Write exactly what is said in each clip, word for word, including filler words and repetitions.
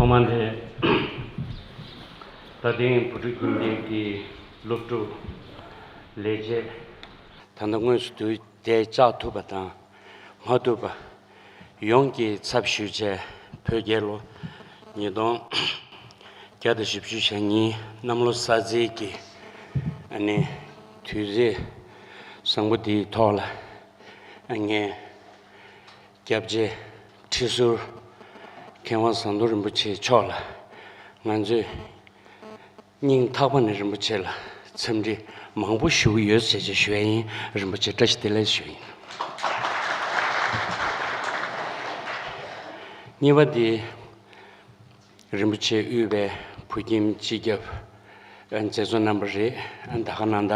མ་འདས། ད་ཐེངས་བོད་ཕྲུག་ཁྱིམ་སྡེ་གི་སློབ་ཕྲུག་ལས་བྱེད། ད་ལྟ་དངོས་སུ་དུས་དེ་བཅར་ཐུབ་པ་དང་མ་ཐུབ་པ་ཡོངས་ཀྱི་ཚབ་ཞུས་བྱས། བོད་རྒྱལ་ལོ་ཉིས་སྟོང་བརྒྱ་དང་བཞི་བཅུ་ཞེ་གཉིས་གནམ་ལོ་གསར་ཚེས་ཀྱི་ཨ་ནི་དུས་ཚེས་བཟང་པོ་འདིའི་ཐོག་ལ། ཨ་ངས་སྐྱབས་རྗེ་ཁྲི་ཟུར་མཁས་དབང་ཟམ་གདོང་རིན་པོ་ཆེ་མཆོག་ལ་ང་ཚོས་སྙིང་ཐག་པ་ནས་རིན་པོ་ཆེ་ལ་འཚམས་འདྲི་མང་པོ་ཞུ་གི་ཡོད་ཟེར་བྱས་ཞུ་ཡ་ཡིན། རིན་པོ་ཆེ་བཀྲ་ཤིས་བདེ་ལེགས་ཞུ་ཡ་ཡིན། གཉིས་པ་དེ། རིན་པོ་ཆེ་དབུས་པའི་བོད་ཁྱིམ་སྤྱི་ཁྱབ་མཛད་གཙོ་རྣམ་པ་རེད། ད་ག་ནང་ད་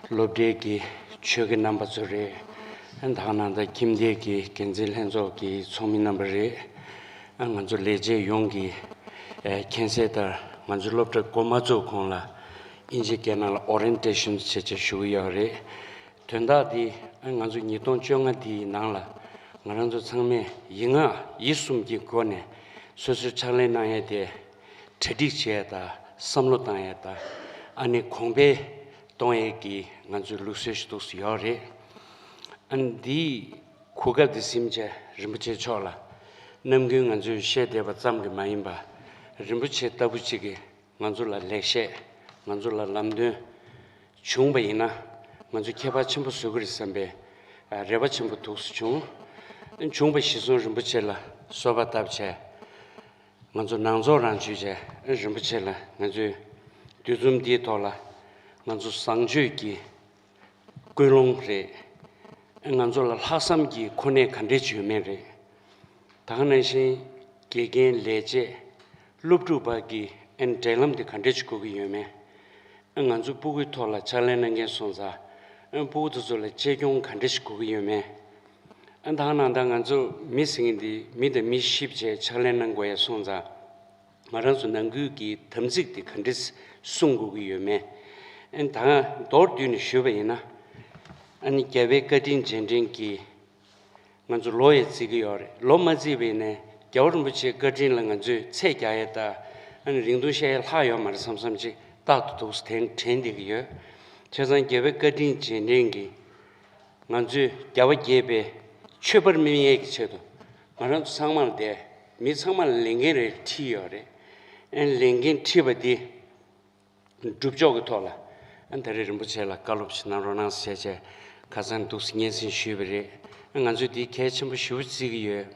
སློབ་གྲྭའི་གི་ཆོས་དགེ་རྣམ་པ་ཚོ་རེད། ད་ག་ནང་ད་ཁྱིམ་སྡེ་གི་འགན་འཛིན་ལྷན་ཚོགས་ཀྱི་ཚོགས་མི་རྣམ་པ་རེད། ང་ཚོ་ལས་བྱེད་ཡོངས་ཀྱིས་མཁྱེན་གསལ་ལྟར་ང་ཚོ་སློབ་གྲྭ་འགོ་མ་བཙུགས་གོང་ལ་ཨིན་ཇི་སྐད་ནང་ལ་ཨོ་རེན་ཊེ་ཤན་བྱས་བྱས་ཞུ་གི་ཡོད་རེད། དོན་དག་འདི་ང་ཚོ་ཉིས་སྟོང་བཅོ་ལྔ་འདིའི་ནང་ལ་ང་རང་ཚོ་ཚང་མས་ཡིག་ངག་ཡིད་གསུམ་གྱི་སྒོ་ནས་སོ་སོའི་ཕྱག་ལས་གནང་ཡས་དེ་གྲ་སྒྲིག་བྱེད་ཡས་དང་བསམ་བློ་བཏང་ཡས་དང་ཨ་ནི་གོང་འཕེལ་གཏོང་ཡས་ཀྱི་ང་ཚོའི་ལུགས་སྲོལ་ཞིག་འདུག་སེ་ཡོད་རེད། ཨ་ནི་འདིའི་གོ་སྐབས་འདི་ཟིན་བྱས་རིན་པོ་ཆེ་མཆོག་ལ་ནམ་རྒྱུན་ང་ཚོས་བཤད་བསྡད་པ་ཙམ་གྱིས་མ་ཡིན་པ་རིན་པོ་ཆེ་ལྟ་བུ་ཅིག་གིས་ང་ཚོ་ལ་ལེགས་བཤད། ང་ཚོ་ལ་ལམ་སྟོན་བྱུང་བ་ཡིན་ན་ང་ཚོ་ཁྱད་པར་ཆེན་པོ་བཟོ་གི་རེད་བསམ་པའི་རེ་བ་ཆེན་པོ་འདུག་སེ་བྱུང་། བྱུང་བ་གཞིར་བཟུང་རིན་པོ་ཆེ་ལ་གསོལ་བ་བཏབ་བྱས། ང་ཚོ་ནང་ཚོགས་རང་ཆུད་བྱས་རིན་པོ་ཆེ་ལ་ང་ཚོའི་འདུ་འཛོམས་འདིའི་ཐོག་ལ་ང་ཚོ་བཟང་སྤྱོད་ཀྱི་ཀུན་སློང་རེད། ང་ཚོ་ལ་ལྷག་བསམ་གྱི་གོ་གནས་ག་འདྲས་ཅིག་ཡོད་མེད་རེད། ད་ག་ནང་བཞིན་དགེ་རྒན་ལས་བྱེད་སློབ་ཕྲུག་བར་གྱི་ཨན་འབྲེལ་ལམ་དེ་ག་འདྲས་ཅིག་དགོས་ཀྱི་ཡོད་མེད། ང་ཚོ་སྤུ་གུའི་ཐོག་ལ་ཕྱག་ལས་གནང་མཁན་སོང་ཙང་ཨན་སྤུ་གུ་དེ་ཚོ་ལ་གཅེས་སྐྱོང་ག་འདྲས་ཅིག་དགོས་ཀྱི་ཡོད་མེད། ཨན་ད་ག་ནང་ད་ང་ཚོ་མི་ཟེར་མཁན་འདི་མི་དང་མི་གཤིབ་བྱས་ཕྱག་ལས་གནང་དགོས་ཡ་སོང་ཙང་། ང་རང་ཚོ་ནང་ཁུལ་གྱི་དམ་ཚིག་དེ་ག་འདྲས་སྲུང་དགོས་ཀྱི་ཡོད་མེད། ཨན་ད་མདོར་བསྡུས་ནས་ཞུས་པ་ཡིན་ན། ཨ་ནི་རྒྱལ་བའི་བཀའ་དྲིན་རྗེས་དྲན་གྱི་ང་ཚོ་ལོ་ཡང་བརྩི་གི་ཡོད་རེད། ལོ་མ་བརྩིས་པ་ཡིན་ནའི་རྒྱལ་བ་རིན་པོ་ཆེའི་བཀའ་དྲིན་ལ་ང་ཚོས་ཚད་རྒྱག་ཡས་དང་ཨ་ནི་རིང་ཐུང་བཤད་ཡས་ལྷག་ཡོད་མ་རེད་བསམ་བསམ་ཅིག་རྟག་ཏུ་འདུག་སེ་དྲན་བསྡད་ཀྱི་ཡོད། བྱས་ཙང་རྒྱལ་བའི་བཀའ་དྲིན་རྗེས་དྲན་གྱི་ང་ཚོས་རྒྱལ་བ་དགྱེས་པའི་མཆོད་པར་སྨིན་ཡས་ཀྱི་ཆེད་དུ་ང་རང་ཚོ་ཚང་མ་ལ་དེ་མི་ཚང་མ་ལ་ལས་འགན་རེ་ཁྲིད་ཡོད་རེད། ཨན་ལས་འགན་ཁྲིད་པ་དེ་སྒྲུབ་ཕྱོགས་ཀྱི་ཐོག་ལ་ཨན་ད་རེས་རིན་པོ་ཆེ་ལ་བཀའ་སློབ་ཞིག་གནང་རོགས་གནང་ཟེར་བྱས་ཁ་སང་འདུག་སེ་སྙན་སེང་ཞུས་པ་རེད། ཨན་ང་ཚོས་དེ་གལ་ཆེན་པོ་ཞེ་པོ་བརྩི་གི་ཡོད།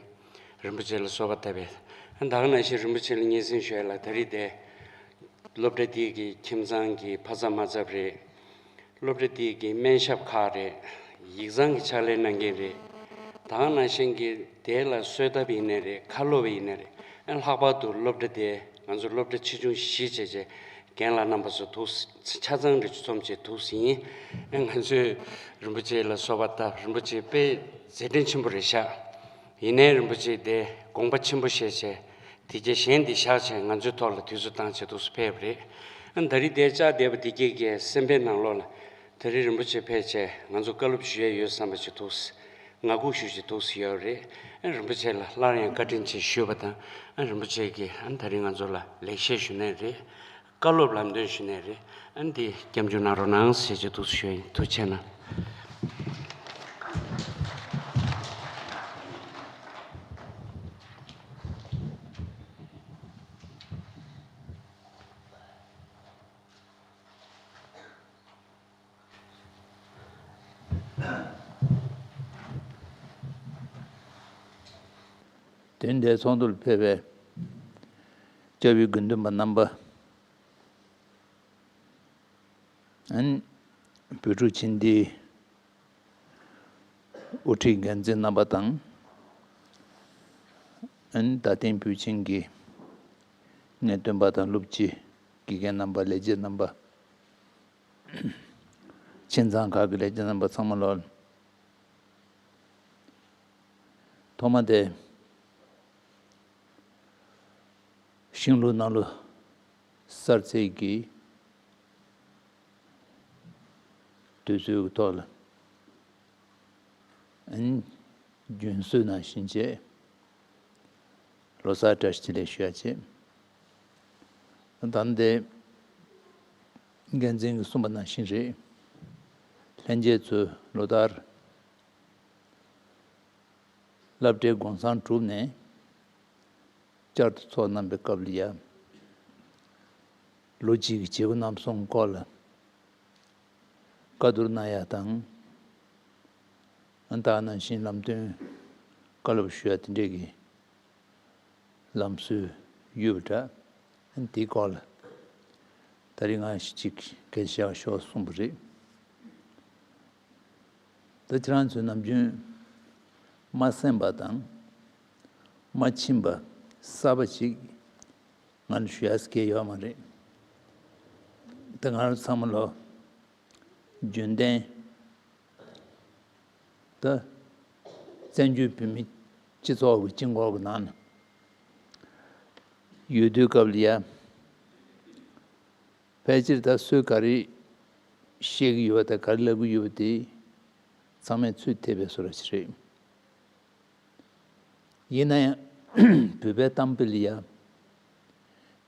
རིན་པོ་ཆེ་ལ་གསོལ་བ་བཏབ་པས། ཨན་ད་ག་ནང་བཞིན་རིན་པོ་ཆེ་ལ་སྙན་སེང་ཞུ་ཡ་ལ་ད་རེས་དེ་སློབ་གྲྭ་དེ་གི་ཁྱིམ་ཚང་གི་ཕ་ཚབ་མ་ཚབ་རེད། སློབ་གྲྭ་དེ་གི་སྨན་ཞབས་ཁག་རེད། ཡིག་ཚང་གི་ཕྱག་ལས་གནང་མཁན་རེད། ད་ག་ནང་བཞིན་གྱི་དེ་ལ་གསོལ་ཐབ་ཡིན་ནའི་རེད། ཁ་སློབ་ཡིན་ནའི་རེད། ཨ་ལྷག་པར་དུ་སློབ་གྲྭ་དེ་ང་ཚོ་སློབ་གྲྭ་ཆེ་ཆུང་བཞི་བྱས་བྱས་རྒན་ལགས་རྣམ་པ་ཚོ་འདུག་སེ་ཆ་ཚང་རེ་འཛོམས་བྱས་འདུག་སེ་ཡིན། ཨ་ང་ཚོས་རིན་པོ་ཆེ་ལ་གསོལ་བ་བཏབ། རིན་པོ་ཆེ་དཔེ་མཛད་འཕྲིན་ཆེན་པོ་རེད་ཤག་ཡིན་ནའི་རིན་པོ་ཆེ་དེ་དགོངས་པ་ཆེན་པོ་བཞེས་བྱས་དེ་རྗེས་གཞན་དེ་བཞག་བྱས་ང་ཚོའི་ཐོག་ལ་དུས་ཚོད་བཏང་བྱས་འདུག་སེ་ཕེབས་པ་རེད། ཨ་ད་རེས་དེ་བཅར་བསྡད་པ་དེ་གས་ཀྱི་སེམས་པའི་ནང་ལོགས་ལ་ད་རེས་རིན་པོ་ཆེ་ཕེབས་བྱས་ང་ཚོ་བཀའ་སློབ་ཞུ་ཡས་ཡོད་བསམ་པ་ཅིག་འདུག་ངང་སྒུག་ཞུ་བྱས་འདུག་སེ་ཡོད་རེད། ཨ་རིན་པོ་ཆེ་ལ་སླར་ཡང་བཀའ་དྲིན་ཆེ་ཞུས་པ་དང་ཨ་རིན་པོ་ཆེ་གིས་ཨ་ད་རེས་ང་ཚོ་ལ་ལེགས་བཤད་ཞུ་ནའི་རེད། བཀའ་སློབ་ལམ་སྟོན་ཞུ་ནའི་རེད། ཨ་འདི་སྐྱབས་འཇུག་གནང་རོགས་གནང་ཟེར་བྱས་འདུག་སེ་ཞུ་ཡ་ཡིན། ཐུགས་རྗེ་གནང་། དེ་འདྲའི་ཚོགས་འདུར་ཕེབས་པའི་སྐྱབས་ཡུལ་དགེ་འདུན་པ་རྣམ་པ། ཨན་བོད་ཕྲུག་ཁྱིམ་སྡེའི་དབུ་ཁྲིད་འགན་འཛིན་རྣམ་པ་དང་། ཨན་ད་ཐེངས་བོད་ཁྱིམ་གྱི་ངེས་སྟོན་པ་དང་སློབ་སྤྱི་དགེ་རྒན་རྣམ་པ་ལས་བྱེད་རྣམ་པ། ཁྱིམ་ཚང་ཁག་གི་ལས་བྱེད་རྣམ་པ་ཚང་མ་ལོ། ཐོག་མ་དེ་ཤིང་ལུག་ནང་ལོ་གསར་ཚེས་ཀྱི་དུས་ཚོད་ཀྱི་ཐོག་ལ་ཨན་རྒྱུན་སྲོལ་ནང་བཞིན་བྱས། ལོ་གསར་བཀྲ་ཤིས་བདེ་ལེགས་ཞུ་ཡ་བྱས། ད་ལྟ་འགན་འཛིན་གྱིས་གསུངས་པ་ནང་བཞིན་རེད། ལྷན་རྒྱས་ཚོས་ལོ་ལྟར་སློབ་གྲྭའི་གུང་སེང་གྲུབ་ནས་བསྐྱར་དུ་ཚོགས་གནང་པའི་སྐབས་ལ་ཡ། ལོ་གཅིག་གི་བྱེད་སྒོ་རྣམ་གསུམ་སྐོར་ལ་བཀའ་བསྡུར་གནང་ཡ་དང་། ད་ནང་བཞིན་ལམ་སྟོན་བཀའ་སློབ་ཞུ་ཡ་དེ་འདྲས་ཀྱི་ལམ་སྲོལ་ཡོད་པ་འདྲ། དེའི་སྐོར་ལ་ད་རིང་ང་གཅིག་སྐད་ཆ་བཤད་ཤོག་གསུངས་པ་རེད། ད་ཁྱེད་རང་ཚོས་ནམ་རྒྱུན་མ་གསན་པ་དང་མ་མཁྱེན་པ་གསར་པ་ཅིག་ང་ལ་ཞུ་ཡ་སྐད་ཡོད་མ་རེད། ད་ང་རང་ཚང་མ་ལོ་རྒྱུན་ལྡན། ད་བཙན་བྱོལ་བོད་མི་སྤྱི་ཚོགས་ཀྱི་དཀྱིལ་འཁོར་གྱི་ནང་ན་ཡོད་དུས་སྐབས་ལ་ཡ། ཕལ་ཆེར་ད་སུས་ག་རེ་བཤད་ཀྱི་ཡོད་པ་དང་ག་རེ་ལབ་ཀྱི་ཡོད་པ་དེ་ཚང་མས་ཚུར་ཐེབས་པའི་བཟོ་འདྲ་ཞིག་རེད། ཡིན་ན་ཡང་བོད་པའི་གཏམ་དཔེ་ལ་ཡ།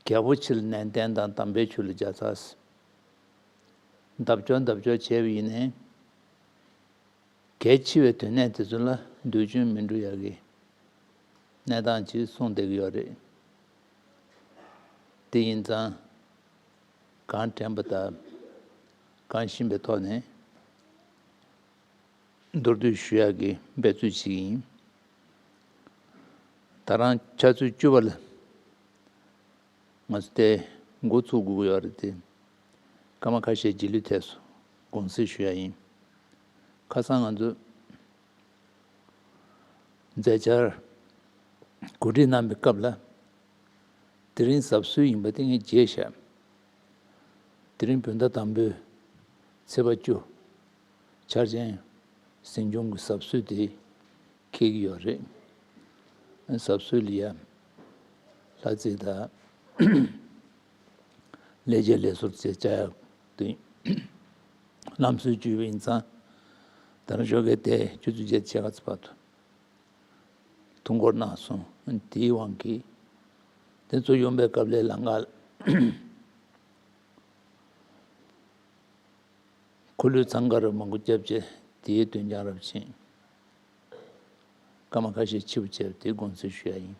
རྒྱལ་པོ་ཆེ་ལ་ནན་ཏན་དང་དམ་པའི་ཆོས་ལ་རྒྱ་ཚ། འདབ་ཆགས་འདབ་ཆགས་བྱས་པ་ཡིན་ནའི། གལ་ཆེ་བའི་དོན་གནད་དེ་ཚོ་ལ་འདོད་ཆུང་མི་འགྲོ་ཡག་གི་གནས་སྟངས་ཅིག་གསུངས་བསྡད་ཀྱི་ཡོད་རེད། དེ་ཡིན་ཙང་གང་དྲན་པ་དང་གང་ཤེས་པའི་ཐོག་ནས་མདོར་བསྡུས་ཞུ་ཡག་གི་འབད་རྩོལ་ཞིག་ཡིན། ད་རང་ཆུ་ཚོད་བཅུ་པ་ལ་ང་ཚོ་དེ་འགོ་ཚུགས་དགོས་ཀྱི་ཡོད་རེད་དེ། སྐར་མ་ཁ་ཤས་རྗེས་ལུས་ཐེབས་སོང་། དགོངས་སེལ་ཞུ་ཡ་ཡིན། ཁ་སང་ང་ཚོ་མཛད་འཆར་གོ་སྒྲིག་གནང་པའི་སྐབས་ལ། དེ་རིང་གཟབ་གསོལ་ཡིན་པ་དེ་ངས་བརྗེད་བཞག་དེ་རིང་བོད་ཟླ་དང་པོའི་ཚེས་པ་བཅུ། འཆར་ཅན་གཟིམ་ཆུང་གི་གཟབ་གསོལ་དེ་འཁེལ་གྱི་ཡོད་རེད། གཟབ་གསོལ་ལ་ཡ་ལྷ་རྩེ་དང་ལས་བྱེད་ལས་ཟུར་བཅས་བཅར་ཡག་དེ་ལམ་སྲོལ་བརྒྱུད་པ་ཡིན་ཙང་། ད་རང་ཞོགས་ཀས་དེ་ཆུ་ཚོད་བརྒྱད་ཕྱེད་ཀ་ཙམ་བར་དུ་ཐུགས་འཁུར་གནང་སོང་། དེའི་དབང་གིས་དེ་ཚོ་ཡོང་པའི་སྐབས་ལ་ལམ་ཁ་ལ་འཁོར་ལོའི་འཚང་ཁ་རབ་མང་པོ་བརྒྱབ་རྗེས་དེའི་དོན་རྐྱང་རབ་ཕྱིན། སྐར་མ་ཁ་ཤས་འཕྱི་བ་བྱས་པ་དེ་དགོངས་སེལ་ཞུ་ཡ་ཡིན།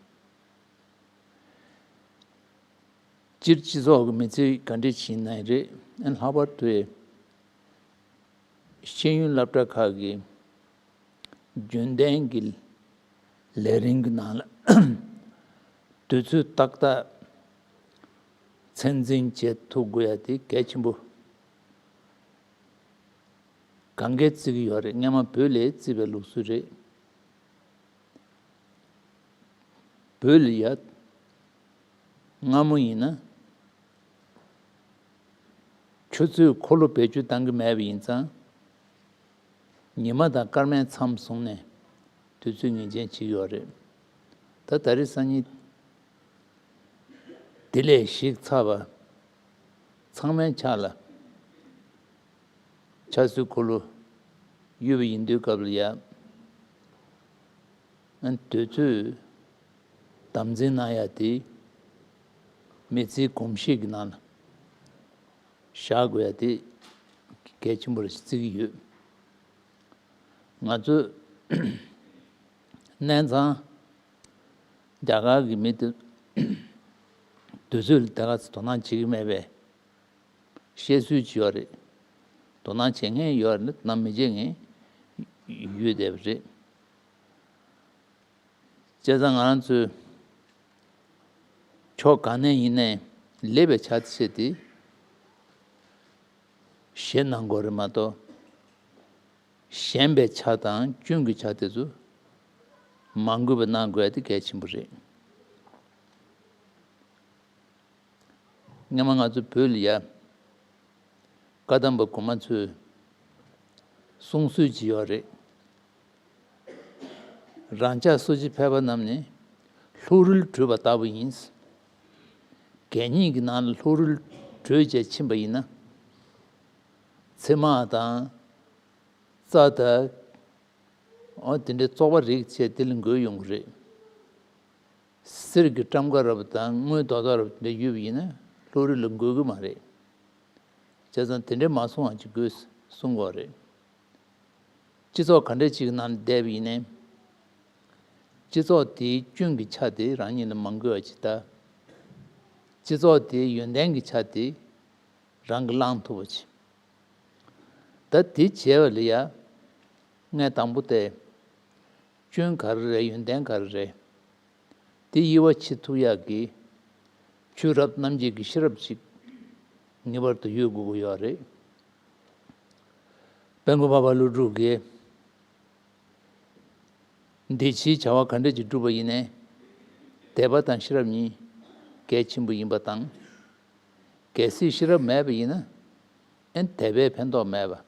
སྤྱིར་སྤྱི་ཚོགས་ཀྱི་མི་ཚེ་ག་འདྲས་ཕྱིན་ན་ཡང་རེད། ཨ་ལྷག་པར་དུ་ཤེས་ཡོན་སློབ་གྲྭ་ཁག་གི་རྒྱུན་ལྡན་གྱི་ལས་རིམ་གྱི་ནང་ལ་དུས་ཚོད་ཏག་ཏག་ཚད་འཛིན་བྱེད་ཐུབ་དགོས་ཡ་དེ་གལ་ཆེན་པོ་གང་གས་བརྩི་གི་ཡོད་རེད། སྔན་མ་བོད་ལས་བརྩི་བའི་ལུགས་སྲོལ་རེད། བོད་ལ་ཡ་སྔ་མོ་ཡིན་ན་ཆུ་ཚོད་འཁོར་ལོ་བེད་སྤྱོད་བཏང་གི་མེད་པ་ཡིན་ཙང་། ཉི་མ་དང་སྐར་མའི་མཚམས་བཟུང་ནས་དུས་ཚོད་ངེས་ཅན་བྱེད་ཀྱི་ཡོད་རེད། ད་ད་རེས་སང་ཉིན་དེ་ལས་ཞིག་ཚ་བ། ཚང་མའི་ཕྱག་ལ་ཆབ་སྲིད་འཁོར་ལོ་ཡོད་པ་ཡིན་དུས་སྐབས་ལ་ཡ། དུས་ཚོད་དམ་འཛིན་གནང་ཡ་དེ་མི་ཚེའི་གོམས་གཤིས་ཀྱི་ནང་ལ་བཞག་དགོས་ཡ་དེ་གལ་ཆེན་པོ་རེད་བརྩི་གི་ཡོད། ང་ཚོ་གནས་ཚང་རྒྱ་གར་གྱི་མི་དེ་དུས་ཚོད་ལ་དེ་ག་ཚོད་དོ་སྣང་བྱེད་ཀྱི་མེད་པས། བཤད་སྲོལ་ཅིག་ཡོད་རེད། དོ་སྣང་བྱེད་མཁན་ཡོད་རེད་ན་མི་བྱེད་མཁན་ཡོད་བསྡད་པ་རེད། བྱས་ཙང་ང་རང་ཚོའི་ཕྱོགས་གང་ནས་ཡིན་ནའི་ལེགས་པའི་ཆ་ཤས་དེ་བཞེས་གནང་དགོས་རེད་མ་གཏོགས། ཞན་པའི་ཆ་དང་སྐྱོན་གྱི་ཆ་དེ་ཚོ་མ་འགོས་པ་གནང་དགོས་ཡ་དེ་གལ་ཆེན་པོ་རེད། སྔན་མ་ང་ཚོ་བོད་ལ་ཡ་བཀའ་གདམས་པ་གོང་མ་ཚོས་གསུང་སྲོལ་ཅིག་ཡོད་རེད། རང་ཅག་སུ་ཅི་ཕལ་པ་རྣམས་ནི་ལྷོ་རུལ་བྲོས་པ་ལྟ་བུ་ཡིན། གད་སྙིགས་ཀྱི་ནང་ལ་ལྷོ་རུལ་བྲོས་བྱས་ཕྱིན་པ་ཡིན་ན། ཚེར་མ་དང་རྩྭ་དང་། འོ་དེ་འདྲའི་བཙོག་པ་རིགས་བཅས་དེ་ལ་འགོས་ཡོང་གི་རེད། གསེར་གྱི་ཊམ་ཀ་རབ་དང་དངུལ་རྡོག་རྡོག་རབ་དེ་འདྲ་ཡོད་པ་ཡིན་ན་ བློ་རིག་ལ་འགོས་ཀྱི་མ་རེད། བྱས་ཙང་དེ་འདྲའི་མ་གསུང་བ་ཅིག་དགོས་གསུང་དགོས་རེད། སྤྱི་ཚོགས་ག་འདྲ་ཅིག་ནང་བསྡད་པ་ཡིན་ནའི། སྤྱི་ཚོགས་དེའི་སྐྱོན་གྱི་ཆ་དེ་རང་ཉིད་ལ་མ་འགོས་པ་ཅིག་ལྟ། སྤྱི་ཚོགས་དེའི་ཡོན་ཏན་གྱི་ཆ་དེ་རང་གིས་བླང་ཐུབ་པ་ཅིག་ད་དེ་བྱས་པ་ལ་ཡ། ངས་དང་པོ་དེ། སྐྱོན་ག་རེ་རེད། ཡོན་ཏན་ག་རེ་རེད། དེ་དབྱེ་བ་ཕྱེ་ཐུབ་ཡག་གི་ཆོས་རབ་རྣམ་འབྱེད་ཀྱི་ཤེས་རབ་ཅིག་ངེས་པར་དུ་ཡོད་དགོས་ཀྱི་ཡོད་རེད། དཔལ་མགོན་འཕགས་པ་ཀླུ་སྒྲུབ་ཀྱིས་འདི་ཕྱིའི་བྱ་བ་ག་འདྲ་ཅིག་བསྒྲུབས་པ་ཡིན་ནའི། དད་པ་དང་ཤེས་རབ་གཉིས་གལ་ཆེན་པོ་ཡིན་པ་དང་། གལ་སྲིད་ཤེས་རབ་མེད་པ་ཡིན་ན། ཨེ་དད་པས་ཕན་ཐོགས་མེད་པ།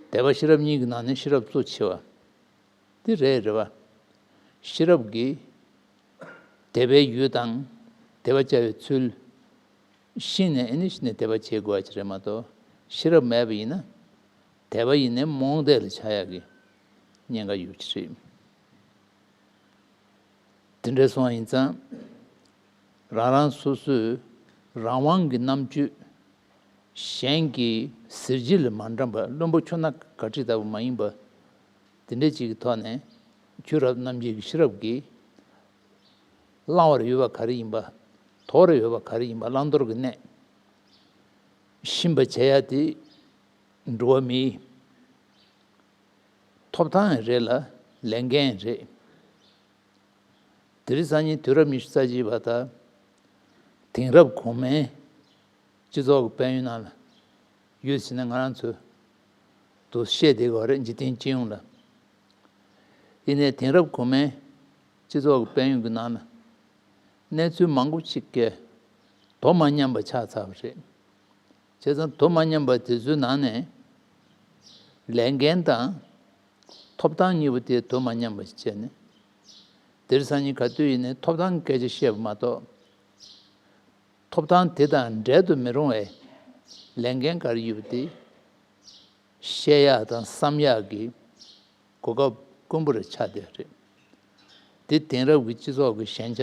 དད་པ་ཤེས་རབ་གཉིས་ཀྱི་ནང་ནས་ཤེས་རབ་གཙོ་ཆེ་བ། དེ་རེད་རེད་བ། ཤེས་རབ་ཀྱིས་དད་པའི་ཡུལ་དང་དད་པ་བྱ་བའི་ཚུལ་ཤེས་ནས། ཨེ་ནི་ཤེས་ནས་དད་པ་བྱེད་དགོས་པ་ཅིག་རེད་མ་གཏོགས། ཤེས་རབ་མེད་པ་ཡིན་ན་དད་པ་ཡིན་ནའི་རྨོངས་དད་ལ་ཆགས་ཡག་གི་ཉེན་ཁ་ཡོད་ཀྱི་རེད། དེ་འདྲ་སོང་བ་ཡིན་ཙང་། རང་རང་སོ་སོས་རང་དབང་གི་རྣམ་དཔྱོད། གཞན་གྱི་ཟིལ་གྱིས་ལ་མ་འགྲམ་པ། བླུན་པོ་ཁྱོ་ན་ག་ཁྲིད་ལྟ་བུ་མ་ཡིན་པ། དེ་འདྲ་ཅིག་གི་ཐོག་ནས་ཆོས་རབ་རྣམ་འབྱེད་ཀྱི་ཤེས་རབ་ཀྱིས་བླང་བར་འོས་པ་ག་རེ་ཡིན་པ། དོར་བར་འོས་པ་ག་རེ་ཡིན་པ། བླང་དོར་གྱི་གནས་ཤེས་པ་བྱེད་ཡ་དེ་འགྲོ་བ་མིའི་ཐོབ་ཐང་རེད་ལ། ལས་འགན་རེད། དེ་རིང་སང་ཉིན་དུས་རབས་ཉི་ཤུ་རྩ་གཅིག་པ་དང་། དེང་རབས་གོང་མའི་སྤྱི་ཚོགས་ཀྱི་དཔལ་ཡོན་ནང་ལ་ཡོད་ཟེར་ན། ང་རང་ཚོས་དུ་བཤད་བསྡད་ཀྱི་ཡོད་རེད། འཇིག་རྟེན་སྤྱི་ཡོངས་ལ། ཡིན་ནའི་དེང་རབས་གོང་མའི་སྤྱི་ཚོགས་ཀྱི་དཔལ་ཡོན་གྱི་ནང་ལ་གནས་ཚུལ་མང་པོ་ཞིག་གི་དོ་མ་མཉམ་པ་ཆགས་ཚར་བ་རེད། བྱས་ཙང་དོ་མ་མཉམ་པ་དེ་ཚོའི་ནང་ནས་ལས་འགན་དང་ཐོབ་ཐང་གཉིས་པོ་དེ་དོ་མ་མཉམ་པ་ཞིག་བྱས་ནས། དེ་རིང་སང་ཉིན་ག་དུས་ཡིན་ནའི་ཐོབ་ཐང་གི་སྐད་ཆ་བཤད་པ་མ་གཏོགས། ཐོབ་ཐང་དེ་དང་འབྲལ་དུ་མི་རུང་བའི་ལས་འགན་ག་རེ་ཡོད་པ་དེ་བཤད་ཡག་དང་བསམ་ཡག་གི་གོ་སྐབས་དཀོན་པོ་རེ་ཆགས་བསྡད་རེད། དེ་དེང་རབས་ཀྱི་སྤྱི་ཚོགས་ཀྱི་ཞན་ཆ་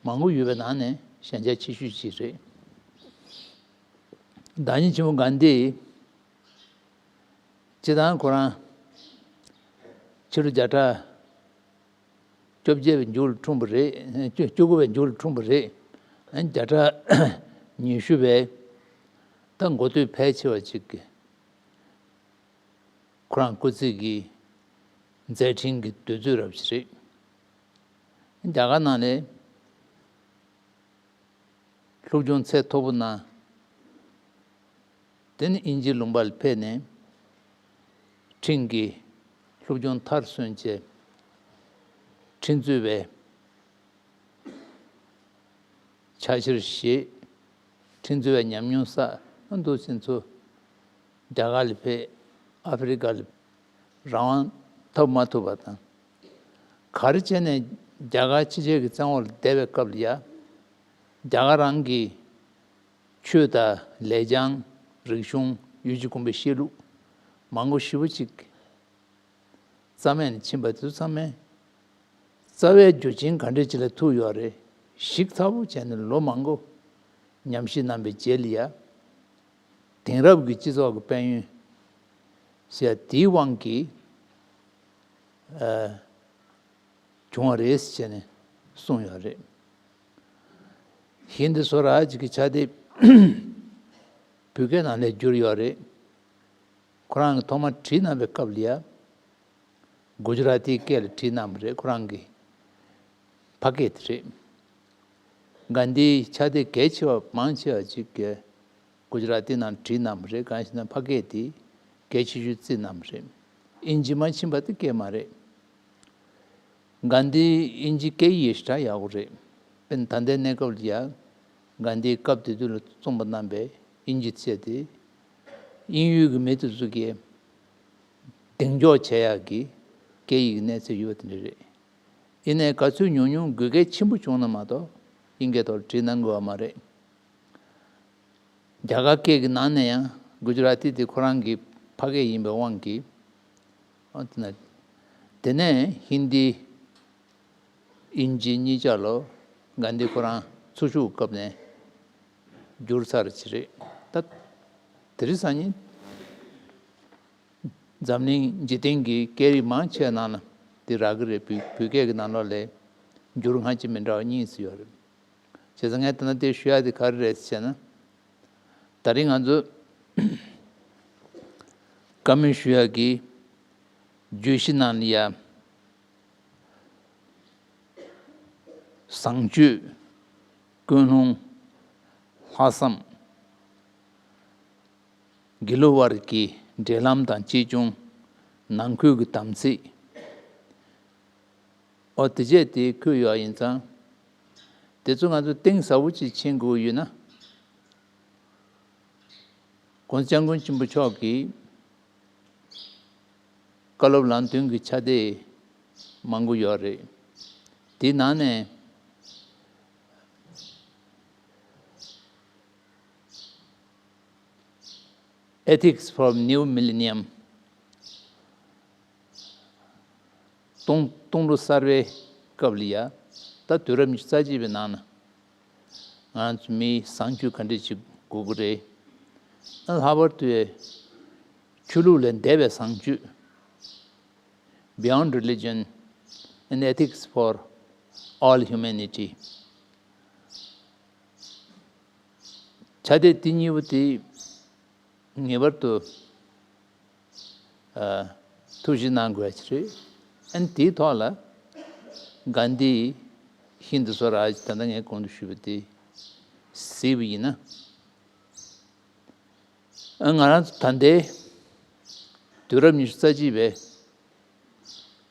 མང་པོ་ཡོད་པའི་ནང་ནས་ཞན་ཆ་ཆེ་ཤོས་ཅིག་རེད། བདག་ཉིད་ཆེན་པོ་གྷན་དྷི། སྤྱིར་བཏང་ཁོ་རང་ཕྱི་ལོ་བརྒྱ་ཕྲག་བཅོ་བརྒྱད་པའི་མཇུག་ལ་འཁྲུངས་པ་རེད། བཅུ་བཅུ་དགུ་པའི་མཇུག་ལ་འཁྲུངས་པ་རེད། བརྒྱ་ཕྲག་ཉི་ཤུ་པའི་ད་འགོ་སྟོད་ཕལ་ཆེ་བ་ཅིག་གི་ཁོ་རང་སྐུ་ཚེ་གི་མཛད་འཕྲིན་གྱི་དུས་ཚོད་རབ་ཅིག་རེད། རྒྱ་གར་ནང་ནས་སློབ་སྦྱོང་ཚད་མཐོ་པོ་གནང་། དེ་ནས་དབྱིན་ཇིའི་ལུང་པ་ལ་ཕེབས་ནས་ཁྲིན་གྱི་སློབ་སྦྱོང་མཐར་སོན་བྱས། ཁྲིན་གཙོས་པའི་ཕྱག་འཁྱེར་བཞེས། ཁྲིན་གཙོས་པའི་ཉམས་མྱོང་བསགས། ཨ་འདུག་ཕྱིན་ཚུལ། རྒྱ་གར་ལ་ཕེབས། ཨ་ཧྥེ་རི་ཀ་ལ་རང་དབང་ཐོབ་མ་ཐུབ་པ་དང་། ག་རེ་བྱས་ནས་རྒྱ་གར་ཕྱི་རྒྱལ་གྱི་བཙན་འོག་ལ་བསྡད་པའི་སྐབས་ལ་ཡ། རྒྱ་གར་རང་གི་ཆོས་དང་ལེགས་བྱང་། རིག་གཞུང་། ཡུལ་གྱི་གོམས་པའི་བཤད་ལུགས་མང་པོ་ཞེ་པོ་ཅིག་རྩ་མེད་ནས་ཕྱིན་པ་དེ་ཚོ་ཚང་མས་རྩ་བའི་རྒྱུ་རྐྱེན་ག་འདྲ་ཅིག་ལ་ཐུག་ཡོད་རེད། ཞིབ་ཚགས་པོ་བྱས་ནས་ལོ་མང་པོ་ཉམས་ཞིབ་གནང་པའི་རྗེས་ལ་ཡ། དེང་རབས་ཀྱི་སྤྱི་ཚོགས་ཀྱི་དཔལ་ཡོན་ཟེར་ཡ་དེའི་དབང་གིས་ཨ་བྱུང་བ་རེད་ཟེར་བྱས་ནས་གསུངས་ཡོད་རེད། ཧིན་དི་སོ་ར་ཇི་གི་ཕྱག་དེབ་བོད་སྐད་ནང་ལ་བསྒྱུར་ཡོད་རེད། ཁོ་རང་གིས་ཐོག་མར་བྲིས་གནང་པའི་སྐབས་ལ་ཡ། གུ་ཇི་ར་ཏིའི་སྐད་ལ་བྲིས་གནང་བ་རེད། ཁོ་རང་གི་ཕ་སྐད་དེ་རེད། གྷན་དྷིའི་ཕྱག་དེབ་གལ་ཆེ་བ་མང་ཆེ་བ་ཅིག་གིས་གུ་ཇི་ར་ཏི་ནང་བྲིས་གནང་བ་རེད། གང་ཞེ་ན་ཕ་སྐད་དེ་གལ་ཆེ་ཤོས་བརྩིས་གནང་བ་རེད། དབྱིན་ཇི་མ་ཕྱིན་པ་དེ་སྐད་མ་རེད། གྷན་དྷིའི་དབྱིན་ཇི་སྐད་ཡིག་ཞེ་དྲག་ཡག་པོ་རེད། དཔེར་ན་ད་ལྟའི་གནས་སྐབས་ལ་ཡ་གྷན་དྷིའི་སྐབས་དེ་དུས་ལ་རྩོམ་པ་གནང་པའི་དབྱིན་ཇི་ཚད་དེ། དབྱིན་ཡུལ་གྱི་མི་དེ་ཚོ་གིས་གདེང་འཇོག་བྱེད་ཡག་གི་སྐད་ཡིག་གི་གནས་ཚད་ཡོད་པ་དེ་འདྲ་རེད། ཡིན་ནའི་ག་ཚོད་ཉུང་ཉུང་དགོས་གལ་ཆེན་པོ་བྱུང་ན་མ་གཏོགས་དབྱིན་སྐད་ཐོག་ལ་བྲིས་གནང་དགོས་པ་མ་རེད། རྒྱ་གར་སྐད་ཀྱི་ནང་ནས་ཡང་གུ་ཇི་ར་ཏི་དེ་ཁོ་རང་གི་ཕ་སྐད་ཡིན་པའི་དབང་གིས། ཨ་དེ་ན། དེ་ནས་ཧིན་དི། དབྱིན་ཇི་གཉིས་ཆ་ལ་གྷན་དྷི་ཁོ་རང་འཚོ་བཞུགས་སྐབས་ནས་ བསྒྱུར་ཚར་ཅི་རེད། ད་དེ་རིང་སང་ཉིན་འཛམ་གླིང་འཇིག་རྟེན་གྱི་སྐད་རིགས་མང་ཆེ་ནང་ལ་དེ་རག་གི་རེད། བོད་བོད་སྐད་ཀྱི་ནང་ལོགས་ལ་བསྒྱུར་སྔ་ཕྱི་མི་འདྲ་བ་གཉིས་སུ་ཡོད་རེད། བྱས་ཙང་ངས་ད་ལྟ་དེ་ཞུ་ཡ་དེ་ག་རེ་རེད་ཟེར་ན། ད་རིང་ང་ཚོ་བཀའ་མོལ་ཞུ་ཡ་གི་བརྗོད་གཞི་ནང་ལ་ཡ། བཟང་སྤྱོད། ཀུན་སློང་། ལྷག་བསམ། དགེ་སློབ་དབར་གྱི་འབྲེལ་ལམ་དང་གཅེས་སྐྱོང་། ནང་ཁུལ་གྱི་དམ་ཚིག་འོ་དེ་བཅས་དེ་འཁོད་ཡོད་ཡིན་ཙང་། དེ་ཚོ་ང་ཚོ་གཏིང་ཟབ་པོ་ཅིག་ཕྱིན་དགོས་ཡོད་ན། ༸གོང་ས་༸སྐྱབས་མགོན་ཆེན་པོ་མཆོག་གིས་བཀའ་སློབ་ལམ་སྟོན་གྱི་ཆ་དེ་མང་པོ་ཡོད་རེད། དེའི་ནང་ནས། Ethics for New Millennium། སྟོང་སྟོང་ལོ་གསར་པའི་སྐབས་ལ་ཡ། ད་དུས་རབས་ཉི་ཤུ་རྩ་གཅིག་པའི་ནང་ན་ང་ཚོ་མིའི་བཟང་སྤྱོད་ག་འདྲས་ཅིག་དགོས་ཀྱི་རེད། ཨ་ལྷག་པར་དུ་ཆོས་ལུགས་ལས་འདས་པའི་བཟང་སྤྱོད། Beyond Religion and Ethics for All Humanity། ཆ་དེ་དེ་གཉིས་པོ་དེ་ངེས་པར་དུ་ཨ་ཐུགས་ཞིབ་གནང་དགོས་ཀྱི་རེད། ཨན་དེའི་ཐོག་ལ་གྷན་དྷི་ཧིན་དུ་སྭ་རཱཇ་ད་ལྟ་ངས་གོང་དུ་ཞུས་པ་དེ་གཟིགས་པ་ཡིན་ན། ཨ་ང་རང་ཚོ་ད་ལྟའི་དུས་རབས་ཉི་ཤུ་རྩ་གཅིག་པའི་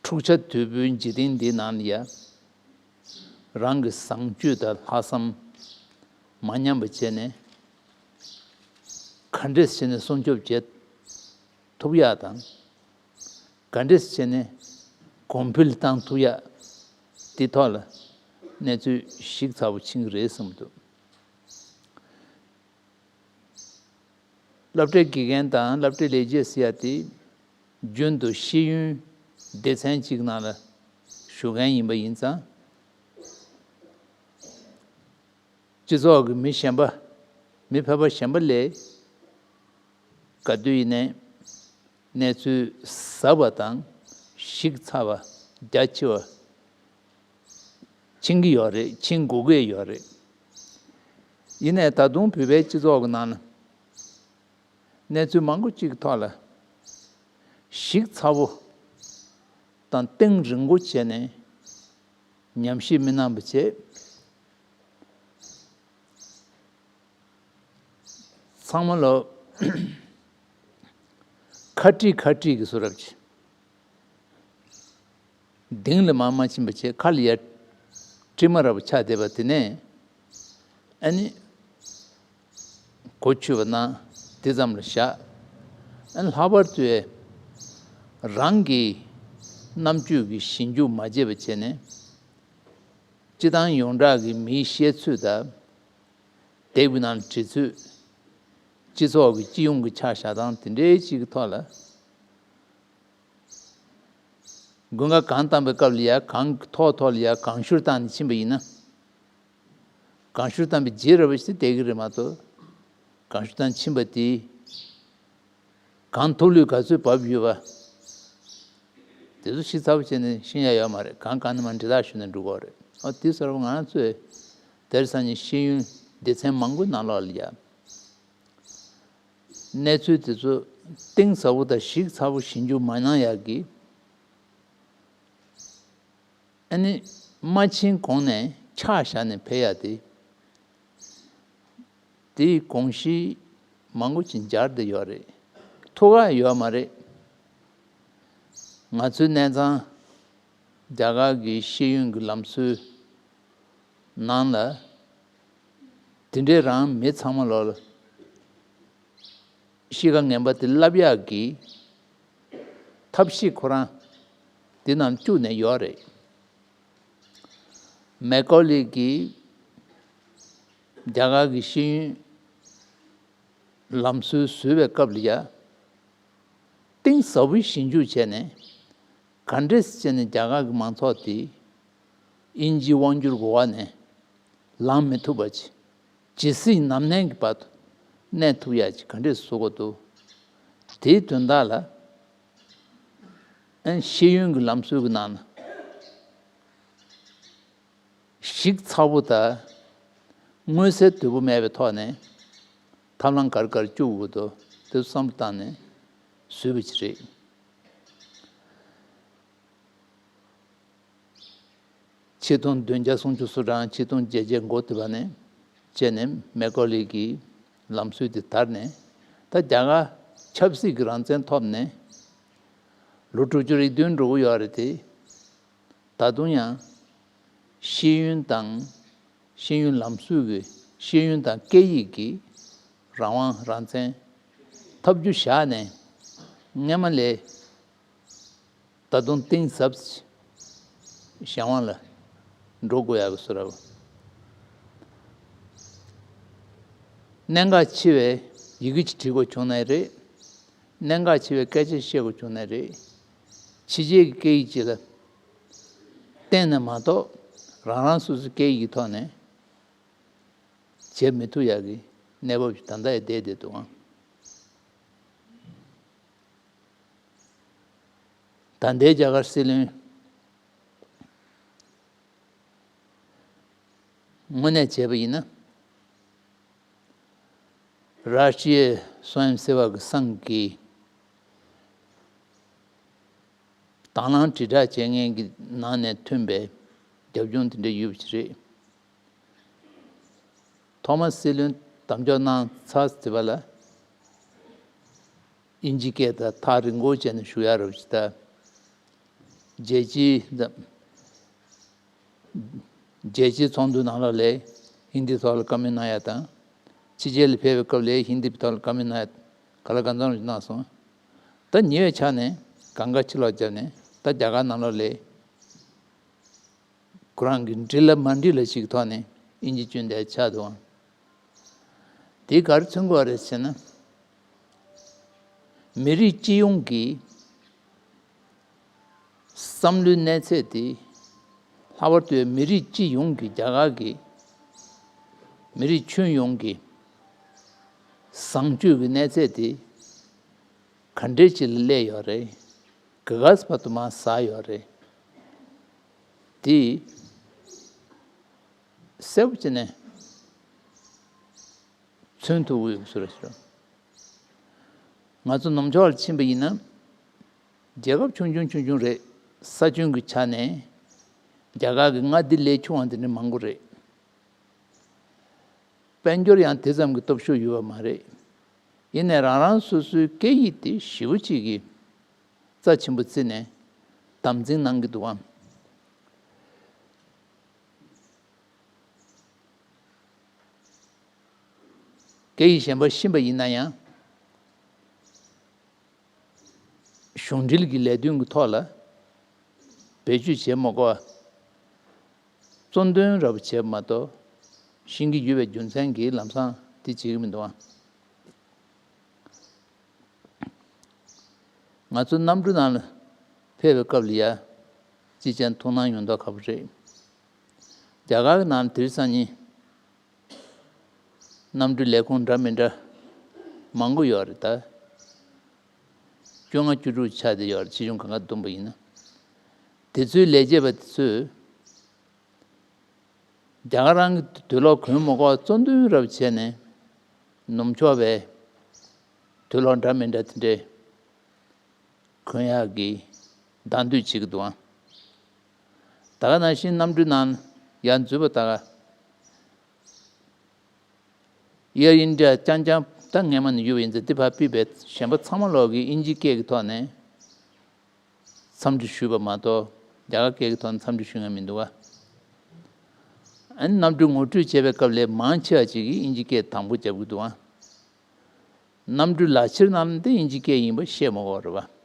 འཁྲུག་ཆ་དོད་པོའི་འཇིག་རྟེན་འདིའི་ནང་ལ་ཡ། རང་གི་བཟང་སྤྱོད་དང་ལྷག་བསམ་མ་ཉམས་པ་བྱས་ནས། ག་འདྲས་བྱས་ནས་སྲུང་སྐྱོབ་བྱེད་ཐུབ་ཡག་དང་། ག་འདྲས་བྱས་ནས་གོང་འཕེལ་བཏང་ཐུབ་ཡག་དེ་ཐོག་ལ་གནས་ཚུལ་ཞིབ་ཚགས་པོ་ཕྱིན་གྱི་རེད་བསམ་གྱི་འདུག་སློབ་གྲྭའི་དགེ་རྒན་དང་སློབ་གྲྭའི་ལས་བྱེད་ཟེར་ཡ་དེ་རྒྱུན་དུ་ཤེས་ཡོན་སྡེ་ཚན་གཅིག་ནང་ལ་ཞུགས་མཁན་ཡིན་པ་ཡིན་ཙང་། སྤྱི་ཚོགས་ཀྱི་མི་གཞན་པ། མི་ཕལ་པ་གཞན་པ་ལས་ག་དུས་ཡིན་ནའི་གནས་ཚུལ་ཟབ་པ་དང་ཞིབ་ཚགས་པ་རྒྱ་ཆེ་བ་ཕྱིན་གྱི་ཡོད་རེད། ཕྱིན་དགོས་ཀྱི་ཡོད་རེད། ཡིན་ནའི་ད་དུང་བོད་པའི་སྤྱི་ཚོགས་ཀྱི་ནང་ན་གནས་ཚུལ་མང་པོ་ཅིག་གི་ཐོག་ལ་ཞིབ་ཚགས་པོ་དང་གཏིང་རིང་པོ་བྱས་ནས་ཉམས་ཞིབ་མི་གནང་བ་བྱས། ཚང་མ་ལོ་ཁ་དཀྲིས་ཁ་དཀྲིས་ཀྱི་བཟོ་འདྲ་ཅིག་གདིང་ལ་མར་མ་ཕྱིན་པ་བྱས། ཁ་ལ་ཡ་དཀྲིས་མ་འདྲ་པོ་ཆགས་བསྡད་པ་དེ་ནས། ཨ་ནི་གོ་ཆོད་པ་གནང་། དེ་ཙམ་ལ་བཞག་ཨ་ནི་ལྷག་པར་དུ་རང་གི་རྣམ་དཔྱོད་ཀྱི་ཞིབ་འཇུག་མ་བྱས་པ་བྱས་ནས། སྤྱི་བཏང་ཡོངས་གྲགས་ཀྱི་མིའི་བཤད་ཚུལ་དང་། དེབ་ཀྱི་ནང་བྲིས་ཚུལ། སྤྱི་ཚོགས་ཀྱི་སྤྱི་ཡོངས་ཀྱི་ཆ་བཞག་སྟངས་དེ་འདྲའི་ཅིག་གི་ཐོག་ལ། དགུན་ཁ་གངས་བཏང་པའི་སྐབས་ལ་ཡ་གངས་ཀྱི་ཐོག་ཐོག་ལ་ཡ་གངས་ཤུར་བཏང་ནས་ཕྱིན་པ་ཡིན་ན། གངས་ཤུར་བཏང་པའི་རྗེས་ར་བ་ཞིག་བསྡད་ཀྱི་རེད་མ་གཏོགས། གངས་ཤུར་བཏང་ཕྱིན་པ་དེ། གངས་ཐུག་ལུད་ག་ཚོད་བབས་ཡོད་པ། དེ་ཚོ་ཞིབ་ཚགས་པོ་བྱས་ནས་ཤེས་ཡ་ཡོད་མ་རེད། གངས་གང་ནས་མར་འདྲི་རྟོག་ཞུས་ནས་འགྲོ་གི་རེད། ཨོ་དེ་ཚོ་ང་རང་ཚོས་དེང་སང་ཉིན་ཤེས་ཡོན་སྡེ་ཚན་མང་པོའི་ནང་ལོགས་ལ་ཡ། གནས་ཚུལ་དེ་ཚོ་གཏིང་ཟབ་པོ་དང་ཞིབ་ཚགས་པོ་ཞིབ་འཇུག་མ་གནང་ཡག་གི། ཨ་ནི་མ་ཕྱིན་གོང་ནས་ཆ་བཞག་ནས་ཕེབས་ཡ་དེ། དེའི་གོམས་གཤིས་མང་པོ་ཅིག་འཇར་བསྡད་ཡོད་རེད། ཐུག་ཡ་ཡོད་མ་རེད། ང་ཚོའི་གནས་ཚང་རྒྱ་གར་གྱི་ཤེས་ཡོན་གྱི་ལམ་སྲོལ་ནང་ལ། དེ་འདྲའི་རང་མི་ཚང་མ་ལོ་ལ་གཤིས་ཀ་ངན་པ་དེ་བསླབ་ཡག་གི་ཐབས་ཤེས་ཁོ་རང་དེ་ནང་བཅུག་ནས་ཡོད་རེད། མེ་ཀོ་ལི་གིས་རྒྱ་གར་གྱི་ཤེས་ཡོན་ལམ་སྲོལ་བཟོས་པའི་སྐབས་ལ་ཡ། གཏིང་ཟབ་པོའི་ཞིབ་འཇུག་བྱས་ནས། ག་འདྲས་བྱས་ནས་རྒྱ་གར་གྱི་མང་ཚོགས་དེ་དབྱིན་ཇིའི་དབང་སྒྱུར་གྱི་འོག་ནས་ལངས་མི་ཐུབ་པ་ཅིག་ཇི་སྲིད་ནམ་གནས་ཀྱི་བར་དུ་གནས་ཐུབ་ཡ་ཅིག་ག་འདྲས་བཟོ་དགོས་འདུག་དེའི་དོན་དག་ལ་ཨན་ཤེས་ཡོན་གྱི་ལམ་སྲོལ་གྱི་ནང་ན་ཞིབ་ཚགས་པོ་དང་མངོན་གསལ་དོད་པོ་མེད་པའི་ཐོག་ནས་ཐབས་ལམ་ག་རེ་ག་རེ་བཅུག་དགོས་འདུག་དེ་བསམ་བློ་བཏང་ནས་བཟོས་པ་ཅིག་རེད། ཆིག་སྟོང་བདུན་བརྒྱ་སུམ་ཅུ་སོ་གྲངས་ཆིག་སྟོང་བརྒྱད་བརྒྱ་འགོ་དེ་བ་ནས་བྱས་ནས་མེ་ཀོ་ལི་གི་ལམ་སྲོལ་དེ་དར་ནས། ད་རྒྱ་གར་ཆབ་སྲིད་ཀྱི་རང་བཙན་ཐོབ་ནས་ལོ་དྲུག་ཅུ་རེ་བདུན་འགྲོ་གི་ཡོད་རེད་དེ། ད་དུང་ཡང་ཤེས་ཡོན་དང་ཤེས་ཡོན་ལམ་སྲོལ་གྱི་ཤེས་ཡོན་དང་སྐད་ཡིག་གི་རང་དབང་རང་བཙན་ཐོབ་རྒྱུ་བཞག་ནས་སྔས་མ་ལས་ད་དུང་གཏིང་ཟབ་གཞན་དབང་ལ་འགྲོ་དགོས་ཡག་གི་བཟོ་འདྲ་བོ། གནད་འགག་ཆེ་བའི་ཡི་གེ་ཅིག་བྲིས་དགོས་བྱུང་ན་རེད། གནད་འགག་ཆེ་བའི་སྐད་ཆ་བཤད་དགོས་བྱུང་ན་རེད། ཕྱི་རྒྱལ་གྱི་སྐད་ཡིག་ཅིག་ལ་བརྟེན་ནས་མ་གཏོགས་རང་རང་སོ་སོའི་སྐད་ཡིག་གི་ཐོག་ནས་བྱེད་མི་ཐུབ་ཡག་གི་གནས་བབ་ཅིག་ད་ལྟ་ཡང་བསྡད་བསྡད་འདུག་ཨང་། ད་ལྟའི་རྒྱ་གར་སྲིད་བློན་དངོས་གནས་བྱས་པ་ཡིན་ན། རཱ་ཤི་ཡའི་སོ་ཡམ་སེ་བ་གི་སང་གི་དང་བླངས་དྲིལ་བསྒྲགས་བྱེད་མཁན་གྱི་ནང་ནས་ཐོན་པའི་རྒྱབ་ལྗོངས་དེ་འདྲ་ཡོད་པ་ཞིག་རེད། ཐོག་མར་སྲིད་བློན་དམ་འཇོག་གནང་ཚར་ཟིན་པ་ལ། དབྱིན་ཇི་སྐད་དང་ཐག་རིང་པོ་བྱས་ནས་ཞུ་ཡ་རོགས་ཞེས་དང་། རྒྱལ་སྤྱིའི་རྒྱལ་སྤྱིའི་ཚོགས་འདུའི་ནང་ལོགས་ལ་ཧིན་དི་ཐོག་ལ་བཀའ་མོལ་གནང་ཡ་དང་། ཕྱི་རྒྱལ་ལ་ཕེབས་པའི་སྐབས་ལ་ཧིན་དི་ཐོག་ལ་བཀའ་མོལ་གནང་ཡ་ག་ལ་གང་འཚམ་ཞིག་གནང་སོང་། ད་ཉེ་བའི་ཆར་ནས་གང་ག་ཕྱི་ལོགས་བརྒྱབ་ནས་ད་རྒྱ་གར་ནང་ལོགས་ལ། ཁོ་རང་གི་འགྲིག་ལ་མ་འགྲིག་ལ་ཞིག་ཐོག་ནས་དབྱིན་ཇི་སྐྱོན་བརྡ་ཆགས་འདུག་ཨང་། དེ་ག་རེ་མཚོན་གྱི་ཡོད་རེད་ཟེར་ན། མི་རིགས་སྤྱི་ཡོངས་ཀྱི་བསམ་བློའི་གནས་ཚད་དེ། ལྷག་པར་དུ་མི་རིགས་སྤྱི་ཡོངས་ཀྱི་རྒྱ་གར་གྱི་མི་རིགས་ཁྱོན་ཡོངས་ཀྱི་བཟང་སྤྱོད་ཀྱི་གནས་ཚད་དེ་ག་འདྲས་ཅིག་ལ་སླེབས་ཡོད་རེད། ག་ག་ས་བར་དུ་མར་ཟག་ཡོད་རེད། དེ་གསལ་པོ་བྱས་ནས་མཚོན་ཐུབ་ཀྱི་ཡོད་པའི་བཟོ་འདྲ་ཞིག་རེད། ང་ཚོ་ནུབ་ཕྱོགས་ལ་ཕྱིན་པ་ཡིན་ན། རྒྱལ་ཁབ་ཆུང་ཆུང་ཆུང་ཆུང་རེད། ས་ཁྱོན་གྱི་ཆ་ནས་རྒྱ་གར་གྱི་མངའ་སྡེ་ལས་ཆུང་བ་དེ་འདྲ་མང་པོ་རེད། དཔལ་འབྱོར་ཡང་དེ་ཙམ་གྱི་སྟོབས་ཤུགས་ཡོད་པ་མ་རེད། ཡིན་ནའི་རང་རང་སོ་སོའི་སྐད་ཡིག་དེ་ཞེ་པོ་ཅིག་གི་རྩ་ཆེན་པོ་བརྩིས་ནས་དམ་འཛིན་གནང་གི་འདུག་ཨང་། སྐད་ཡིག་གཞན་པ་ཤེས་པ་ཡིན་ན་ཡང་། གཞུང་འབྲེལ་གྱི་ལས་དོན་གྱི་ཐོག་ལ་བེད་སྤྱོད་བྱེད་མ་དགོས་པ། གཙོ་འདོན་རབ་བྱེད་མ་གཏོགས་ཤེས་ཀྱི་ཡོད་པའི་རྒྱུ་མཚན་གྱིས་ལམ་སང་དེ་བྱེད་ཀྱི་མི་འདུག་ཨང་། ང་ཚོ་གནམ་གྲུ་ནང་ལ་ཕེབས་པའི་སྐབས་ལ་ཡ་ཅི་ཅན་ཐུགས་སྣང་ཡོང་མདོག་ཁ་པོ་རེད། རྒྱ་གར་གྱི་ནང་ལ་དེ་རིང་སང་ཉིན། གནམ་གྲུའི་ལས་ཁུངས་འདྲ་མི་འདྲ་མང་པོ་ཡོད་རེད་ད། བཅོ་ལྔ་བཅུ་དྲུག་ཆགས་བསྡད་ཡོད་རེད། ཆེ་ཆུང་གང་ག་བསྡོམས་པ་ཡིན་ན། དེ་ཚོའི་ལས་བྱེད་པ་དེ་ཚོས་རྒྱ་གར་རང་གི་དུག་སློག་གོན་མ་དགོས་པར་གཙོ་འདོན་རབ་བྱས་ནས་ནུབ་ཕྱོགས་པའི་དུག་སློག་འདྲ་མི་འདྲ་དེ་འདྲའི་གོན་ཡག་གི་གདན་འདྲེན་བྱེད་ཀྱི་འདུག་ཨང་། ད་ག་ནང་བཞིན་གནམ་གྲུའི་ནང་ཡར་འཛུལ་བ་ད་ག་ཨེར་ཨིན་ཌི་ཡ་རྐྱང་རྐྱང་ད་སྔས་མ་ནས་ཡོད་པ་ཡིན་ཙང་དེ་ཕར་ཕུད་པའི་གཞན་པ་ཚང་མ་ལོག་གིས་དབྱིན་ཇི་སྐད་ཀྱི་ཐོག་ནས་འཚམས་འདྲི་ཞུས་པ་མ་གཏོགས་རྒྱ་གར་སྐད་ཀྱི་ཐོག་ནས་འཚམས་འདྲི་ཞུ་མཁན་མི་འདུག་ག་ཨ་ནི་གནམ་གྲུ་ངོ་སྤྲོད་བྱེད་པའི་སྐབས་ལ་མང་ཆེ་བ་ཅིག་གིས་དབྱིན་ཇི་སྐད་དང་པོ་རྒྱབ་ཀྱི་འདུག་ག་གནམ་གྲུའི་ལག་ཁྱེར་ནང་ལ་འདི་དབྱིན་ཇི་སྐད་ཡིན་པ་ཤེས་མ་དགོས་རེད་པ།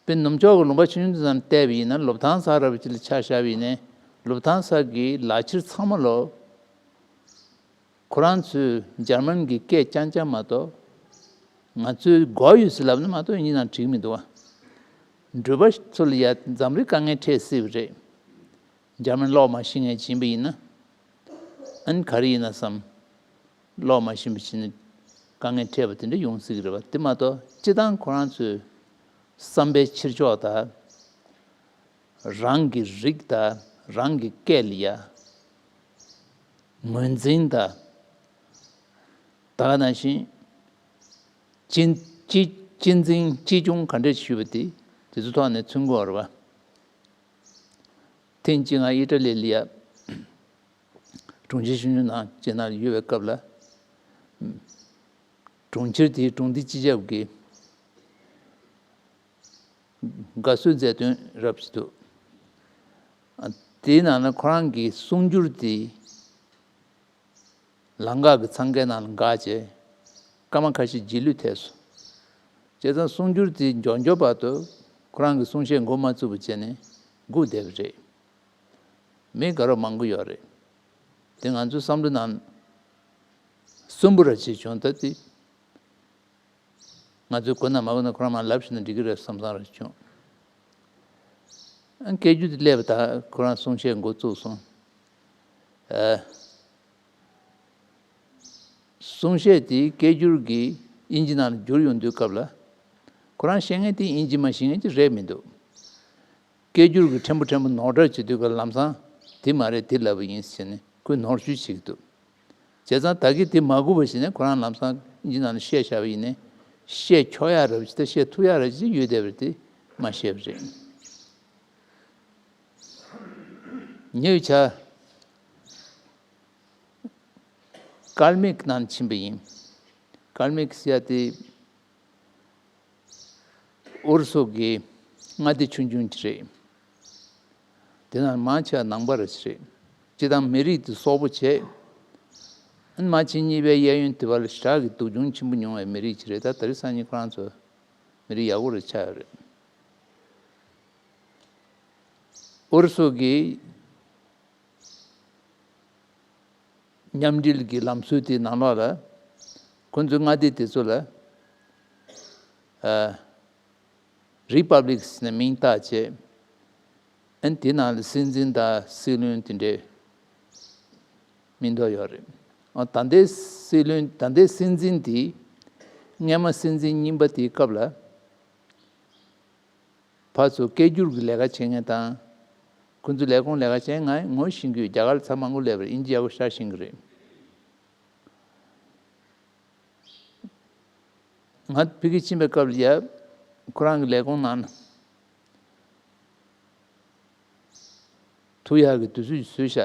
དཔེར་ན་ནུབ་ཕྱོགས་ཀྱི་ལུང་པ་ཆུང་ཆུང་དེ་ཚོ་ནང་བལྟས་པ་ཡིན་ན་ལུབ་ཐང་ས་ར་བ་ཅིག་ལ་ཆ་བཞག་པ་ཡིན་ན་ལུབ་ཐང་ས་གི་ལག་ཁྱེར་ཚང་མ་ལོ། ཁོ་རང་ཚོས་འཇར་མན་གྱི་སྐད་རྐྱང་རྐྱང་མ་གཏོགས། ང་ཚོས་དགོས་ཡོད་ཟེར་ལབ་ན་མ་གཏོགས་དབྱིན་ཇི་ནང་བྲིས་ཀྱི་མི་འདུག་ག་འགྲུལ་པ་ཚོ་ལ་ཡ་འཛམ་གླིང་དཀའ་ངལ་འཕྲད་སྲིད་པ་རེད། འཇར་མན་ཀློག་མ་ཤེས་མཁན་ཡིན་པ་ཡིན་ན། ཨ་ནི་ག་རེ་ཡིན་ན་བསམ། ཀློག་མ་ཤེས་པ་བྱས་ནས་དཀའ་ངལ་འཕྲད་པ་དེ་འདྲ་ཡོང་སྲིད་ཀྱི་རེད་པ། དེ་མ་གཏོགས་སྤྱིར་བཏང་ཁོ་རང་ཚོའི་བསམ་པའི་ཕྱིར་ཕྱོགས་དང་། རང་གི་རིགས་དང་རང་གི་སྐད་ལ་ཡ་ངོས་འཛིན་དང་། ད་ག་ནང་བཞིན་གཅེས་གཅེས་གཅེས་འཛིན་གཅེས་སྐྱོང་ག་འདྲ་ཞུས་པ་དེ་དེ་ཚོ་ཐོག་ནས་མཚོན་གྱི་ཡོད་རེད་པ། ཐེངས་གཅིག་ང་ཨི་ཊ་ལི་ལ་ཡ་གྲོང་ཁྱེར་ཆུང་ཆུང་ནང་སྤྱི་ནང་ཡོད་པའི་སྐབས་ལ། གྲོང་ཁྱེར་དེའི་གྲོང་སྡེ་སྤྱི་ཁྱབ་ཀྱི་དགའ་བསུའི་མཛད་དོན་རབ་ཅིག་འདུག་དེའི་ནང་ན་ཁོ་རང་གི་གསུང་སྒྱུར་དེ་ལམ་འགག་གི་འཚང་ཁའི་ནང་ལ་འགག་བྱས། སྐར་མ་ཁ་ཤས་རྗེས་ལུས་ཐེབས་སོང་། བྱས་ཙང་གསུང་སྒྱུར་དེ་མགྱོགས་མགྱོགས་བར་དུ་ཁོ་རང་གི་གསུང་བཤད་འགོ་མ་བཙུགས་པ་བྱས་ནས་སྒུག་བསྡད་པ་རེད། མི་དགའ་རབ་མང་པོ་ཡོད་རེད། དེ་ང་ཚོའི་བསམ་བློ་ནང་སུན་པོ་ར་ཅིག་བྱུང་། ད་དེ་ང་ཚོས་དགོས་ན་མ་དགོས་ན་ཁོ་རང་མར་ལབ་ཤེས་ན་འགྲིག་གི་རེད་བསམ་བསམ་ར་བྱུང་། ཨ། སྐད་སྒྱུར་དེ་སླེབས་པ་དང་ཁོ་རང་གསུང་བཤད་འགོ་བཙུགས་སོང་། ཨ། གསུང་བཤད་དེ་སྐད་སྒྱུར་གྱིས་དབྱིན་ཇི་ནང་ལ་བསྒྱུར་ཡོང་དུས་སྐབས་ལ། ཁོ་རང་བཤད་མཁན་དེ་དབྱིན་ཇི་མ་ཤེས་མཁན་ཅིག་རེད་མི་འདུག་སྐད་སྒྱུར་གྱི་ཕྲན་བུ་ཕྲན་བུ་ནོར་འཁྲུལ་བྱེད་དུས་ཀ་ལམ་སང་དེ་མ་རེད་དེ་ལབ་པ་ཡིན་ཟེར་ནས་ཁོས་ནོར་འཁྲུལ་བྱེད་ཀྱི་འདུག་བྱས་ཙང་ད་གིན་དེ་མ་སྒུག་པ་བྱས་ནས་ཁོ་རང་ལམ་སང་དབྱིན་ཇི་ནང་ལ་བཤད་བཞག་པ་ཡིན་ནའི། བཤད་ཆོག་ཡག་རབ་ཅིག་དང་བཤད་ཐུབ་ཡག་རབ་ཅིག་ཡོད་བསྡད་པ་དེ་མ་བཤད་པ་རེད། ཉེ་བའི་ཆར་ཀལ་མིག་ནང་ཕྱིན་པ་ཡིན། ཀལ་མིག་ཟེར་ཡ་དེ། ཨུ་རུ་སུ་གི་མངའ་སྡེ་ཆུང་ཆུང་ཅིག་རེད། དེ་ནང་མང་ཆེ་བ་ནང་པ་ར་ཅིག་རེད། སྤྱིར་བཏང་མི་རིགས་དེ་སོག་པོ་བྱས། ཨ་ནི་མ་ཕྱི་གཉིས་པའི་གཡས་གཡོན་དེ་བར་ལ་ཞེ་དྲག་གི་སྡུག་སྦྱོང་ཆེན་པོ་མྱོང་བའི་མི་རིགས་ཅིག་རེད། ད་དེ་རིང་སང་ཉིན་ཁོ་རང་ཚོ་མི་རིགས་ཡག་པོ་རེ་ཆགས་ཡོད་རེད། ཨུ་རུ་སུ་གི་མཉམ་འབྲེལ་གྱི་ལམ་སྲོལ་དེའི་ནང་ལོགས་ལ། ཁོ་ཚོའི་མངའ་སྡེ་དེ་ཚོ་ལ། ཨ། རི་པབ་ལིག་ཟེར་ནས་མིང་བཏགས་བྱས། ཨ་ནི་དེ་ནང་ལ་སྲིད་འཛིན་དང་སྲིད་བློན་དེ་འདྲའི་མིང་འདོགས་ཡོད་རེད། ཨ། ད་ལྟའི་སྲིད་བློན། ད་ལྟའི་སྲིད་འཛིན་དེ་སྔས་མ་སྲིད་འཛིན་རྙིང་པ་དེའི་སྐབས་ལ། ཕར་ཚུར་སྐད་སྒྱུར་གྱི་ལས་ཀ་བྱེད་མཁན་དང་། ཁོ་ཚོའི་ལས་ཁུངས་ལས་ཀ་བྱེད་མཁན་ངོ་ཤེས་ཀྱི་ཡོད། རྒྱ་གར་ལ་ཚར་མང་པོ་སླེབས་པ་རེད། དབྱིན་ཇི་ཡག་པོ་ཤར་ཤེས་ཀྱི་རེད། ང་ཕ་གིར་ཕྱིན་པའི་སྐབས་ལ་ཡ། ཁོ་རང་གི་ལས་ཁུངས་ནང་ཐུག་ཡག་གི་དུས་ཚོད་བཟོས་ཤག་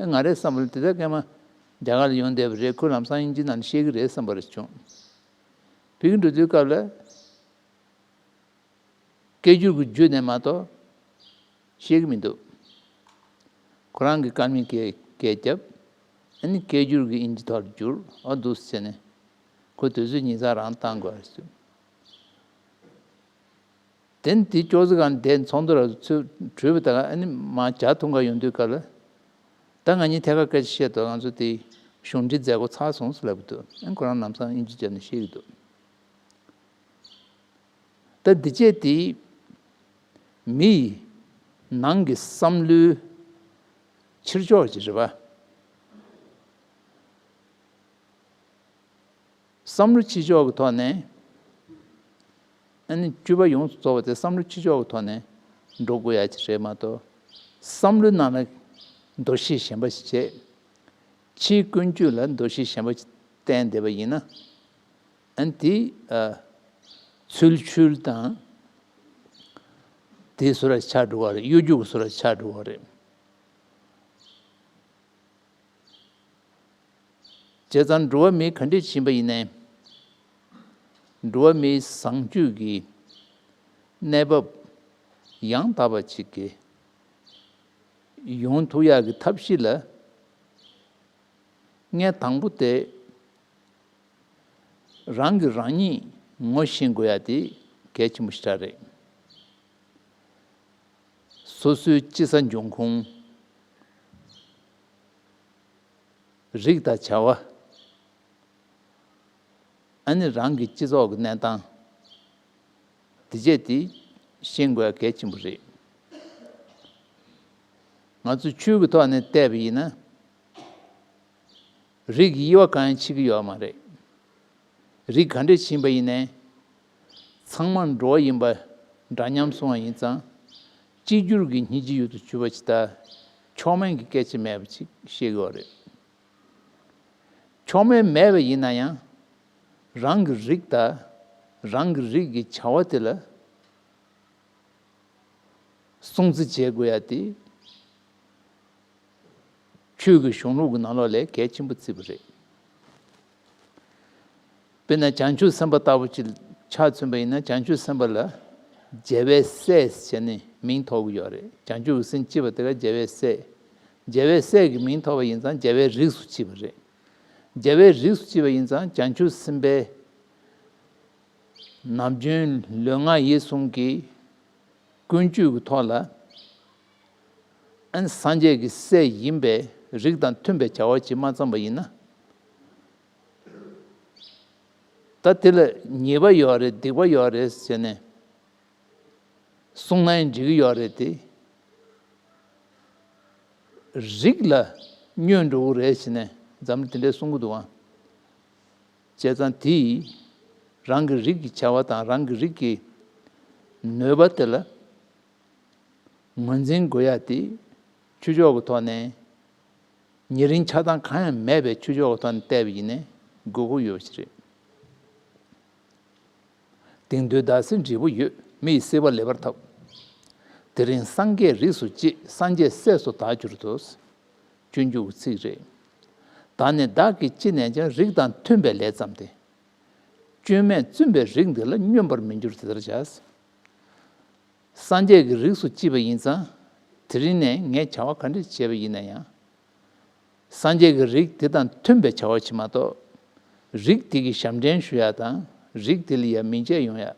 ཨེ། ང་རའི་བསམ་པ་ལ་དེ་ལྟར་སྐར་མ་རྒྱ་གར་ལ་ཡོང་བསྡད་པ་རེད། ཁོས་ལམ་སང་དབྱིན་ཇི་ནང་བཤད་ཀྱི་རེད་བསམ་པ་རེ་བྱུང་། ཕ་གིར་འགྲོ་དུས་སྐབས་ལ། སྐད་སྒྱུར་གྱི་བརྒྱུད་ནས་མ་གཏོགས་ཤེས་ཀྱི་མི་འདུག་ཁོ་རང་གིས་ཀལ་མིག་གིས་སྐད་བརྒྱབ། ཨ་ནི་སྐད་སྒྱུར་གྱིས་དབྱིན་ཇི་ཐོག་ལ་བསྒྱུར། ཨོ་འདུག་སེ་བྱས་ནས་ཁོ་དུས་ཚོད་ཉིན་གྲངས་རང་བཏང་དགོས་རེད་ཟེར། དེ་ནས་དེ་ཅོག་ཙེ་སྒང་བསྡད། ཚོགས་འདུ་ར་ཚུར་གྲོལ་བ་དང་། ཨ་ནི་མར་ཇ་འཐུང་ག་ཡོང་དུས་སྐབས་ལ། ད་ང་གཉིས་ཐད་ཀར་སྐད་ཆ་བཤད་དོ། ང་ཚོ་དེ་གཞུང་འབྲེལ་མཛད་སྒོ་ཚར་སོང་ཟེར་ལབ་ཀྱི་འདུག་ཨ་ནི་ཁོ་རང་ལམ་སང་དབྱིན་ཇི་བརྒྱབ་ནས་བཤད་ཀྱི་འདུག་ད་འདི་བྱས་དེ་མིའི་ནང་གི་བསམ་བློའི་ཕྱིར་ཕྱོགས་ཅིག་རེད་པ། བསམ་བློ་ཕྱིར་ཕྱོགས་ཀྱི་ཐོག་ནས། ཨ་ནི་སྤྱོད་པ་ཡོངས་སུ་རྫོགས་པ་དེ་བསམ་བློ་ཕྱིར་ཕྱོགས་ཀྱི་ཐོག་ནས་འགྲོ་དགོས་ཡ་ཅིག་རེད་མ་གཏོགས། བསམ་བློའི་ནང་ལ་འདུ་ཤེས་གཞན་པ་ཞིག་བྱས། ཕྱིའི་ཀུན་སྤྱོད་ལ་འདུ་ཤེས་གཞན་པ་ཞིག་བསྟན་བསྡད་པ་ཡིན་ན། ཨ་ནི་དེ། ཨ། ཚུལ་འཆོས་དང་། དེ་བཟོ་འདྲ་ཆགས་འགྲོ་བ་རེད། གཡོ་སྒྱུ་གི་བཟོ་འདྲ་ཆགས་འགྲོ་བ་རེད། བྱས་ཙང་འགྲོ་བ་མི་ག་འདྲས་ཕྱིན་པ་ཡིན་ནའི། འགྲོ་བ་མིའི་བཟང་སྤྱོད་ཀྱི་གནས་བབ་ཡང་དག་པ་ཅིག་གི་ཡོང་ཐུབ་ཡག་གི་ཐབས་ཤེས་ལ། ངས་དང་པོ་དེ། རང་གིས་རང་ཉིད་ངོ་ཤེས་དགོས་ཡ་དེ་གལ་ཆེན་པོ་ཞེ་དྲག་རེད། སོ་སོའི་སྐྱེས་ས་འབྱུང་ཁུངས། རིགས་དང་བྱ་བ། ཨ་ནི་རང་གི་སྤྱི་ཚོགས་ཀྱི་གནས་སྟངས། དེ་བྱས་དེ་ཤེས་དགོས་ཡ་གལ་ཆེན་པོ་རེད། ང་ཚོ་ཆོས་ཀྱི་ཐོག་ནས་བལྟས་པ་ཡིན་ན། རིགས་ཀྱི་དབྱེ་བ་གང་ཡང་ཕྱེ་གི་ཡོད་མ་རེད། རིགས་ག་འདྲས་ཕྱིན་པ་ཡིན་ནའི། ཚང་མ་འགྲོ་བ་ཡིན་པ་འདྲ་མཉམ་སོང་བ་ཡིན་ཙང་། གཅིག་གྱུར་གྱི་སྙིང་རྗེ་ཡུལ་དུ་གྱུར་པ་ཅིག་དང་། མཆོག་དམན་གྱི་སྐད་ཆ་མེད་པ་ཅིག་བཤད་ཀྱི་ཡོད་རེད། མཆོག་དམན་མེད་པ་ཡིན་ན་ཡང་། རང་གི་རིགས་དང་། རང་གི་རིགས་ཀྱི་བྱ་བ་དེ་ལ་སྲུང་བརྩི་བྱེད་དགོས་ཡ་དེ། ཆོས་ཀྱི་གཞུང་ལུགས་ཀྱི་ནང་ལོགས་ལས་གལ་ཆེན་པོ་བརྩིས་པ་རེད། དཔེར་ན་བྱང་ཆུབ་སེམས་དཔའ་ལྟ་བུ་ཅིག་ཆ་མཚོན་པ་ཡིན་ན། བྱང་ཆུབ་སེམས་དཔའ་ལ་རྒྱལ་བའི་སྲས་ཟེར་ནས་མིང་ཐོགས་ཀྱི་ཡོད་རེད། བྱང་ཆུབ་སེམས་སྐྱེས་པ་དེ་ག་རྒྱལ་བའི་སྲས། རྒྱལ་བའི་སྲས་ཀྱི་མིང་ཐོགས་པ་ཡིན་ཙང་རྒྱལ་བའི་རིགས་སུ་སྐྱེས་པ་རེད། རྒྱལ་བའི་རིགས་སུ་སྐྱེས་པ་ཡིན་ཙང་། བྱང་ཆུབ་སེམས་དཔའི་ནམ་རྒྱུན་ལུས་ངག་ཡིད་གསུམ་གྱི་ཀུན་སྤྱོད་ཀྱི་ཐོག་ལ། ཨན་སངས་རྒྱས་ཀྱི་སྲས་ཡིན་པའི་རིགས་དང་མཐུན་པའི་བྱ་བ་ཅིག་མ་བརྩམས་པ་ཡིན་ན། ད་དེ་ལ་ཉེས་པ་ཡོད་རེད། སྡིག་པ་ཡོད་རེད་ཟེར་ནས་གསུངས་ན་ཡང་འགྲིག་གི་ཡོད་རེད་དེ། རིགས་ལ་གནོད་འགྲོ་གི་རེད་ཟེར་ནས་འཛམ་གླིང་དེ་འདྲས་གསུང་གི་འདུག་ཨང་། བྱས་ཙང་དེས་རང་གི་རིགས་ཀྱི་བྱ་བ་དང་། རང་གི་རིགས་ཀྱི་ནུས་པ་དེ་ལ་ངོས་འཛིན་དགོས་ཡ་དེ། ཆོས་ཕྱོགས་ཀྱི་ཐོག་ནས་ཉེ་རིང་ཆགས་སྡང་གང་ཡང་མེད་པའི་ཆོས་ཕྱོགས་ཀྱི་ཐོག་ནས་བལྟས་པ་ཡིན་ནའི་དགོས་མཁོ་ཡོད་པ་ཞིག་རེད། དེང་དུས་བདག་སྲིད་འབྲས་བུ་ཡོད། མི་ཡི་སྲིད་པ་ལེགས་པར་ཐོབ། དེ་རིང་སངས་རྒྱས་རིགས་སུ་སྐྱེས། སངས་རྒྱས་སྲས་སུ་བདག་གྱུར་ཏོ། སྤྱོད་འཇུག་གི་ཚིག་རེད། བདག་ནི་བདག་གིས་ཅི་ནས་ཀྱང་། རིགས་དང་མཐུན་པའི་ལས་བརྩམས་ཏེ། སྐྱོན་མེད་བཙུན་པའི་རིགས་འདི་ལ། སྙོམས་པར་མི་འགྱུར་དེ་ལྟར་བྱ། སངས་རྒྱས་ཀྱི་རིགས་སུ་སྐྱེས་པ་ཡིན་ཙང་། དེ་རིང་ནས་ངས་བྱ་བ་ག་འདྲ་བྱས་པ་ཡིན་ན་ཡང་། སངས་རྒྱས་ཀྱི་རིགས་དེ་དང་མཐུན་པའི་བྱ་བ་བྱེད་མ་གཏོགས། རིགས་དེ་གི་ཞབས་འདྲེན་ཞུ་ཡ་དང་། རིགས་དེ་ལ་ཡ་མིང་ཆད་ཡོང་ཡ།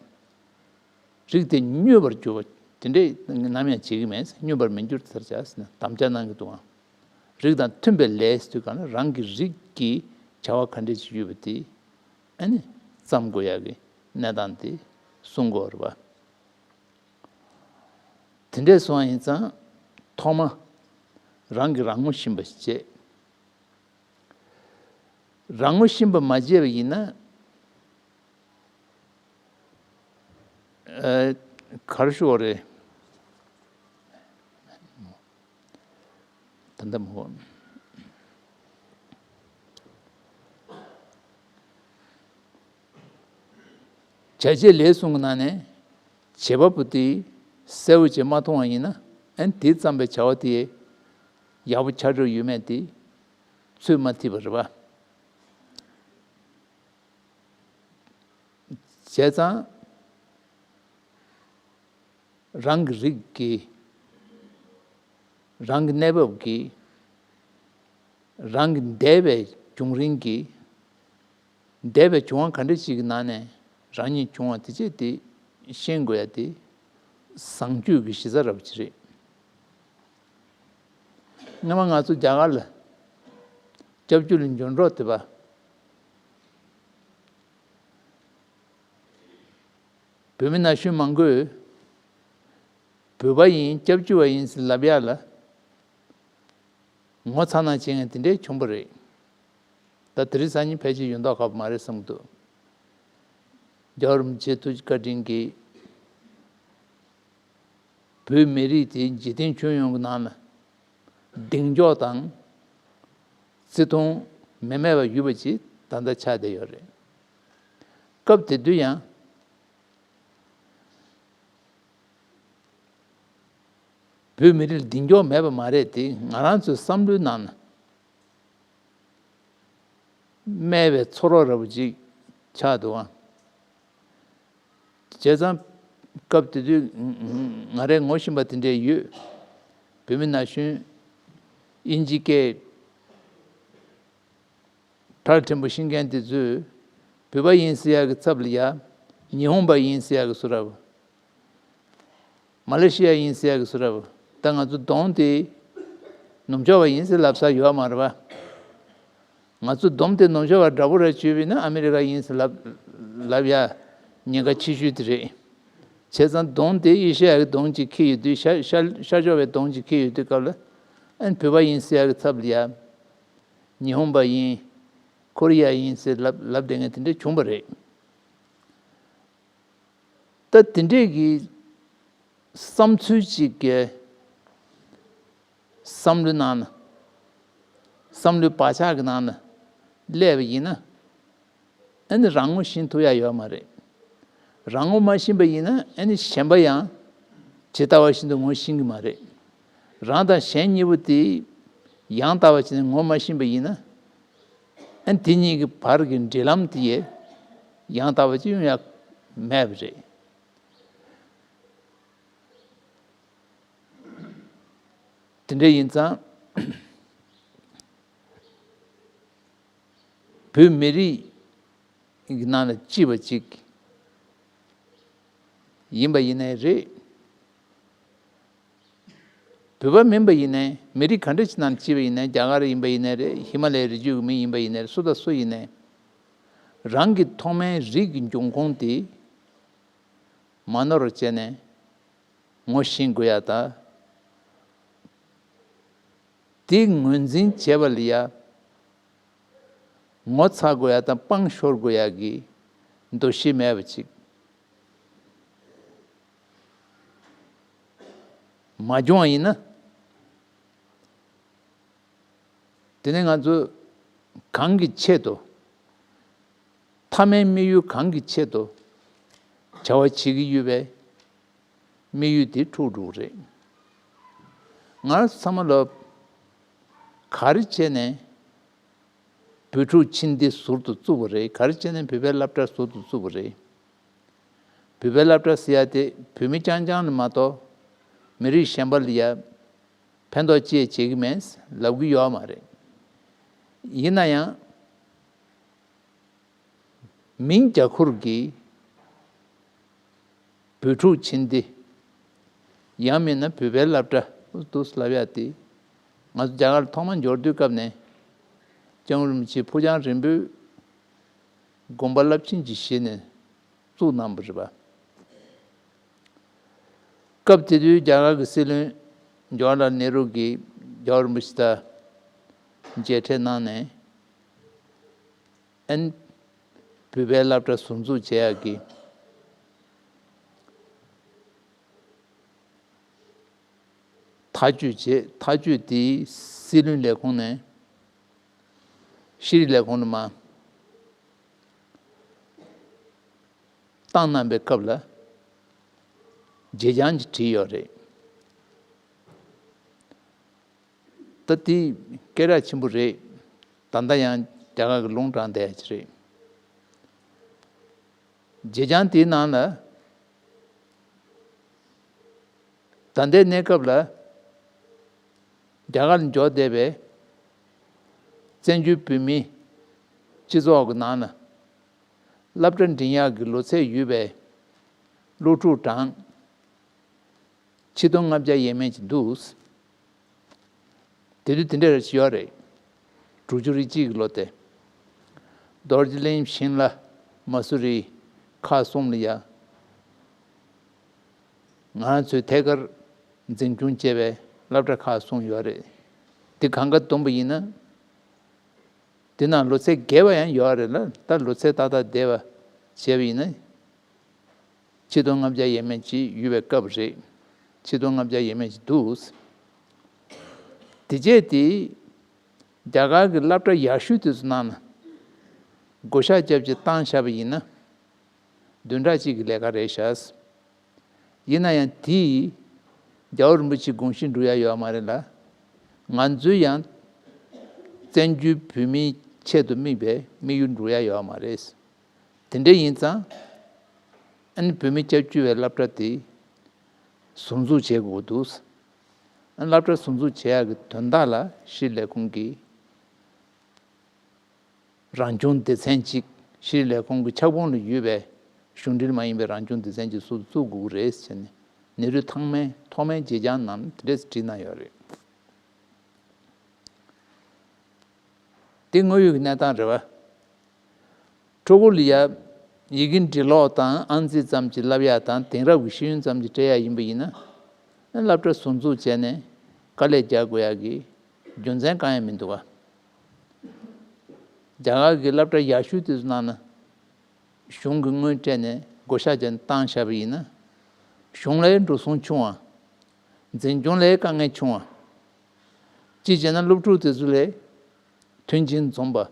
རིགས་དེ་མྱོས་པར་འགྱུར་བ་དེ་འདྲས་ནམ་ཡང་བྱེད་ཀྱི་མེད། སྙོམས་པར་མི་འགྱུར་དེ་ལྟར་བྱ་ཟེར་ནས་དམ་བཅའ་གནང་གི་འདུག་ཨང་། རིགས་དང་མཐུན་པའི་ལས་ཟེར་དུས་གང་ལ་རང་གི་རིགས་ཀྱི་བྱ་བ་ག་འདྲས་ཅིག་ཡོད་པ་དེ་ཨ་ནི་བརྩམ་དགོས་ཡ་གི་གནས་སྟངས་དེ་གསུང་དགོས་རེད་པ། དེ་འདྲས་སོང་བ་ཡིན་ཙང་། ཐོག་མ་རང་གིས་རང་ངོ་ཤེས་པ་ཞིག་བྱེད། རང་ངོ་ཤེས་པ་མ་བྱས་པ་ཡིན་ན། ཨ། ག་རེ་ཞུ་དགོས་རེད། ད་ལྟ་མོ། བྱ་བྱེད་ལས་གསུམ་གྱི་ནང་ནས་བྱེད་པ་པོ་དེ་གསལ་པོ་བྱས་མ་མཐོང་བ་ཡིན་ན། ཨ་ནི་དེས་བརྩམས་པའི་བྱ་བ་དེ་ཡག་པོ་ཆ་འཇོག་ཡོད་མེད་དེ་ཚོད་མ་ཐིག་པ་རེད་པ། བྱས་ཙང་། རང་གི་རིགས་ཀྱི། རང་གི་གནས་བབ་ཀྱི། རང་གི་འདས་པའི་བྱུང་རིམ་གྱི། འདས་པའི་བྱུང་བ་ག་འདྲ་ཞིག་གི་ནང་ནས་རང་ཉིད་བྱུང་བ་དེ་བྱས་དེ་ཤེས་དགོས་ཡ་དེ་བཟང་སྤྱོད་ཀྱི་གཞི་རྩ་ར་བ་ཅིག་རེད། སྔོན་མ་ང་ཚོ་རྒྱ་གར་ལ་སྐྱབས་བཅོལ་ལ་འབྱོར་འགྲོ་དེ་བ། བོད་མི་ན་གཞོན་མང་པོས་བོད་པ་ཡིན། སྐྱབས་བཅོལ་བ་ཡིན་ཟེར་ལབ་ཡ་ལ་ངོ་ཚ་ན་བྱེད་མཁན་དེ་འདྲས་བྱུང་བ་རེད། ད་དེ་རིང་སང་ཉིན་ཕལ་ཆེར་ཡོད་མདོག་ཁ་པོ་མ་རེད་བསམ་གྱི་འདུག་རྒྱལ་བ་རིན་པོ་ཆེ་ཐུགས་རྗེ་བཀའ་དྲིན་གྱིས། བོད་མི་རིགས་དེ་འཇིག་རྟེན་ཁྱོན་ཡོངས་ཀྱི་ནང་ལ་གདེང་འཇོག་དང་བརྩི་མཐོང་མི་མེད་པ་ཡོད་པ་ཅིག་ད་ལྟ་ཆགས་བསྡད་ཡོད་རེད། སྐབས་དེ་དུས་ཡང་བོད་མི་རིགས་ལ་གདེང་འཇོག་མེད་པ་མ་རེད་དེ། ང་རང་ཚོའི་བསམ་བློའི་ནང་ན། སྨྲས་པའི་ཚོར་བ་འདྲ་པོ་ཅིག་ཆགས་འདུག་ཨང་། བྱས་ཙང་སྐབས་དེ་དུས་ང་རའི་ངོ་ཤེས་པ་དེ་འདྲས་ཡོད། བོད་མི་ན་གཞོན་དབྱིན་ཇི་སྐད་ཁྲ་ཕྲན་བུ་ཤེས་མཁན་དེ་ཚོས་བོད་པ་ཡིན་ཟེར་ཡག་གི་ཚབ་ལ་ཡ་ཉི་ཧོང་པ་ཡིན་ཟེར་ཡག་གི་བཟོ་འདྲ་པོ། མ་ལེ་ཤི་ཡ་ཡིན་ཟེར་ཡག་གི་བཟོ་འདྲ་པོ། ད་ང་ཚོ་གདོང་དེ་ནུབ་ཕྱོགས་པ་ཡིན་ཟེར་ལབ་ས་ཡོད་མ་རེད་པ། ང་ཚོ་གདོང་དེ་ནུབ་ཕྱོགས་པ་འདྲ་པོ་རེད་བྱས་པ་ཡིན་ན་ཨ་མི་རི་ཀ་ཡིན་ཟེར་ལབ་ལབ་ཡ་ཉེན་ཁ་ཆེ་ཤོས་དེ་རེད། བྱས་ཙང་གདོང་དེ་ཨེ་ཤེ་ཡ་གི་གདོང་ཅིག་འཁྱེར་ཡོད་དུས། ཤར་ཤར་ཤར་ཕྱོགས་པའི་གདོང་ཅིག་འཁྱེར་ཡོད་དུས་སྐབས་ལ། ཨ་ནི་བོད་པ་ཡིན་ཟེར་ཡག་གི་ཚབ་ལ་ཡ། ཉི་ཧོང་པ་ཡིན། ཁོ་རི་ཡ་ཡིན་ཟེར་ལབ་ལབ་བསྡད་མཁན་དེ་འདྲ་བྱུང་བ་རེད། ད་དེ་འདྲས་ཀྱི་བསམ་ཚུལ་ཅིག་གི་བསམ་བློའི་ནང་ན། བསམ་བློའི་བག་ཆགས་ཀྱི་ནང་ན་སླེབས་པ་ཡིན་ན། ཨ་ནི་རང་ངོ་ཤེས་ཐུབ་ཡ་ཡོད་མ་རེད། རང་ངོ་མ་ཤེས་པ་ཡིན་ན་ཨ་ནི་གཞན་པ་ཡང་ཇི་ལྟ་བ་བཞིན་དུ་ངོ་ཤེས་ཀྱི་མ་རེད། རང་དང་གཞན་གཉིས་པོ་དེ་ཡང་དག་པ་བྱས་ནས་ངོ་མ་ཤེས་པ་ཡིན་ན། ཨ་ནི་དེ་གཉིས་ཀྱི་བར་གྱི་འབྲེལ་ལམ་དེ་ཡང་དག་པ་ཅིག་ཡོང་ཡ་མེད་པ་རེད། དེ་འདྲ་ཡིན་ཙང་། བོད་མི་རིགས་ཀྱི་ནང་ལ་སྐྱིད་པ་ཅིག་ཡིན་པ་ཡིན་ནའི་རེད། བོད་པ་མིན་པ་ཡིན་ནའི་མི་རིགས་ག་འདྲ་ཞིག་ནང་སྐྱིད་པ་ཡིན་ནའི་རྒྱ་གར་ཡིན་པ་ཡིན་ནའི་རེད། ཧི་མ་ལ་ཡའི་རི་རྒྱུད་ཀྱི་མི་ཡིན་པ་ཡིན་ནའི་རེད། སུ་དང་སུ་ཡིན་ནའི་རང་གི་ཐོག་མའི་རིགས་ཀྱི་འབྱུང་ཁུངས་དེ་མ་ནོར་བར་བྱས་ནས་ངོ་ཤེས་དགོས་ཡ་དང་། དེ་ངོས་འཛིན་བྱེད་པ་ལ་ཡ་ངོ་ཚ་དགོས་ཡ་དང་སྤང་ཤོར་དགོས་ཡ་གི་འདུ་ཤེས་མེད་པ་ཅིག་མ་བྱུང་བ་ཡིན་ན། དེ་ནས་ང་ཚོས་གང་གི་ཆེད་དུ། མཐའ་མའི་དམིགས་ཡུལ་གང་གི་ཆེད་དུ་བྱ་བ་བྱེད་ཀྱི་ཡོད་པའི་དམིགས་ཡུལ་དེ་འཁྲུག་འགྲོ་གི་རེད། ང་ཚང་མ་ལ་ག་རེ་བྱས་ནས་བོད་ཕྲུག་ཆེན་འདི་ཟུར་དུ་བཙུགས་པ་རེད། ག་རེ་བྱས་ནས་བོད་པའི་སློབ་གྲྭ་ཟུར་དུ་བཙུགས་པ་རེད། བོད་པའི་སློབ་གྲྭ་ཟེར་ཡ་དེ་བོད་མི་རྐྱང་རྐྱང་ལ་མ་གཏོགས་མི་རིགས་གཞན་པ་ལ་ཡ་ཕན་ཐོགས་ཅི་ཡང་བྱེད་ཀྱི་མེད་ལབ་ཀྱི་ཡོད་མ་རེད། ཡིན་ན་ཡང་མིང་རྒྱ་ཁུར་གྱིས་བོད་ཕྲུག་ཆེན་འདི། ཡང་མིན་ན་བོད་པའི་སློབ་གྲྭ་འདུག་ལབ་ཡ་དེ། ང་ཚོ་རྒྱ་གར་ཐོག་མར་འབྱོར་དུས་སྐབས་ནས་སྐྱབས་མགོན་རིན་པོ་ཆེ་ཕུགས་རྒྱང་རིང་པོའི་དགོངས་པ་རླབས་ཆེན་གྱི་གཞི་ནས་བཙུགས་གནང་བ་རེད་པ། སྐབས་དེ་དུས་རྒྱ་གར་གྱི་སྲིད་བློན་ཇོ་ཧར་ལལ་ནེ་རུ་གིས་རྒྱལ་བ་རིན་པོ་ཆེ་དང་མཇལ་འཕྲད་གནང་ནས། ཨན། བོད་པའི་སློབ་གྲྭ་ཟུར་འཛུགས་བྱེད་ཡག་གི་ཐག་གཅོད་བྱས། ཐག་གཅོད་དེ་སྲིད་བློན་ལས་ཁུངས་ནས་ཤེས་རིག་ལས་ཁུངས་ལ་མར་བཏང་གནང་པའི་སྐབས་ལ་བརྗེད་བྱང་ཅིག་བྲིས་ཡོད་རེད། ད་དེ་སྐད་གྲགས་ཆེན་པོ་རེད། ད་ལྟ་ཡང་རྒྱ་གར་གྱི་ལུང་དྲངས་བསྡད་ཡ་ཅིག་རེད། བརྗེད་བྱང་དེའི་ནང་ལ་ད་ལྟའི་གནས་སྐབས་ལ་རྒྱ་གར་ལ་འབྱོར་བསྡད་པའི་བཙན་བྱོལ་བོད་མིའི་སྤྱི་ཚོགས་ཀྱི་ནང་ལ་སློབ་གྲྭ་འགྲིམ་ཡག་གི་ལོ་ཚད་ཡོད་པའི་སློབ་ཕྲུག་གྲངས་ཆིག་སྟོང་ལྔ་བརྒྱ་ཡས་མས་ཅིག་འདུག། དེ་དུས་དེ་འདྲ་ཞིག་ཡོད་རེད། དྲུག་ཅུ་རེ་གཅིག་གི་ལོ་དེ། རྡོ་རྗེ་གླིང་ཤིང་ལ་མ་སུ་རི་ཁག་གསུམ་ལ་ཡ། ང་རང་ཚོའི་ཐད་ཀར་འཛིན་སྐྱོང་བྱས་པའི་སློབ་གྲྭ་ཁག་གསུམ་ཡོད་རེད། དེ་གང་ག་བསྡོམས་པ་ཡིན་ན། དེ་ནང་ལོ་ཚད་བརྒལ་བ་ཡང་ཡོད་རེད་ལ། ད་ལོ་ཚད་ཏག་ཏག་བསྡད་པ་བྱས་པ་ཡིན་ན། ཆིག་སྟོང་ལྔ་བརྒྱ་ཡས་མས་ཅིག་ཡོད་པའི་སྐབས་རེད། ཆིག་སྟོང་ལྔ་བརྒྱ་ཡས་མས་ཅིག་འདུག། དེ་རྗེས་དེ་རྒྱ་གར་གྱི་སློབ་གྲྭ་ཡག་ཤོས་དེ་ཚོ་ནང་ན་བགོ་བཤའ་རྒྱབ་ཅིག་བཏང་བཞག་པ་ཡིན་ན། བདུན་ཕྲག་གཅིག་གི་ལས་ཀ་རེད་ཤག། ཡིན་ན་ཡང་དེས་རྒྱལ་བ་རིན་པོ་ཆེའི་དགོངས་གཞི་འགྲུབ་ཡ་ཡོད་མ་རེད་ལ། ང་ཚོའི་ཡང་བཙན་བྱོལ་བོད་མིའི་ཆེད་དུ་དམིགས་པའི་དམིགས་ཡུལ་འགྲུབ་ཡ་ཡོད་མ་རེད། དེ་འདྲ་ཡིན་ཙང་། ཨ་ནི་བོད་མི་སྐྱབས་བཅོལ་བའི་སློབ་གྲྭ་དེ་ཟུར་འཛུགས་བྱེད་དགོས་འདུག། ཨ་ནི་སློབ་གྲྭ་ཟུར་འཛུགས་བྱེད་ཡག་གི་དོན་དག་ལ་ཤེས་རིག་ལས་ཁུངས་ཀྱིས་རང་སྐྱོང་སྡེ་ཚན་གཅིག། ཤེས་རིག་ལས་ཁུངས་ཀྱི་ཕྱག་དཔུང་ལ་ཡོད་པའི་གཞུང་འབྲེལ་མ་ཡིན་པའི་རང་སྐྱོང་སྡེ་ཚན་གཅིག་ཟུར་དུ་བཙུགས་དགོས་ཀྱི་རེད་ཟེར་ནས་ནེ་རུ་ཐང་མའི་ཐོག་མའི་བརྗེད་བྱང་ནང་དེ་འདྲས་བྲིས་གནང་ཡོད་རེད། དེ་དངོས་ཡོད་ཀྱི་གནས་སྟངས་རེད་བ། ཕྲུ་གུ་ལ་ཡ་ཡི་གེ་འབྲི་ཀློག་དང་ཨང་རྩིས་ཙམ་གྱི་བསླབ་ཡ་དང་དེང་རབས་ཀྱི་ཤེས་ཡོན་ཙམ་གྱི་སྤྲད་ཡ་ཡིན་པ་ཡིན་ན། སློབ་གྲྭ་ཟུར་འཛུགས་བྱས་ནས་དཀའ་ལས་རྒྱག་དགོས་ཡ་གི་རྒྱུ་མཚན་གང་ཡང་མི་འདུག་ག། རྒྱ་གར་གྱི་སློབ་གྲྭ་ཡག་ཤོས་དེ་ཚོ་ནང་ན་གཞུང་གིས་དངུལ་སྤྲད་ནས་བགོ་བཤའ་བྱས་ནས་བཏང་བཞག་པ་ཡིན་ན། གཞུང་ལ་འགྲོ་སོང་ཆུང་བ། འཛིན་སྐྱོང་ལ་དཀའ་ངལ་ཆུང་བ། གཅིག་བྱས་ན་སློབ་ཕྲུག་དེ་ཚོ་ལ་མཐུན་རྐྱེན་འཛོམས་པ།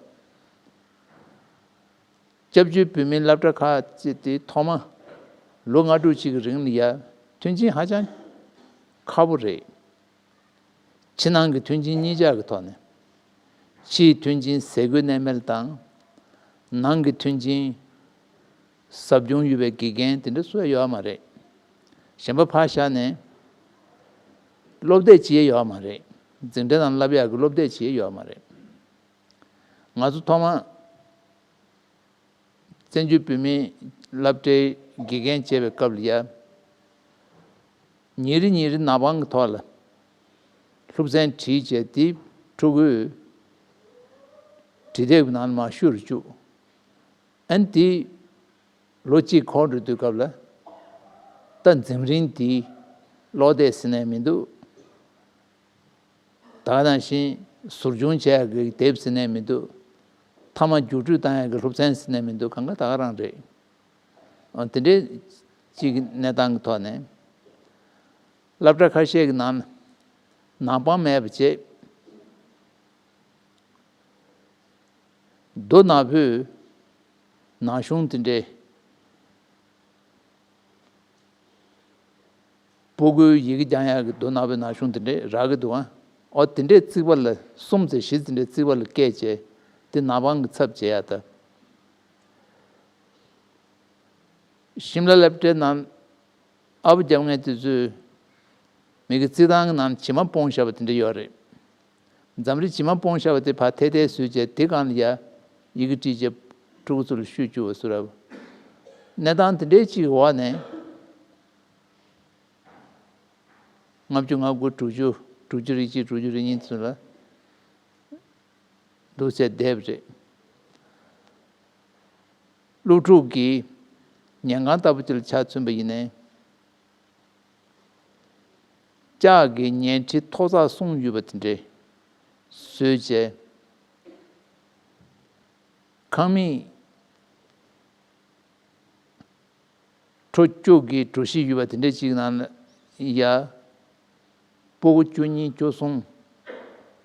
སྐྱབས་བཅོལ་བོད་མིའི་སློབ་གྲྭ་ཁག་ཅིག་དེ་ཐོག་མ་ལོ་ལྔ་དྲུག་ཅིག་གི་རིང་ལ་ཡ་མཐུན་རྐྱེན་ཧ་ཅང་ཁག་པོ་རེད། ཕྱི་ནང་གི་མཐུན་རྐྱེན་གཉིས་ཆ་གི་ཐོག་ནས། ཕྱིའི་མཐུན་རྐྱེན་ཟས་གོས་གནས་མལ་དང་། ནང་གི་མཐུན་རྐྱེན། ཟབ་སྦྱོང་ཡོད་པའི་དགེ་རྒན་དེ་འདྲ་སུ་ཡང་ཡོད་མ་རེད། གཞན་པ་ཕར་བཞག་ནས། སློབ་དེབ་ཅིག་ཡོད་མ་རེད། འཛིན་གྲྭ་ནང་བསླབ་ཡག་གི་སློབ་དེབ་ཅིག་ཡོད་མ་རེད། ང་ཚོ་ཐོག་མ་བཙན་བྱོལ་བོད་མིའི་སློབ་གྲྭའི་དགེ་རྒན་བྱས་པའི་སྐབས་ལ་ཡ། ཉིན་རེ་ཉིན་རེ་ནག་པང་གི་ཐོག་ལ་སློབ་ཚན་བྲིས་བྱས་དེ་ཕྲུ་གུས་བྲིས་དེབ་ནང་མར་བཤུ་རུ་བཅུག་ཨ་ནི་དེ་ལོ་གཅིག་འཁོར་འགྲོ་དུས་སྐབས་ལ། ད་འཛིན་རིམ་དེའི་ཀློག་དེབ་ཟེར་ནས་མི་འདུག་ད་ག་ནང་བཞིན་ཟུར་སྦྱོང་བྱེད་ཡག་གི་དེབ་ཟེར་ནས་མི་འདུག་མཐའ་མ་རྒྱུགས་སྤྲོད་བཏང་ཡག་གི་སློབ་ཚན་ཟེར་ནས་མི་འདུག་གང་ག་ད་ག་རང་རེད། ཨ། དེ་འདྲའི་གཅིག་གི་གནས་སྟངས་ཀྱི་ཐོག་ནས། སློབ་གྲྭ་ཁ་ཤས་ཀྱི་ནང་ནང་པང་མེད་པ་བྱས། རྡོ་ནག་པོའི་ན་གཞོང་དེ་འདྲའི། སྤུ་གུའི་ཡི་གེ་སྦྱང་ཡག་གི་རྡོ་ནག་པོའི་ན་གཞོང་དེ་འདྲའི་རག་གི་འདུག་ཨ། ཨོ་དེ་འདྲའི་རྩིག་པ་ལ་གསུམ་ཙམ་བཞི་ཙམ་འདྲའི་རྩིག་པ་ལ་བཀལ་བྱས་དེ་ནག་པང་གི་ཚབ་བྱེད་ཡག་ད། ཤིམ་ལ་སློབ་གྲྭའི་ནང་ཨ་བུ་རྒྱབ་མཁན་དེ་ཚོས་མི་གི་རྩིག་ཐང་གི་ནང་བྱེ་མ་སྤུངས་བཞག་པ་དེ་འདྲ་ཡོད་རེད། འཛམ་རི་བྱེ་མ་སྤུངས་བཞག་པ་དེ་ཕར་ཐལ་ཐལ་བཟོས་བྱས་དེ་སྒང་ལ་ཡ་ཡི་གེ་བྲིས་བྱས་ཕྲུ་གུ་ཚོ་ལ་བཤུས་བཅུག་པ་བཟོ་འདྲ། གནས་སྟངས་དེ་འདྲའི་གཅིག་གི་འོག་ནས། ལྔ་བཅུ་ང་དགུ་དྲུག་ཅུ་དྲུག་ཅུ་རེ་གཅིག་དྲུག་ཅུ་རེ་གཉིས་ཚོ་ལ་འདུག་སེ་བསྡད་པ་རེད། སློབ་ཕྲུག་གི་ཉལ་ཁང་ལྟ་བུ་དེ་ལ་ཆ་མཚོན་པ་ཡིན་ནའི། ལྕགས་ཀྱི་ཉལ་ཁྲི་ཐོག་བརྩེགས་གསུམ་ཡོད་པ་དེ་འདྲ་བཟོས་བྱས། ཁང་མིག་ཁྲོ་བཅུ་གི་གྲུ་བཞི་ཡོད་པ་དེ་འདྲ་ཅིག་ནང་ལ་ཡ། སྤུ་གུ་བཅུ་གཉིས་བཅུ་གསུམ་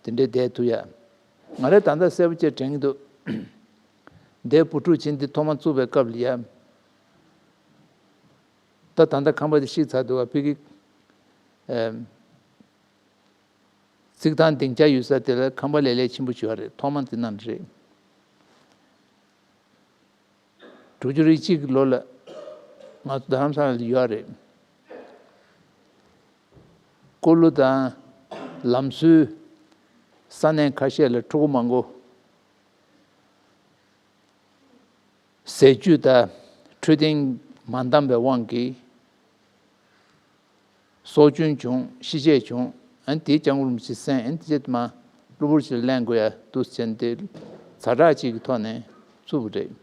དེ་འདྲ་བསྡད་ཐུབ་ཡ། ང་རས་ད་ལྟ་གསལ་པོ་བྱས་དྲན་གྱི་འདུག་འདིར་བུ་ཕྲུག་ཆེན་འདི་ཐོག་མ་བཙུགས་པའི་སྐབས་ལ་ཡ། ད་ད་ལྟ་ཁང་པ་དེ་བཤིག་ཚར་འདུག་བ། ཕ་གི། ཨེམ། རྩིག་ཐང་སྡིངས་ཆ་ཡོད་ས་དེ་ལ་ཁང་པ་ལེ་ལེ་ཆེན་པོ་བྱས་པ་རེད། ཐོག་མ་དེ་ནང་རེད། དྲུག་ཅུ་རེ་གཅིག་གི་ལོ་ལ་ང་ཚོ་རྡ་རམ་ས་ལ་ཡོད་རེད། ཀོ་ལུ་དང་ལམ་སུའི་ས་གནས་ཁ་ཤས་ལ་ཕྲུ་གུ་མང་པོ་ཟས་བཅུད་དང་འཕྲོད་བསྟེན་མ་འདང་བའི་དབང་གིས། སྲོག་སྐྱོན་བྱུང་། ཤི་ཆད་བྱུང་། ཨ་ནི་དེའི་སྐྱབས་མགོན་རིན་པོ་ཆེས་གསན། ཨ་ནི་དེ་རྗེས་མ་གློ་བུར་ཞིག་ལ་ལེན་དགོས་ཡ་འདུག་ཟེར་ནས་དེ་ཛ་དྲག་ཅིག་གི་ཐོག་ནས་བཙུགས་པ་རེད།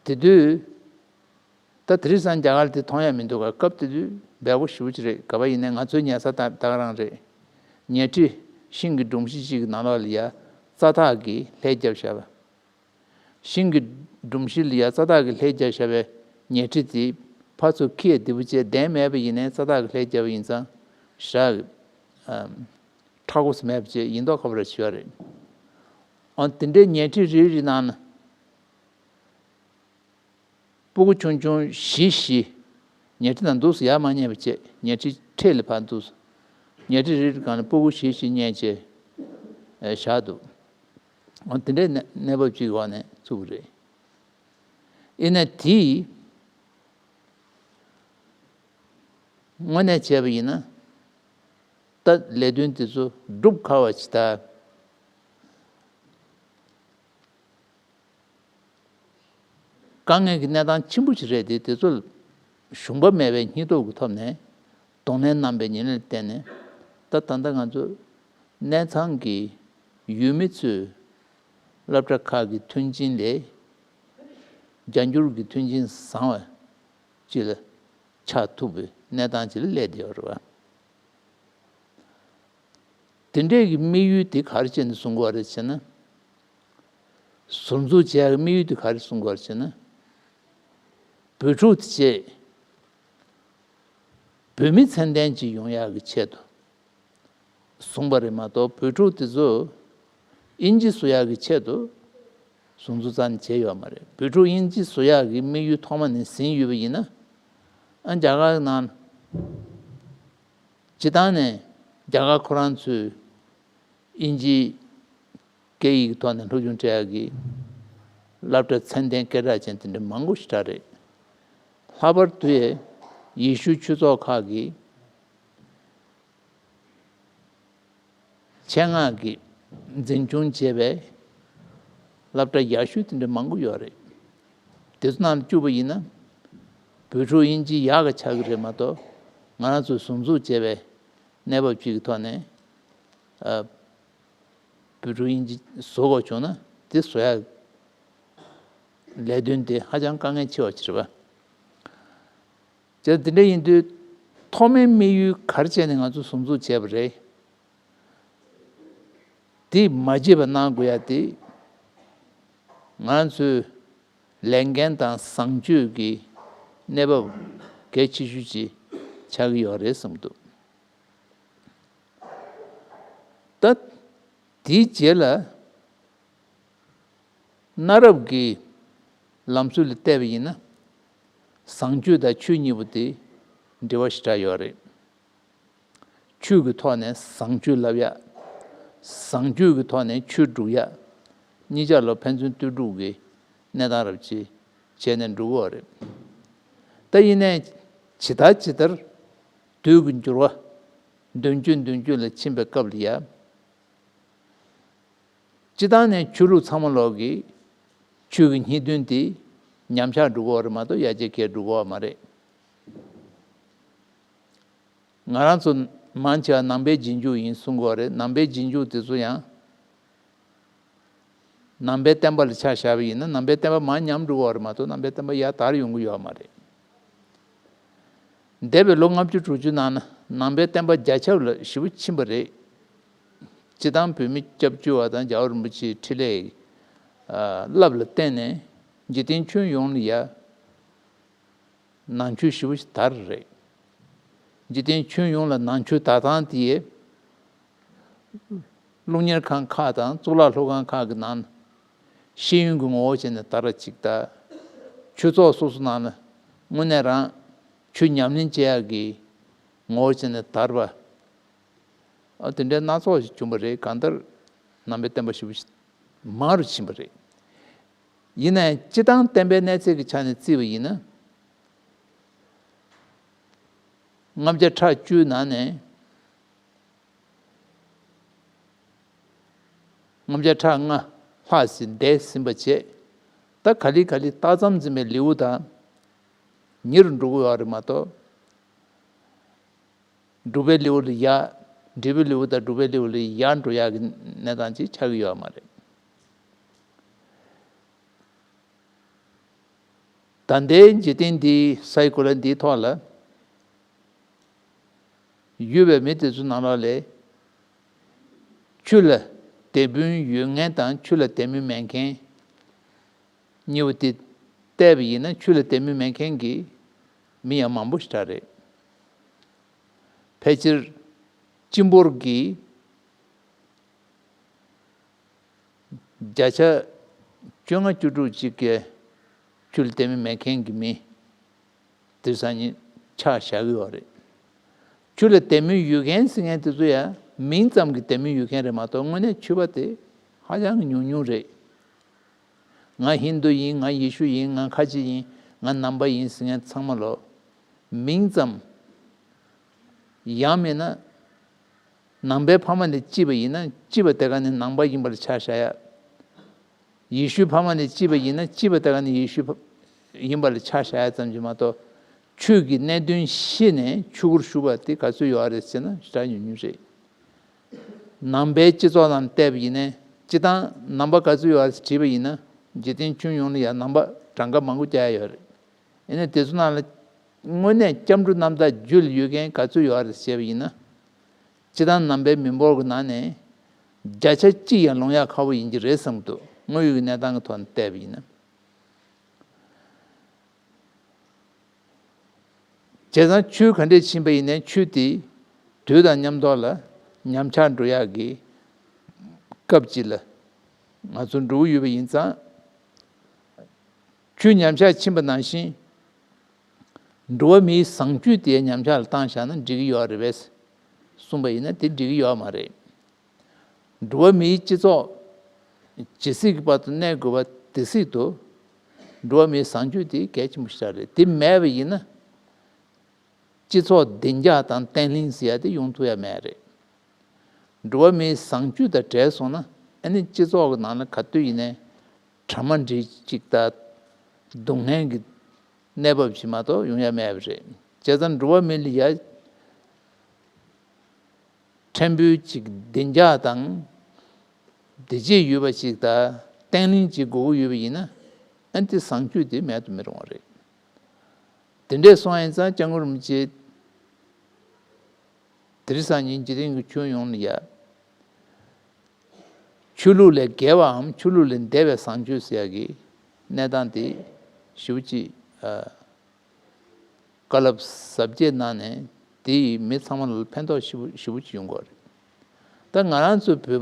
དེ་དུས་ད་དེ་རིང་སང་རྒྱ་གར་དེ་མཐོང་ཡ་མི་འདུག་ག་སྐབས་དེ་དུས་འབེལ་པོ་ཞེ་པོ་ཅིག་རེད། ག་པར་ཡིན་ནའི་ང་ཚོའི་ཉལ་ས་ད་ད་ག་རང་རེད། ཉལ་ཁྲི་ཤིང་གི་སྒྲོམ་གཞི་ཅིག་གི་ནང་ལོགས་ལ་ཡ་རྩྭ་ཐག་གིས་ལྷས་བརྒྱབ་བཞག་པ། ཤིང་གི་སྒྲོམ་གཞི་ལ་ཡ་རྩྭ་ཐག་གིས་ལྷས་བརྒྱབ་བཞག་པའི་ཉལ་ཁྲི་དེ་ཕར་ཚུར་འཁྱེར་བདེ་པོ་བྱས་གདན་མེད་པ་ཡིན་ནའི་རྩྭ་ཐག་གིས་ལྷས་བརྒྱབ་པ་ཡིན་ཙང་ཞག་ཨམ། མཁྲེགས་པོ་མེད་པ་བྱས་ཡིན་མདོག་ཁ་པོ་ར་བྱས་པ་རེད། ཨང་དེ་འདྲའི་ཉལ་ཁྲི་རེ་རེ་ནང་ན་སྤུ་གུ་ཆུང་ཆུང་བཞི་བཞི་ཉལ་ཁྲི་ནང་འདུག་སེ་ཡར་མ་ཉལ་བ་བྱས། ཉལ་ཁྲི་འཁྲིས་ལ་ཕར་འདུག་སེ། ཉལ་ཁྲི་རེ་རེ་སྒང་ལ་སྤུ་གུ་བཞི་བཞི་མཉེད་བྱས་ཨེ་བཞག་འདུག་ཨ་དེ་འདྲའི་གནས་གནས་བབ་ཅིག་འོག་ནས་བཙུགས་པ་རེད། ཡིན་ན་དེས་དངོས་གནས་བྱས་པ་ཡིན་ན་ད་ལས་དོན་དེ་ཚོ་སྒྲུབ་ཁག་པ་ཅིག་ད། དཀའ་ངལ་གྱི་གནས་སྟངས་ཆེན་པོ་ཞིག་རེད་དེ། དེ་ཚོ་ལ་ཞུམ་པ་མེད་པའི་སྙིང་སྟོབས་ཀྱི་ཐོག་ནས་གདོང་ལེན་གནང་བའི་ཉིན་ལ་བརྟེན་ནས་ད་ད་ལྟ་ང་ཚོ་གནས་ཚང་གི་ཡུལ་མི་ཚོས་སློབ་གྲྭ་ཁག་གི་མཐུན་རྐྱེན་ལས་བརྒྱ་འགྱུར་གྱི་མཐུན་རྐྱེན་བཟང་བ་ཅིག་ལ་ཆགས་ཐུབ་པའི་གནས་སྟངས་ཅིག་ལ་སླེབས་བསྡད་ཡོད་རེད་བ། དེ་འདྲས་ཀྱི་དམིགས་ཡུལ་དེ་ག་རེ་བྱས་ནས་བཟུང་དགོས་རེད་ཟེར་ན། ཟུར་འཛུགས་བྱེད་ཡག་གི་དམིགས་ཡུལ་དེ་ག་རེ་གསུང་དགོས་རེད་ཟེར་ན། བོད་ཕྲུག་དེ་བྱས། བོད་མི་ཚད་ལྡན་ཅིག་ཡོང་ཡག་གི་ཆེད་དུ། བཟུང་བ་རེད་མ་གཏོགས། བོད་ཕྲུག་དེ་ཚོ་དབྱིན་ཇི་བཟོ་ཡག་གི་ཆེད་དུ་ཟུར་འཛུགས་རྩ་ནས་བྱས་ཡོད་མ་རེད། བོད་ཕྲུག་དབྱིན་ཇི་བཟོ་ཡག་གི་དམིགས་ཡུལ་ཐོག་མ་ནས་ཟིན་ཡོད་པ་ཡིན་ན། ཨ། རྒྱ་གར་ནང་སྤྱིར་བཏང་ནས་རྒྱ་གར་ཁོ་རང་ཚོས་དབྱིན་ཇི་སྐད་ཡིག་གི་ཐོག་ནས་སློབ་སྦྱོང་སྤྲད་ཡག་གི་སློབ་གྲྭ་ཚད་ལྡན་སྐད་གྲགས་ཅན་དེ་འདྲ་མང་པོ་ཞིག་རེད། ལྷག་པར་དུ་ཡེ་ཤུ་ཆོས་ཚོགས་ཁག་གི་ཆེད་མངགས་ཀྱིས་འཛིན་སྐྱོང་བྱས་པའི་སློབ་གྲྭ་ཡག་ཤོས་དེ་འདྲ་མང་པོ་ཡོད་རེད། དེ་ཚོ་ནང་ལ་བཅུག་པ་ཡིན་ན། བོད་ཕྲུག་དབྱིན་ཇི་ཡག་ག་ཆགས་ཀྱི་རེད་མ་གཏོགས། ང་རང་ཚོས་ཟུར་འཛུགས་བྱས་པའི་གནས་བབ་ཅིག་གི་ཐོག་ནས། ཨ། བོད་ཕྲུག་དབྱིན་ཇི་བཟོ་དགོས་བྱུང་ན། དེ་བཟོ་ཡག་ལས་དོན་དེ་ཧ་ཅང་དཀའ་ངལ་ཆེ་བ་ཅིག་རེད་པ། བྱས་ཙང་དེ་འདྲ་ཡིན་དུས། ཐོག་མའི་དམིགས་ཡུལ་ག་རེ་བྱས་ནས་ང་ཚོ་ཟུར་འཛུགས་བྱས་པ་རེད། དེ་མ་བརྗེད་པ་གནང་དགོས་ཡ་དེ། ང་ཚོའི་ལས་འགན་དང་བཟང་སྤྱོད་ཀྱི་གནས་བབ་གལ་ཆེ་ཤོས་ཅིག་ཆགས་ཀྱི་ཡོད་རེད་བསམ་འདུག་ད་དེའི་རྗེས་ལ། གནའ་རབས་ཀྱི་ལམ་སྲོལ་ལ་བལྟས་པ་ཡིན་ན། བཟང་སྤྱོད་དང་ཆོས་གཉིས་པོ་དེ་འབྲེལ་བ་ཞེ་དྲག་ཡོད་རེད། ཆོས་ཀྱི་ཐོག་ནས་བཟང་སྤྱོད་བསླབ་ཡ། བཟང་སྤྱོད་ཀྱི་ཐོག་ནས་ཆོས་སྒྲུབ་ཡ། གཉིས་ཆ་ལ་ཕན་ཚུན་ལྟོས་གྲུབ་ཀྱི་གནས་སྟངས་རབ་ཅིག་བྱས་ནས་འགྲོ་གི་ཡོད་རེད། ད་ཡིན་ནའི་ཇི་ལྟར་ཇི་ལྟར་དུས་ཀྱི་འགྱུར་བ་མདུན་སྐྱོད་མདུན་སྐྱོད་ལ་ཕྱིན་པའི་སྐབས་ལ་ཡ། སྤྱིར་བཏང་ནས་ཆོས་ལུགས་ཚང་མ་ལོག་གི་ཆོས་ཀྱི་སྙིང་དོན་དེ་ཉམས་ཆག་འགྲོ་གི་ཡོད་རེད་མ་གཏོགས། ཡར་རྒྱས་འགྲོ་གི་ཡོད་མ་རེད། ང་རང་ཚོ་མང་ཆེ་བ་ནང་པའི་རྗེས་འཇུག་ཡིན་གསུང་གི་ཡོད་རེད། ནང་པའི་རྗེས་འཇུག་དེ་ཚོ་ཡང་ནང་པའི་བསྟན་པ་ལ་ཆ་བཞག་པ་ཡིན་ན། ནང་པའི་བསྟན་པ་མར་ཉམས་འགྲོ་གི་ཡོད་རེད་མ་གཏོགས། ནང་པའི་བསྟན་པ་ཡར་དར་ཡོང་གི་ཡོད་མ་རེད། འདས་པའི་ལོ་ལྔ་བཅུ་དྲུག་ཅུ་ནང་ན་ནང་པའི་བསྟན་པ་རྒྱ་ཁྱབ་ལ་ཞེ་པོ་ཕྱིན་པ་རེད། སྤྱིར་བཏང་བོད་མི་སྐྱབས་བཅོལ་བ་དང་རྒྱལ་བ་རིན་པོ་ཆེའི་འཕྲིན་ལས་རླབས་ལ་བརྟེན་ནས་འཇིག་རྟེན་ཁྱོན་ཡོངས་ལ་ཡ་ནང་ཆོས་ཞེ་པོ་ཞིག་དར་རེད། འཇིག་རྟེན་ཁྱོན་ཡོངས་ལ་ནང་ཆོས་དར་སྟངས་དེ་ཡས། སློབ་གཉེར་ཁང་ཁག་དང་གཙུག་ལག་སློབ་ཁང་ཁག་གི་ནང་ན་ཤེས་ཡོན་གྱི་ངོ་བོ་བྱས་ནས་དར་བ་ཅིག་དང་། ཆོས་ཚོགས་སོ་སོ་ནང་ན་དངོས་གནས་རང་ཆོས་ཉམས་ལེན་བྱེད་ཡག་གི་ངོ་བོ་བྱས་ནས་དར་བ། ཨ། དེ་འདྲའི་སྣ་ཚོགས་ཤིག་བྱུང་བ་རེད། གང་ལྟར་ནང་པའི་བསྟན་པ་ཞེ་པོ་ཞིག་མང་རུ་ཕྱིན་པ་རེད། ཡིན་ནའང་སྤྱིར་བཏང་བསྟན་པའི་གནས་ཚད་ཀྱི་ཆ་ནས་བརྩིས་པ་ཡིན་ན། ལྔ་བརྒྱ་ཕྲག་བཅུའི་ནང་ནས་ལྔ་བརྒྱ་ཕྲག་ལྔ་ལྷག་ཙམ་འདས་ཟིན་པ་བྱས། ད་ག་ལེ་ག་ལེ་རྟགས་ཙམ་འཛིན་པའི་ལེའུ་དང་ཉེ་རུ་འགྲོ་གི་ཡོད་རེད་མ་གཏོགས། སྒྲུབ་པའི་ལེའུ་ལ་ཡར། འབྲས་བུའི་ལེའུ་དང་སྒྲུབ་པའི་ལེའུ་ལ་ཡར་འགྲོ་ཡག་གི་གནས་སྟངས་ཅིག་ཆགས་ཀྱི་ཡོད་མ་རེད། ད་ལྟའི་འཇིག་རྟེན་འདིའི་སའི་གོ་ལ་འདིའི་ཐོག་ལ་ཡོད་པའི་མི་དེ་ཚོ་ནང་ལོགས་ལས་ཆོས་ལ་དད་འབུན་ཡོད་མཁན་དང་ཆོས་ལ་དད་མོས་མེད་མཁན་གཉིས་པོ་དེ་བལྟས་པ་ཡིན་ན། ཆོས་ལ་དད་མོས་མེད་མཁན་གྱི་མི་ཡང་མང་པོ་ཞིག་རེད། ཕལ་ཆེར་སྤྱི་འབོར་གྱི་བརྒྱ་ཆ་བཅོ་ལྔ་བཅུ་དྲུག་ཅིག་གིས་ཆོས་ལ་དད་མོས་མེད་མཁན་གྱི་མི་དེ་སང་ཉིན་ཆ་བཞག་གི་ཡོད་རེད། ཆོས་ལ་དད་མོས་ཡོད་མཁན་ཟེར་མཁན་དེ་ཚོ་ཡང་མིང་ཙམ་གྱི་དད་མོས་ཡོད་མཁན་རེད་མ་གཏོགས། དངོས་གནས་ཆོས་པ་དེ་ཧ་ཅང་གི་ཉུང་ཉུང་རེད། ང་ཧིན་དུ་ཡིན། ང་ཡེ་ཤུ་ཡིན། ང་ཁ་ཆེ་ཡིན། ང་ནང་པ་ཡིན་ཟེར་མཁན་ཚང་མ་ལོ་མིང་ཙམ། ཡང་མིན་ན་ནང་པའི་ཕ་མ་ནས་སྐྱེས་པ་ཡིན་ན་སྐྱེས་པ་དེ་ག་ནས་ནང་པ་ཡིན་པ་ལ་ཆ་བཞག་ཡ། ཡེ་ཤུའི་ཕ་མ་ནས་སྐྱེས་པ་ཡིན་ན་སྐྱེས་པ་དེ་ག་ནས་ཡེ་ཤུ་ཡིན་པ་ལ་ཆ་བཞག་ཡ་ཙམ་གྱིས་མ་གཏོགས། ཆོས་ཀྱི་གནད་དོན་ཤེས་ནས་ཆོས་སྒོར་ཞུགས་པ་དེ་ག་ཚོད་ཡོད་རེད་ཟེར་ན་ཞེ་དྲག་ཉུང་ཉུང་རེད། ནང་པའི་སྤྱི་ཚོགས་ནང་བལྟས་པ་ཡིན་ནའི། སྤྱིར་བཏང་ནང་པ་ག་ཚོད་ཡོད་རེད་དྲིས་པ་ཡིན་ན། འཇིག་རྟེན་ཁྱོན་ཡོངས་ལ་ཡང་ནང་པ་གྲངས་ཀ་མང་པོ་བརྒྱབ་ཡ་ཡོད་རེད། ཡིན་ནའི་དེ་ཚོ་ནང་ལ་དངོས་གནས་སྐྱབས་འགྲོ་རྣམ་དག་རྒྱུད་ལ་ཡོད་མཁན་ག་ཚོད་ཡོད་རེད་ཟེར་བ་ཡིན་ན། སྤྱིར་བཏང་ནང་པའི་མི་འབོར་གྱི་ནང་ནས་བརྒྱ་ཆ་གཅིག་ཡང་ལོངས་ཡག་ཁག་པོ་ཡིན་གྱི་རེད་བསམ་གྱི་འདུག་དངོས་ཡོད་ཀྱི་གནས་སྟངས་ཀྱི་ཐོག་ནས་བལྟས་པ་ཡིན་ན། བྱས་ཙང་ཆོས་ག་འདྲས་ཕྱིན་པ་ཡིན་ནའི་ཆོས་དེ་དུས་དང་མཉམ་དུ་ལ་ཉམས་ཆག་འགྲོ་ཡག་གི་སྐབས་ཅིག་ལ་ང་ཚོ་འགྲོ་གི་ཡོད་པ་ཡིན་ཙང་། ཆོས་ཉམས་ཆག་ཕྱིན་པ་ནང་བཞིན་འགྲོ་བ་མིའི་བཟང་སྤྱོད་དེ་ཉམས་ཆག་ལ་བཏང་བཞག་ན་འགྲིག་གི་ཡོད་རེད་པས་གསུངས་པ་ཡིན་ན་དེ་འགྲིག་གི་ཡོད་མ་རེད། འགྲོ་བ་མིའི་སྤྱི་ཚོགས་ཇི་སྲིད་ཀྱི་བར་དུ་གནས་དགོས་པ་དེ་སྲིད་དུ་འགྲོ་བ་མིའི་བཟང་སྤྱོད་དེ་གལ་ཆེན་པོ་ཞིག་རེད། དེ་མེད་པ་ཡིན་ན་སྤྱི་ཚོགས་བདེ་འཇགས་དང་བརྟན་ལྷིང་ཟེར་ཡ་དེ་ཡོང་ཐུབ་ཡ་མེད་རེད། འགྲོ་བ་མིའི་བཟང་སྤྱོད་དང་བྲལ་སོང་ན་ཨ་ནི་སྤྱི་ཚོགས་ཀྱི་ནང་ལ་ག་དུས་ཡིན་ནའི་དྲ་མ་འདྲེས་ཅིག་དང་སྡུག་བསྔལ་གྱི་གནས་བབ་ཞིག་མ་གཏོགས་ཡོང་ཡ་མེད་པ་རེད། བྱས་ཙང་འགྲོ་བ་མི་ལ་ཡ་ཕྲན་བུ་ཅིག་བདེ་འཇགས་དང་བདེ་སྐྱིད་ཡོད་པ་ཞིག་དང་བརྟན་ལྷིང་ཅིག་དགོས་ཀྱི་ཡོད་པ་ཡིན་ན་ཨ་ནི་དེ་བཟང་སྤྱོད་དེ་མེད་དུ་མི་རུང་བ་རེད། དེ་འདྲས་སོང་ཡིན་ཙང་སྐྱབས་མགོན་རིན་པོ་ཆེ་དེ་རིང་སང་ཉིན་འཇིག་རྟེན་གྱི་ཁྱོན་ཡོངས་ལ་ཡ། ཆོས་ལུགས་ལས་བརྒལ་བའམ་ཆོས་ལུགས་ལས་འདས་པའི་བཟང་སྤྱོད་ཟེར་ཡག་གི་གནས་སྟངས་དེ་ཞེ་པོ་ཅིག་ཨ། བཀའ་སློབ་ཟབ་རྒྱས་གནང་ནས་དེ་ཡིས་མི་ཚང་མ་ལ་ཕན་ཐོགས་ཞེ་པོ་ཞེ་པོ་ཅིག་ཡོང་གི་ཡོད་རེད། ད་ང་རང་ཚོ་བོད་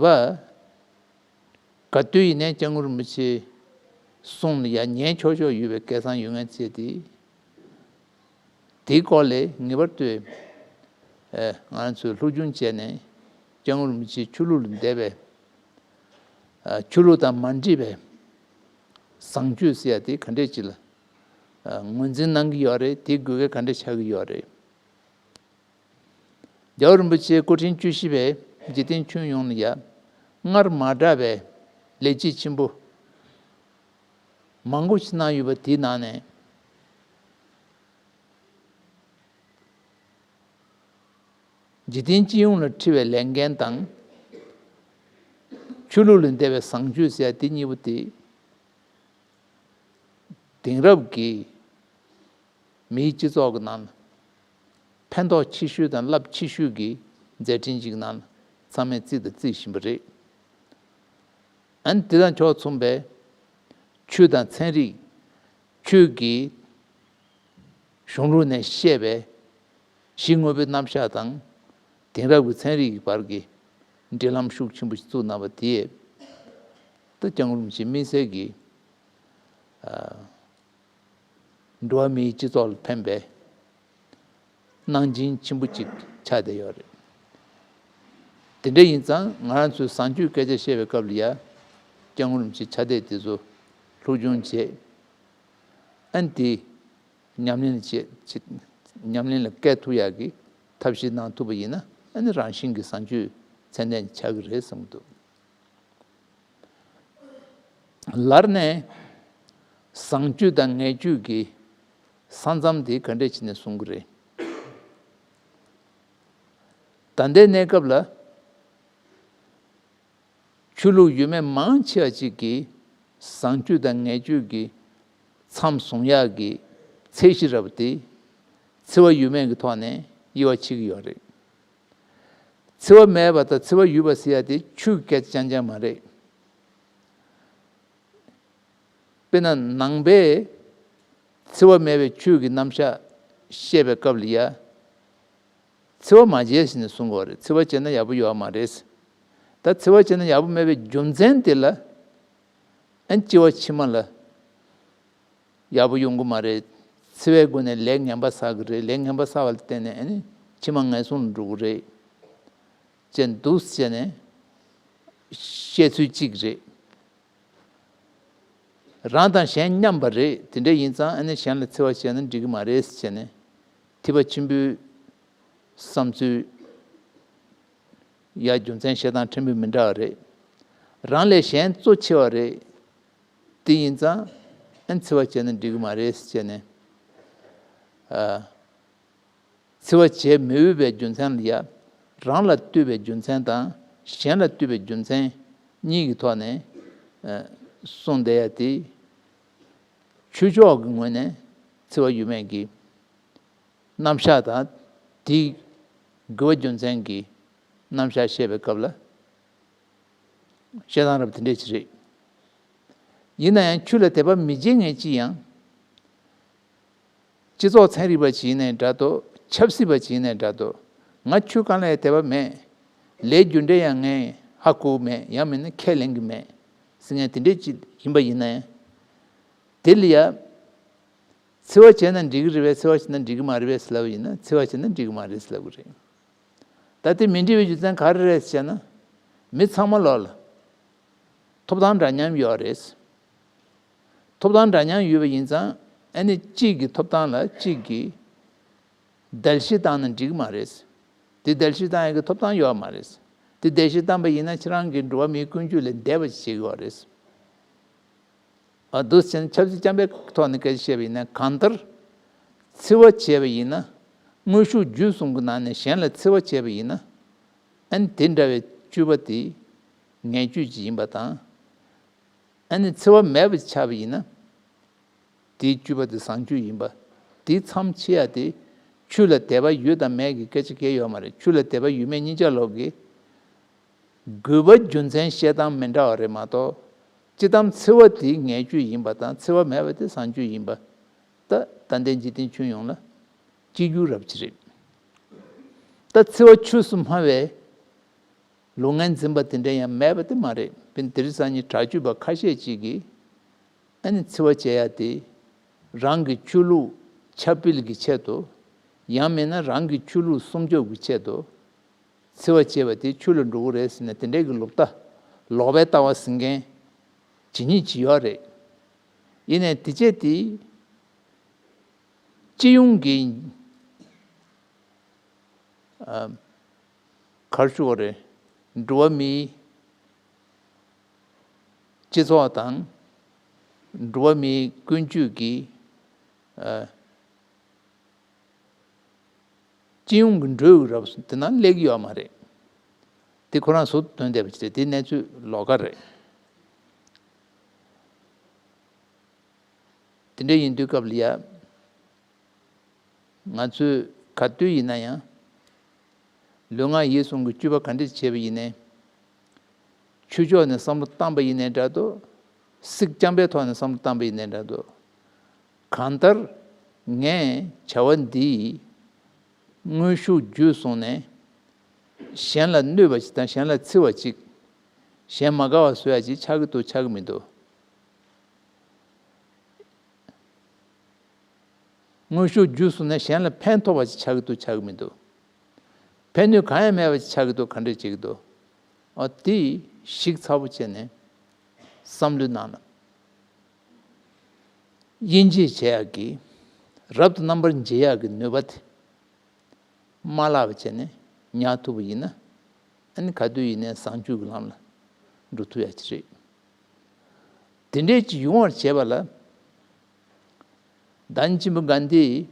པ་ག་དུས་ཡིན་ནའི་སྐྱབས་མགོན་རིན་པོ་ཆེའི་གསུང་ལ་ཡ་ཉན་ཆོག་ཆོག་ཡོད་པའི་སྐལ་བཟང་ཡོད་མཁན་བཅས་དེ། དེའི་སྐོར་ལས་ངེས་པར་དུ་ཨེ་ང་རང་ཚོས་སློབ་སྦྱོང་བྱས་ནས་སྐྱབས་མགོན་རིན་པོ་ཆེའི་ཆོས་ལུགས་ལས་འདས་པའི་ཨ་ཆོས་ལུགས་དང་མ་འདྲེས་པའི་བཟང་སྤྱོད་ཟེར་ཡ་དེ་ག་འདྲས་ཅིག་ལ་ཨ་ངོས་འཛིན་གནང་གི་ཡོད་རེད། དེའི་དགོས་གལ་ག་འདྲས་ཆགས་ཀྱི་ཡོད་རེད། རྒྱལ་བ་རིན་པོ་ཆེ་སྐུ་ཕྲེང་བཅུ་བཞི་པས་འཇིག་རྟེན་ཁྱོན་ཡོངས་ལ་ཡ་སྔར་མ་གྲགས་པའི་ལེགས་སྐྱེས་ཆེན་པོ་མང་པོ་ཞིག་གནང་ཡོད་པ་དེའི་ནང་ནས། འཇིག་རྟེན་སྤྱི་ཡོངས་ལ་འཁྲི་བའི་ལས་འགན་དང་། ཆོས་ལུགས་ལས་འདས་པའི་བཟང་སྤྱོད་ཟེར་ཡ་དེ་གཉིས་པོ་དེ། དེང་རབས་ཀྱི་མིའི་སྤྱི་ཚོགས་ཀྱི་ནང་ལ་ཕན་ཐོགས་ཆེ་ཤོས་དང་རླབས་ཆེ་ཤོས་ཀྱི་མཛད་འཕྲིན་ཅིག་ནང་ཚང་མས་བརྩིས་དང་བརྩི་བཞིན་པ་རེད། ཨ་ནི་དེ་དང་ཕྱོགས་མཚུངས་པའི་ཆོས་དང་ཚན་རིག་ཆོས་ཀྱི་གཞུང་ལུགས་ནས་བཤད་པའི་གཞི་དངོས་པོའི་རྣམ་གཞག་དང་དེང་རབས་ཀྱི་ཚན་རིག་གི་བར་གྱི་འབྲེལ་ལམ་ཤུགས་ཆེན་པོ་ཞིག་བཙུགས་གནང་བ་དེས་ད་སྐྱབས་མགོན་རིན་པོ་ཆེ་དམིགས་བསལ་གྱི་ཨ། འགྲོ་བ་མིའི་སྤྱི་ཚོགས་ལ་ཕན་པའི་གནང་སྦྱིན་ཆེན་པོ་གཅིག་ཆགས་བསྡད་ཡོད་རེད། དེ་འདྲ་ཡིན་ཙང་ང་རང་ཚོས་བཟང་སྤྱོད་སྐད་ཆ་བཤད་པའི་སྐབས་ལ་ཡ་སྐྱབས་མགོན་རིན་པོ་ཆེའི་ཕྱག་དེབ་དེ་ཚོ་སློབ་སྦྱོང་བྱས། ཨ་ནི་དེ་ཉམས་ལེན་བྱེད་བྱེད་ཉམས་ལེན་ལ་བཀལ་ཐུབ་ཡག་གི་ཐབས་ཤེས་གནང་ཐུབ་པ་ཡིན་ན་ཨ་ནི་རང་བཞིན་གྱི་བཟང་སྤྱོད་ཚད་ལྡན་ཆགས་ཀྱི་རེད་བསམ་གྱི་འདུག་ལར་ནས་བཟང་སྤྱོད་དང་ངན་སྤྱོད་ཀྱི་ས་མཚམས་དེ་ག་འདྲས་བྱས་ནས་བཟུང་གི་རེད། ད་ལྟའི་གནས་སྐབས་ལ་ཆོས་ལུགས་ཡོད་མེད་མང་ཆེ་བ་ཅིག་གིས་བཟང་སྤྱོད་དང་ངན་སྤྱོད་ཀྱི་མཚམས་བཟུང་ཡག་གི་ཚད་གཞི་ར་བ་དེ་འཚེ་བ་ཡོད་མེད་ཀྱི་ཐོག་ནས་དབྱེ་བ་ཕྱེ་གི་ཡོད་རེད། འཚེ་བ་མེད་པ་དང་འཚེ་བ་ཡོད་པ་ཟེར་ཡ་དེ་ཆོས་ཀྱི་སྐད་ཆ་རྐྱང་རྐྱང་མ་རེད། དཔེར་ན་ནང་པས་འཚེ་བ་མེད་པའི་ཆོས་ཀྱི་རྣམ་གཞག་བཤད་པའི་སྐབས་ལ་ཡ། འཚེ་བ་མ་བྱེད་ཟེར་ནས་གསུང་གི་ཡོད་རེད། འཚེ་བ་བྱས་ན་ཡག་པོ་ཡོད་མ་རེད། ད་འཚེ་བ་བྱས་ན་ཡག་པོ་མེད་པའི་རྒྱུ་མཚན་དེ་ལ་ཨ་ནི་སྐྱེ་བ་ཕྱི་མ་ལ་ཡག་པོ་ཡོང་གི་མ་རེད། འཚེ་བའི་སྒོ་ནས་ལས་ངན་པ་བསགས་ཀྱི་རེད། ལས་ངན་པ་བསགས་པ་ལ་བརྟེན་ནས་ཨ་ནི་ཕྱི་མ་ངན་སོང་ལ་འགྲོ་གི་རེད། ཅེས་འདུག་ཟེར་ནས་བཤད་ཚུལ་གཅིག་རེད། རང་དང་གཞན་མཉམ་པ་རེད། དེ་འདྲ་ཡིན་ཙང་ཨ་ནི་གཞན་ལ་འཚེ་བ་བྱས་ན་འགྲིག་གི་མ་རེད་ཟེར་ནས་ཐེག་པ་ཆེན་པོའི་བསམ་ཚུལ་ཡ་རྒྱུ་མཚན་བཤད་སྟངས་ཕྲན་བུ་མི་འདྲ་བ་རེད། རང་ལས་གཞན་གཙོ་ཆེ་བ་རེད། དེ་ཡིན་ཙང་ཨ་ནི་འཚེ་བ་བྱས་ན་འགྲིག་གི་མ་རེད་ཟེར་ནས་ཨ། འཚེ་བ་བྱེད་མི་འོས་པའི་རྒྱུ་མཚན་ལ་ཡ། རང་ལ་ལྟོས་པའི་རྒྱུ་མཚན་དང་གཞན་ལ་ལྟོས་པའི་རྒྱུ་མཚན་གཉིས་ཀྱི་ཐོག་ནས་ཨ་གསུངས་བསྡད་ཡ་དེ། ཆོས་ཕྱོགས་ཀྱི་ངོས་ནས་འཚེ་བ་ཡོད་མེད་ཀྱི་རྣམ་གཞག་དང་དེའི་དགོས་པ་རྒྱུ་མཚན་གྱི་རྣམ་གཞག་བཤད་པའི་སྐབས་ལ་བཤད་སྟངས་རབ་དེ་འདྲས་ཅིག་རེད། ཡིན་ན་ཡང་ཆོས་ལ་དད་པ་མི་བྱེད་མཁན་ཅི་ཡང་། སྤྱི་ཚོགས་ཚན་རིག་པ་ཅིག་ཡིན་ནའི་འདྲ་འདུག་ཆབ་སྲིད་པ་ཅིག་ཡིན་ནའི་འདྲ་འདུག་ང་ཆོས་གང་ལ་ཡང་དད་པ་མེད། ལས་རྒྱུ་འབྲས་ཡང་ངས་ཧ་གོ་མེད། ཡང་མིན་ན་ཁས་ལེན་གྱི་མེད་ཟེར་མཁན་དེ་འདྲས་ཅིག་ཡིན་པ་ཡིན་ན་ཡང་། དེ་ལ་ཡ། འཚེ་བ་བྱས་ན་འགྲིག་གི་རེད་པས། འཚེ་བ་བྱས་ན་འགྲིག་གི་མ་རེད་པས་ཟེར་ལབ་པ་ཡིན་ན། འཚེ་བ་བྱས་ན་འགྲིག་གི་མ་རེད་ཟེར་ལབ་གི་རེད། ད་དེ་མི་འགྲིག་པའི་རྒྱུ་མཚན་ག་རེ་རེད་ཟེར་ན། མི་ཚང་མ་ལོག་ལ་ཐོབ་ཐང་འདྲ་མཉམ་ཡོད་རེད། ཐོབ་ཐང་འདྲ་མཉམ་ཡོད་པ་ཡིན་ཙང་། ཨ་ནི་གཅིག་གི་ཐོབ་ཐང་ལ་གཅིག་གིས་གདལ་བཤིག་བཏང་ན་འགྲིག་གི་མ་རེད། དེ་གདལ་བཤིག་བཏང་ཡག་གི་ཐོབ་ཐང་ཡོད་མ་རེད། དེ་གདལ་བཤིག་བཏང་པ་ཡིན་ན་ཁྱེད་རང་གིས་འགྲོ་བ་མིའི་ཀུན་སྤྱོད་ལས་འདས་པ་ཞིག་བྱེད་ཀྱི་ཡོད་རེད། ཨ། འདུག་ཟེར་ནས་ཆབ་སྲིད་རྐྱང་པའི་ཐོག་ནས་སྐད་ཆ་བཤད་པ་ཡིན་ན། གང་ལྟར་འཚེ་བ་བྱས་པ་ཡིན་ན། དངོས་ཤུགས་བརྒྱུད་གསུམ་གྱི་ནང་ནས་གཞན་ལ་འཚེ་བ་བྱས་པ་ཡིན་ན། ཨ་ནི་དེ་འདྲ་བའི་སྤྱོད་པ་དེ་ངན་སྤྱོད་ཅིག་ཡིན་པ་དང་། ཨ་ནི་འཚེ་བ་མེད་པ་ཆགས་པ་ཡིན་ན། དེའི་སྤྱོད་པ་དེ་བཟང་སྤྱོད་ཡིན་པ། དེའི་མཚམས་ཕྱེ་ཡ་དེ། ཆོས་ལ་དད་པ་ཡོད་དང་མེད་ཀྱི་སྐད་ཆ་གང་ཡང་ཡོད་མ་རེད། ཆོས་ལ་དད་པ་ཡོད་མེད་གཉིས་ཆ་ལོག་གི་དགོས་པ་རྒྱུ་མཚན་བཤད་སྟངས་མི་འདྲ་བ་རེད་མ་གཏོགས། སྤྱིར་བཏང་འཚེ་བ་དེ་ངན་སྤྱོད་ཡིན་པ་དང་། འཚེ་བ་མེད་པ་དེ་བཟང་སྤྱོད་ཡིན་པ། ད་ད་ལྟའི་འཇིག་རྟེན་ཁྱོན་ཡོངས་ལ་གཅིག་གྱུར་རབ་ཅིག་རེད། ད་འཚེ་བ་ཆོས་སུ་སྨྲ་བའི་ལུགས་ངན་འཛིན་པ་དེ་འདྲ་ཡང་མེད་པ་དེ་མ་རེད། དཔེར་ན་དེ་རིང་སང་ཉིན་དྲག་སྤྱོད་པ་ཁ་ཤས་ཅིག་གིས། ཨ་ནི་འཚེ་བ་བྱེད་ཡ་དེ་རང་གི་ཆོས་ལུགས་ཁྱབ་སྤེལ་གྱི་ཆེད་དུ། ཡང་མིན་ན་རང་གི་ཆོས་ལུགས་སྲུང་སྐྱོབ་ཀྱི་ཆེད་དུ། འཚེ་བ་བྱེད་པ་དེ་ཆོས་ལ་འགྲོ་གི་རེད་ཟེར་ནས། དེ་འདྲའི་གི་ལོག་ལྟ། ལོག་པའི་ལྟ་བ་ཟིན་མཁན་ཇི་སྙེད་ཅིག་ཡོད་རེད། ཡིན་ནའི་དེ་བྱས་དེ། སྤྱི་ཡོངས་ཀྱི། ཨ། ག་རེ་ཞུ་དགོས་རེད། འགྲོ་བ་མིའི་སྤྱི་ཚོགས་དང་། འགྲོ་བ་མིའི་ཀུན་སྤྱོད་ཀྱི། ཨ། སྤྱི་ཡོངས་ཀྱི་འགྲོས་རབ་དེ་ནང་སླེབས་ཀྱི་ཡོད་མ་རེད། དེ་ཁོ་རང་ཟུར་དུ་ཐོན་བསྡད་པ་ཅིག་རེད། དེ་གནས་ཚུལ་ལོགས་ཀ་རེད། དེ་འདྲ་ཡིན་དུས་སྐབས་ལ་ཡ། ང་ཚོས་ག་དུས་ཡིན་ན་ཡང་། ལུས་ངག་ཡིད་གསུམ་གྱི་སྤྱོད་པ་ག་འདྲ་བྱས་པ་ཡིན་ནའི། ཆོས་ཕྱོགས་ནས་བསམ་བློ་བཏང་པ་ཡིན་ནའི་འདྲ་འདུག་སྲིད་རྐྱང་པའི་ཐོག་ནས་བསམ་བློ་བཏང་པ་ཡིན་ནའི་འདྲ་འདུག་གང་ལྟར་ངས་བྱ་བ་འདིའི་དངོས་ཤུགས་བརྒྱུད་བཟུང་ནས། གཞན་ལ་གནོད་པ་ཅིག་དང་། གཞན་ལ་འཚེ་བ་ཅིག་གཞན་མ་དགའ་བ་བཟོ་ཡ་ཅིག་ཆགས་ཀྱི་འདུག་ཆགས་ཀྱི་མི་འདུག་དངོས་ཤུགས་བརྒྱུད་བཟུང་ནས་གཞན་ལ་ཕན་ཐོགས་པ་ཅིག་ཆགས་ཀྱི་འདུག་ཆགས་ཀྱི་མི་འདུག་ཕན་ནུས་གང་ཡང་མེད་པ་ཅིག་ཆགས་ཀྱི་འདུག་ག་འདྲས་བྱེད་ཀྱི་འདུག་ཨ། དེ་གཞིགས་ཚགས་པོ་བྱས་ནས་བསམ་བློའི་ནང་ལ་དབྱེ་འབྱེད་བྱེད་ཡག་གི། རབ་ཏུ་རྣམ་པར་འབྱེད་ཡག་གི་ནུས་པ་དེ། མ་བརླག་པ་བྱས་ནས་ཉར་ཐུབ་པ་ཡིན་ན། ཨ་ནི་ག་དུས་ཡིན་ནའི་བཟང་སྤྱོད་ཀྱི་ལམ་ལ་འགྲོ་ཐུབ་ཡ་ཅིག་རེད། དེ་འདྲས་ཅིག་ཡོང་བར་བྱེད་པ་ལ། བདག་ཉིད་ཆེན་པོ་གྷན་དྷིས་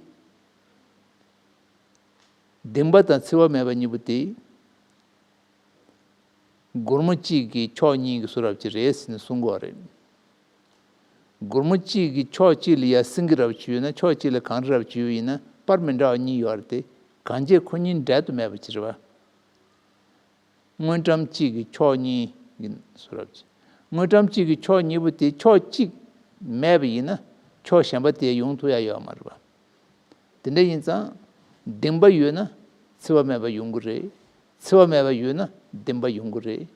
སྡིག་པ་དང་འཚེ་བ་མེད་པ་གཉིས་པོ་དེ། སྒོར་མོ་གཅིག་གི་ཕྱོགས་གཉིས་ཀྱི་བཟོ་འདྲ་ཅིག་རེད་ཟེར་ནས་གསུང་གི་ཡོད་རེད། སྒོར་མོ་གཅིག་གི་ཕྱོགས་གཅིག་ལ་ཡ་སེང་གེ་འདྲ་བོ་ཅིག་ཡོད་ན། ཕྱོགས་གཅིག་ལ་གངས་རི་འདྲ་བོ་ཅིག་ཡོད་པ་ཡིན་ན། པར་མི་འདྲ་བ་གཉིས་ཡོད་རེད་དེ། གང་བྱས་ཁོ་གཉིས་འབྲལ་དུ་མེད་པ་ཅིག་རེད་པ། དངུལ་ཀྲམ་གཅིག་གི་ཕྱོགས་གཉིས་ཀྱི་བཟོ་འདྲ་ཅིག་དངུལ་ཀྲམ་གཅིག་གི་ཕྱོགས་གཉིས་པོ་དེ་ཕྱོགས་གཅིག་མེད་པ་ཡིན་ན། ཕྱོགས་གཞན་པ་དེ་ཡོང་ཐུབ་ཡ་ཡོད་མ་རེད་པ། དེ་འདྲ་ཡིན་ཙང་། སྡིག་པ་ཡོད་ན་འཚེ་བ་མེད་པ་ཡོང་གི་རེད། འཚེ་བ་མེད་པ་ཡོད་ན་སྡིག་པ་ཡོང་གི་རེད།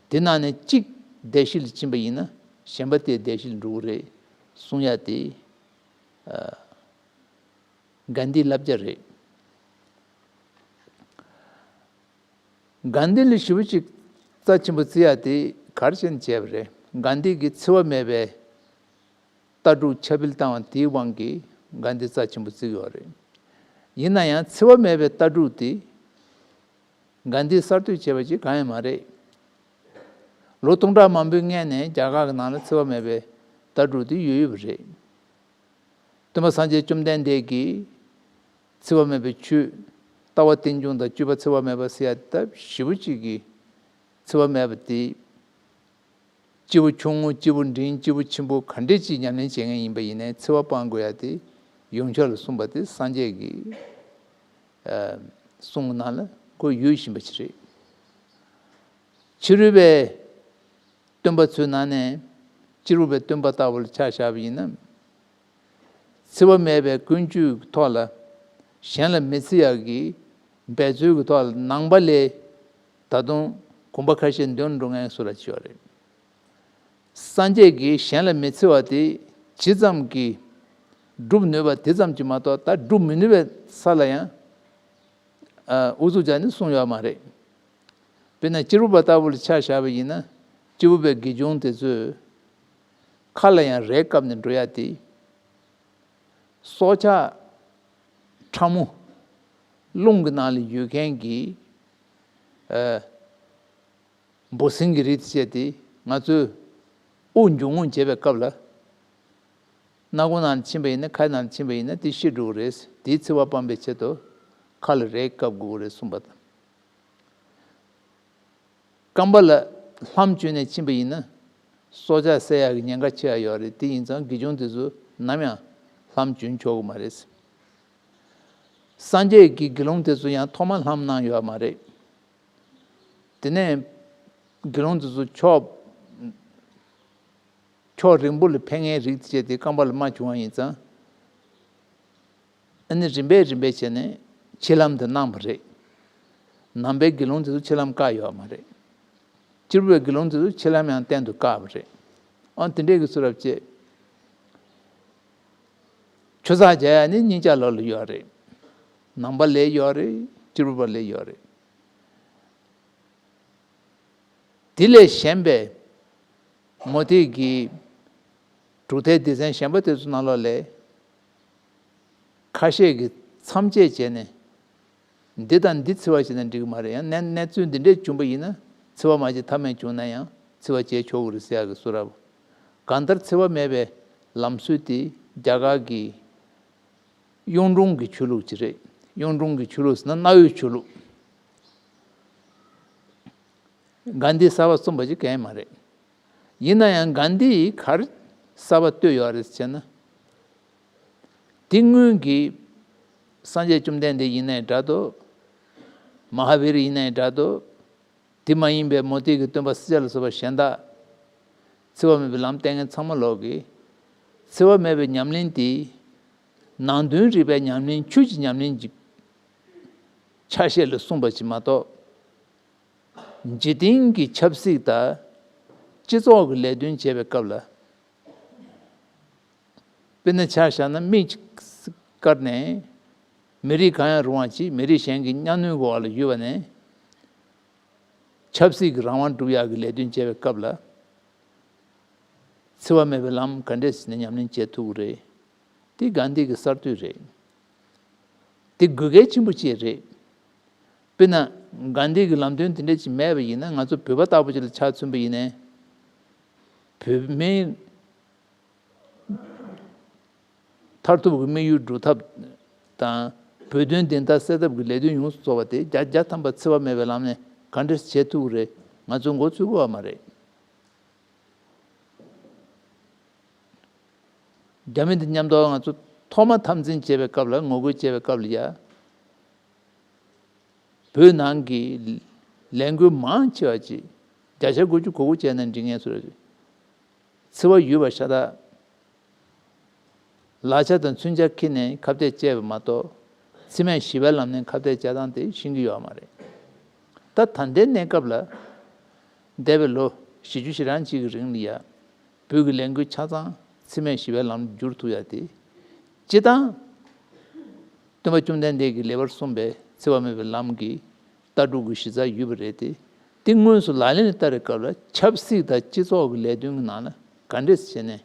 དེ་ནང་ནས་གཅིག་བདེ་གཤེགས་ལ་ཕྱིན་པ་ཡིན་ན། གཞན་པ་དེ་བདེ་གཤེགས་ལ་འགྲོ་གི་རེད་གསུང་ཡ་དེ། ཨ། གྷན་དྷིའི་བསླབ་བྱ་རེད། གྷན་དྷི་ལ་ཞེ་པོ་ཅིག་རྩ་ཆེན་པོ་བརྩི་ཡ་དེ་ག་རེ་བྱས་ནས་བྱས་པ་རེད། གྷན་དྷི་གིས་འཚེ་བ་མེད་པའི་ལྟ་གྲུབ་ཁྱབ་སྤེལ་བཏང་བ་དེའི་དབང་གིས་གྷན་དྷི་རྩ་ཆེན་པོ་བརྩི་གི་ཡོད་རེད། ཡིན་ན་ཡང་འཚེ་བ་མེད་པའི་ལྟ་གྲུབ་དེ་གྷན་དྷིས་གསར་གཏོད་བྱས་པ་ཅིག་གང་ཡང་མ་རེད། ལོ་སྟོང་ཕྲག་མང་པོའི་སྔོན་ནས་རྒྱ་གར་གྱི་ནང་ལ་འཚེ་བ་མེད་པའི་ལྟ་གྲུབ་དེ་ཡོད་ཡོད་པ་རེད། སྟོན་པ་སངས་རྒྱས་བཅོམ་ལྡན་འདས་ཀྱིས་འཚེ་བ་མེད་པའི་ཆོས། ལྟ་བ་རྟེན་འབྱུང་དང་སྤྱོད་པ་འཚེ་བ་མེད་པ་ཟེར་ཡ་དེ་ཞེ་པོ་ཅིག་གིས་འཚེ་བ་མེད་པ་དེ། སྐྱེས་བུ་ཆུང་ངུ། སྐྱེས་བུ་འབྲིང་། སྐྱེས་བུ་ཆེན་པོ་ག་འདྲས་ཅིག་ཉམས་ལེན་བྱེད་མཁན་ཡིན་པ་ཡིན་ནའི་འཚེ་བ་སྤང་དགོས་ཡ་དེ་ཡོངས་ཁྱབ་ལ་གསུངས་པ་དེ་སངས་རྒྱས་ཀྱི། ཨ། གསུང་གི་ནང་ལ་ཁོ་ཡོད་བཞིན་པ་ཅིག་རེད། ཕྱི་རོལ་པའི་སྟོན་པ་ཚོའི་ནང་ནས་ སྐྱེས་བུ་པའི་སྟོན་པ་ལྟ་བུ་ལ་ཆ་བཞག་པ་ཡིན་ན། འཚེ་བ་མེད་པའི་ཀུན་སྤྱོད་ཀྱི་ཐོག་ལ། གཞན་ལ་མི་འཚེ་ཡག་གི་འབད་རྩོལ་གྱི་ཐོག་ལ་ནང་པ་ལས་ད་དུང་གོམ་པ་ཁ་ཤས་འདོན་འགྲོ་མཁན་སུ་ལ་ཅི་ཡོད་རེད། སངས་རྒྱས་ཀྱིས་གཞན་ལ་མི་འཚེ་བ་དེ་ཇི་ཙམ་གྱིས་སྒྲུབ་ནུས་པ་དེ་ཙམ་གྱིས་མ་གཏོགས་ད་སྒྲུབ་མི་ནུས་པའི་ས་ལ་ཡང་ཨ་ཨུ་ཚུགས་བྱས་ནས་གསུངས་ཡོད་མ་རེད། དཔེར་ན་སྐྱེས་བུ་པ་ལྟ་བུ་ལ་ཆ་བཞག་པ་ཡིན་ན། སྐྱེས་བུ་པའི་དགེ་སྦྱོང་དེ་ཚོས་ཁ་ལ་ཡང་རས་བཀབ་ནས་འགྲོ་ཡ་དེ། སྲོག་ཆགས་ཕྲ་མོ་རླུང་གི་ནང་ལ་ཡོད་མཁན་གྱི་ཨ་འབུ་སྲིན་གྱི་རིགས་བཅས་དེ་ང་ཚོས་དབུགས་འབྱུང་རྔུབ་བྱེད་པའི་སྐབས་ལ། སྣ་ཁུང་ནང་ལ་ཕྱིན་པ་ཡིན་ན། ཁའི་ནང་ལ་ཕྱིན་པ་ཡིན་ན་དེ་ཤི་འགྲོ་གི་རེད། དེའི་འཚེ་བ་སྤངས་པའི་ཆེད་དུ་ཁ་ལ་རས་བཀབ་དགོས་ཀྱི་རེད་གསུངས་པ་དང་། རྐང་པ་ལ་ལྷམ་གྱོན་ནས་ཕྱིན་པ་ཡིན་ན། སྲོག་ཆགས་བསད་ཡག་གི་ཉེན་ཁ་ཆེ་བ་ཡོད་རེད། དེ་ཡིན་ཙང་དགེ་སྦྱོང་དེ་ཚོ་ནམ་ཡང་ལྷམ་གྱོན་ཆོག་གི་མ་རེད། སངས་རྒྱས་ཀྱི་དགེ་སློང་དེ་ཚོ་ཡང་ཐོག་མ་ལྷམ་གནང་ཡོད་མ་རེད། དེ་ནས་དགེ་སློང་དེ་ཚོ་ཕྱོགས་ཕྱོགས་རིང་པོ་ལ་ཕེབས་མཁན་རིགས་བཅས་དེ་རྐང་པ་ལ་མ་བྱུང་བ་ཡིན་ཙང་། ཨ་ནི་རིམ་པས་རིམ་པས་བྱས་ནས་ཕྱི་ལམ་དུ་གནང་བ་རེད། ནང་པའི་དགེ་སློང་དེ་ཚོ་ཕྱི་ལམ་བཀག་ཡོད་མ་རེད། སྐྱེས་བུ་པའི་དགེ་སློང་དེ་ཚོ་ཕྱི་ལམ་ཡང་གཏན་དུ་བཀག་པ་རེད། ཨ་དེ་འདྲས་ཀྱི་ཚུལ་རབ་བྱེད། ཆུ་ཚགས་རྒྱག་ཡ་ནི་སྙིང་ལྕགས་ལོགས་ལ་ཡོད་རེད། ནང་པ་ལ་ཡོད་རེད། སྐྱེས་བུ་པ་ལ་ཡོད་རེད། དེ་ལས་གཞན་པའི་མུ་སྟེགས་ཀྱི་གྲུབ་མཐའི་སྡེ་ཚན་གཞན་པ་དེ་ཚོ་ནང་ལོགས་ལས་ཁ་ཤས་ཀྱིས་མཚམས་བཅད་བྱས་ནས། འདི་དང་འདི་འཚེ་བ་བྱས་ན་འགྲིག་གི་མ་རེད། ཡང་གནས་གནས་ཚུལ་འདི་འདྲས་བྱུང་པ་ཡིན་ན་འཚེ་བ་མ་བྱེད་ཐབས་མེད་བྱུང་ན་ཡང་འཚེ་བ་བྱེད་ཆོག་གི་རེད་ཟེར་ཡག་གི་བཟོ་འདྲ་པོ། གང་ལྟར་འཚེ་བ་མེད་པའི་ལམ་སྲོལ་དེ་རྒྱ་གར་གྱི་གཡུང་དྲུང་གི་ཆོས་ལུགས་ཅིག་རེད། གཡུང་དྲུང་གི་ཆོས་ལུགས་ཟེར་ན་གནའ་བོའི་ཆོས་ལུགས། གྷན་དྷིས་གསར་པ་གསུངས་པ་ཅིག་གང་ཡང་མ་རེད། ཡིན་ན་ཡང་གྷན་དྷིས་ག་རེ་གསར་པ་བཏོད་ཡོད་རེད་ཟེར་ན། དེ་སྔོན་གྱི་སངས་རྒྱས་བཅོམ་ལྡན་འདས་ཡིན་ནའི་འདྲ་འདུག། མ་ཧཱ་བི་རི་ཡིན་ནའི་འདྲ་འདུག། དེ་མ་ཡིན་པའི་མུ་སྟེགས་ཀྱི་སྟོན་པ་སྲིད་ལ་སོགས་པ་གཞན་དག་འཚེ་བ་མེད་པའི་ལམ་བསྟན་མཁན་ཚང་མ་ལོག་གིས། འཚེ་བ་མེད་པའི་ཉམས་ལེན་དེ་ནང་དོན་རིག་པའི་ཉམས་ལེན། ཆོས་ཀྱི་ཉམས་ལེན་གྱི་ཆ་ཤས་ལ་གསུངས་པ་ཅིག་མ་གཏོགས། འཇིག་རྟེན་གྱི་ཆབ་སྲིད་དང་སྤྱི་ཚོགས་ཀྱི་ལས་དོན་བྱེད་པའི་སྐབས་ལ། དཔེར་ན་ཆ་བཞག་ན་མིག་ཅིག་བཀར་ནས་མི་རིགས་གང་ཡང་རུང་བ་ཅིག་མི་རིགས་གཞན་གྱི་གཉའ་གནོན་གྱི་འོག་ལ་ཡོད་པ་ནས། ཆབ་སྲིད་ཀྱི་རང་དབང་སྒྲུབ་ཡག་གི་ལས་དོན་བྱེད་པའི་སྐབས་ལ། འཚེ་བ་མེད་པའི་ལམ་ག་འདྲས་ནས་ཉམས་ལེན་བྱེད་ཐུབ་ཀྱི་རེད། དེ་གྷན་དྷི་གི་གསར་གཏོད་རེད། དེ་དགོས་གལ་ཆེན་པོ་ཅིག་རེད། དཔེར་ན་གྷན་དྷི་གི་ལམ་སྟོན་དེ་འདྲ་ཅིག་མེད་པ་ཡིན་ན། ང་ཚོ་བོད་པ་ལྟ་བུ་ཅིག་ལ་ཆ་མཚོན་པ་ཡིན་ནའི། བོད་མིའི་མཐར་ཐུག་གི་དམིགས་ཡུལ་སྒྲུབ་ཐབས་དང་། བོད་དོན་བདེན་མཐའ་གསལ་ཐབས་ཀྱི་ལས་དོན་ཡོངས་སུ་རྫོགས་པ་དེ་བརྒྱ་ཆ་བརྒྱ་ཐམ་པ་འཚེ་བ་མེད་པའི་ལམ་ནས་ག་འདྲས་བྱེད་ཐུབ་ཀྱི་རེད། ང་ཚོས་མགོ་ཚོས་དགོས་པ་མ་རེད། རྒྱ་མི་དང་མཉམ་དུ་ང་ཚོ་ཐོག་མ་འཐབ་འཛིང་བྱེད་པའི་སྐབས་ལ། ངོ་རྒོལ་བྱེད་པའི་སྐབས་ལ་ཡ། བོད་ནང་གི་ལས་འགུལ་མང་ཆེ་བ་ཅིག་བརྒྱ་ཆ་དགུ་བཅུ་གོ་དགུ་བྱས་ན་འགྲིག་ངེས་སུ་རེད། འཚེ་བ་ཡོད་པ་ཤ་སྟག། ལག་ཆ་དང་མཚོན་ཆ་འཁྱེར་ནས་ཁ་གཏད་བཅག་པ་མ་གཏོགས། འཚེ་མེད་ཞི་བའི་ལམ་ནས་ཁ་གཏད་བཅག་སྟངས་དེ་ཤེས་ཀྱི་ཡོད་མ་རེད། ད་ད་ལྟའི་གནས་སྐབས་ལ། འདས་པའི་ལོ་བཞི་བཅུ་ཞེ་གྲངས་ཅིག་གི་རིང་ལ་ཡ། བོད་ཀྱི་ལས་འགུལ་ཆ་ཚང་འཚེ་མེད་ཞི་བའི་ལམ་དུ་བསྒྱུར་ཐུབ་ཡ་དེ། སྤྱིར་བཏང་སྟོན་པ་བཅོམ་ལྡན་འདས་ཀྱིས་ལེགས་པར་གསུངས་པའི་འཚེ་བ་མེད་པའི་ལམ་གྱི་ལྟ་གྲུབ་ཀྱི་གཞི་རྩར་ཡོད་པ་རེད་དེ། དེ་དངོས་སུ་ལག་ལེན་ལ་བསྟར་བའི་སྐབས་ལ། ཆབ་སྲིད་དང་སྤྱི་ཚོགས་ཀྱི་ལས་དོན་གྱི་ནང་ལ་ག་འདྲས་བྱས་ནས་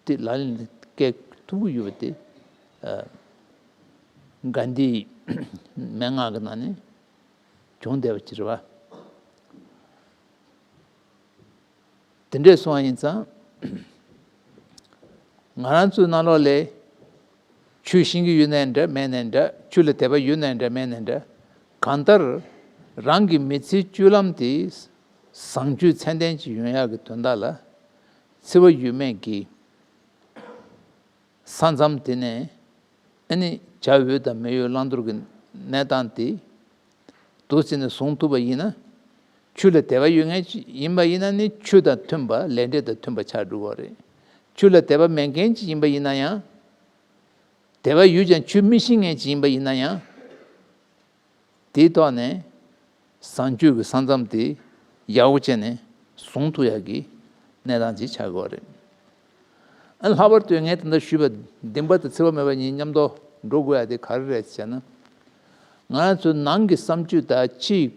དེ་ལག་ལེན་ལ་བཀལ་ཐུབ་ཀྱི་ཡོད་པ་དེ། ཨ། གྷན་དྷིའི་མན་ངག་གི་ནང་ནས་བྱུང་བསྡད་པ་ཅིག་རེད་བ། དེ་འདྲས་སོང་བ་ཡིན་ཙང་། ང་རང་ཚོའི་ནང་ལོགས་ལ་ཆོས་ཤེས་ཀྱི་ཡོད་ནའི་འདྲ་མེད་ནའི་འདྲ། ཆོས་ལ་དད་པ་ཡོད་ནའི་འདྲ་མེད་ནའི་འདྲ། གང་ལྟར་རང་གི་མི་ཚེའི་སྤྱོད་ལམ་དེ་བཟང་སྤྱོད་ཚད་ལྡན་ཅིག་ཡོང་ཡག་གི་དོན་དག་ལ། འཚེ་བ་ཡོད་མེད་ཀྱི་ས་མཚམས་དེ་ནས། ཨ་ནི་བྱ་འོས་དང་མི་འོས་བླང་དོར་གྱི་གནས་སྟངས་དེ་འདུག་སེ་ནས་བཟུང་ཐུབ་པ་ཡིན་ན། ཆོས་ལ་དད་པ་ཡོད་མཁན་ཅིག་ཡིན་པ་ཡིན་ན་ནི། ཆོས་དང་མཐུན་པ། ལས་འབྲས་དང་མཐུན་པ་ཆགས་འགྲོ་གི་རེད། ཆོས་ལ་དད་པ་མེད་མཁན་ཅིག་ཡིན་པ་ཡིན་ན་ཡང་། དད་པ་ཡོད་ཀྱང་ཆོས་མི་ཤེས་མཁན་ཅིག་ཡིན་པ་ཡིན་ན་ཡང་། དེའི་ཐོག་ནས་བཟང་སྤྱོད་ཀྱི་ས་མཚམས་དེ་ཡག་པོ་བྱས་ནས་བཟུང་ཐུབ་ཡག་གི་གནས་སྟངས་ཅིག་ཆགས་དགོས་རེད། ཨ་ལྷག་པར་དུ་ངས་ད་ལྟ་ཞུས་པ་བདེན་པ་དང་འཚེ་བ་མེད་པ་གཉིས་མཉམ་དུ་འགྲོ་དགོས་ཡ་དེ་ག་རེ་རེད་ཟེར་ན། ང་རང་ཚོའི་ནང་གི་བསམ་སྤྱོད་དང་ཕྱིའི་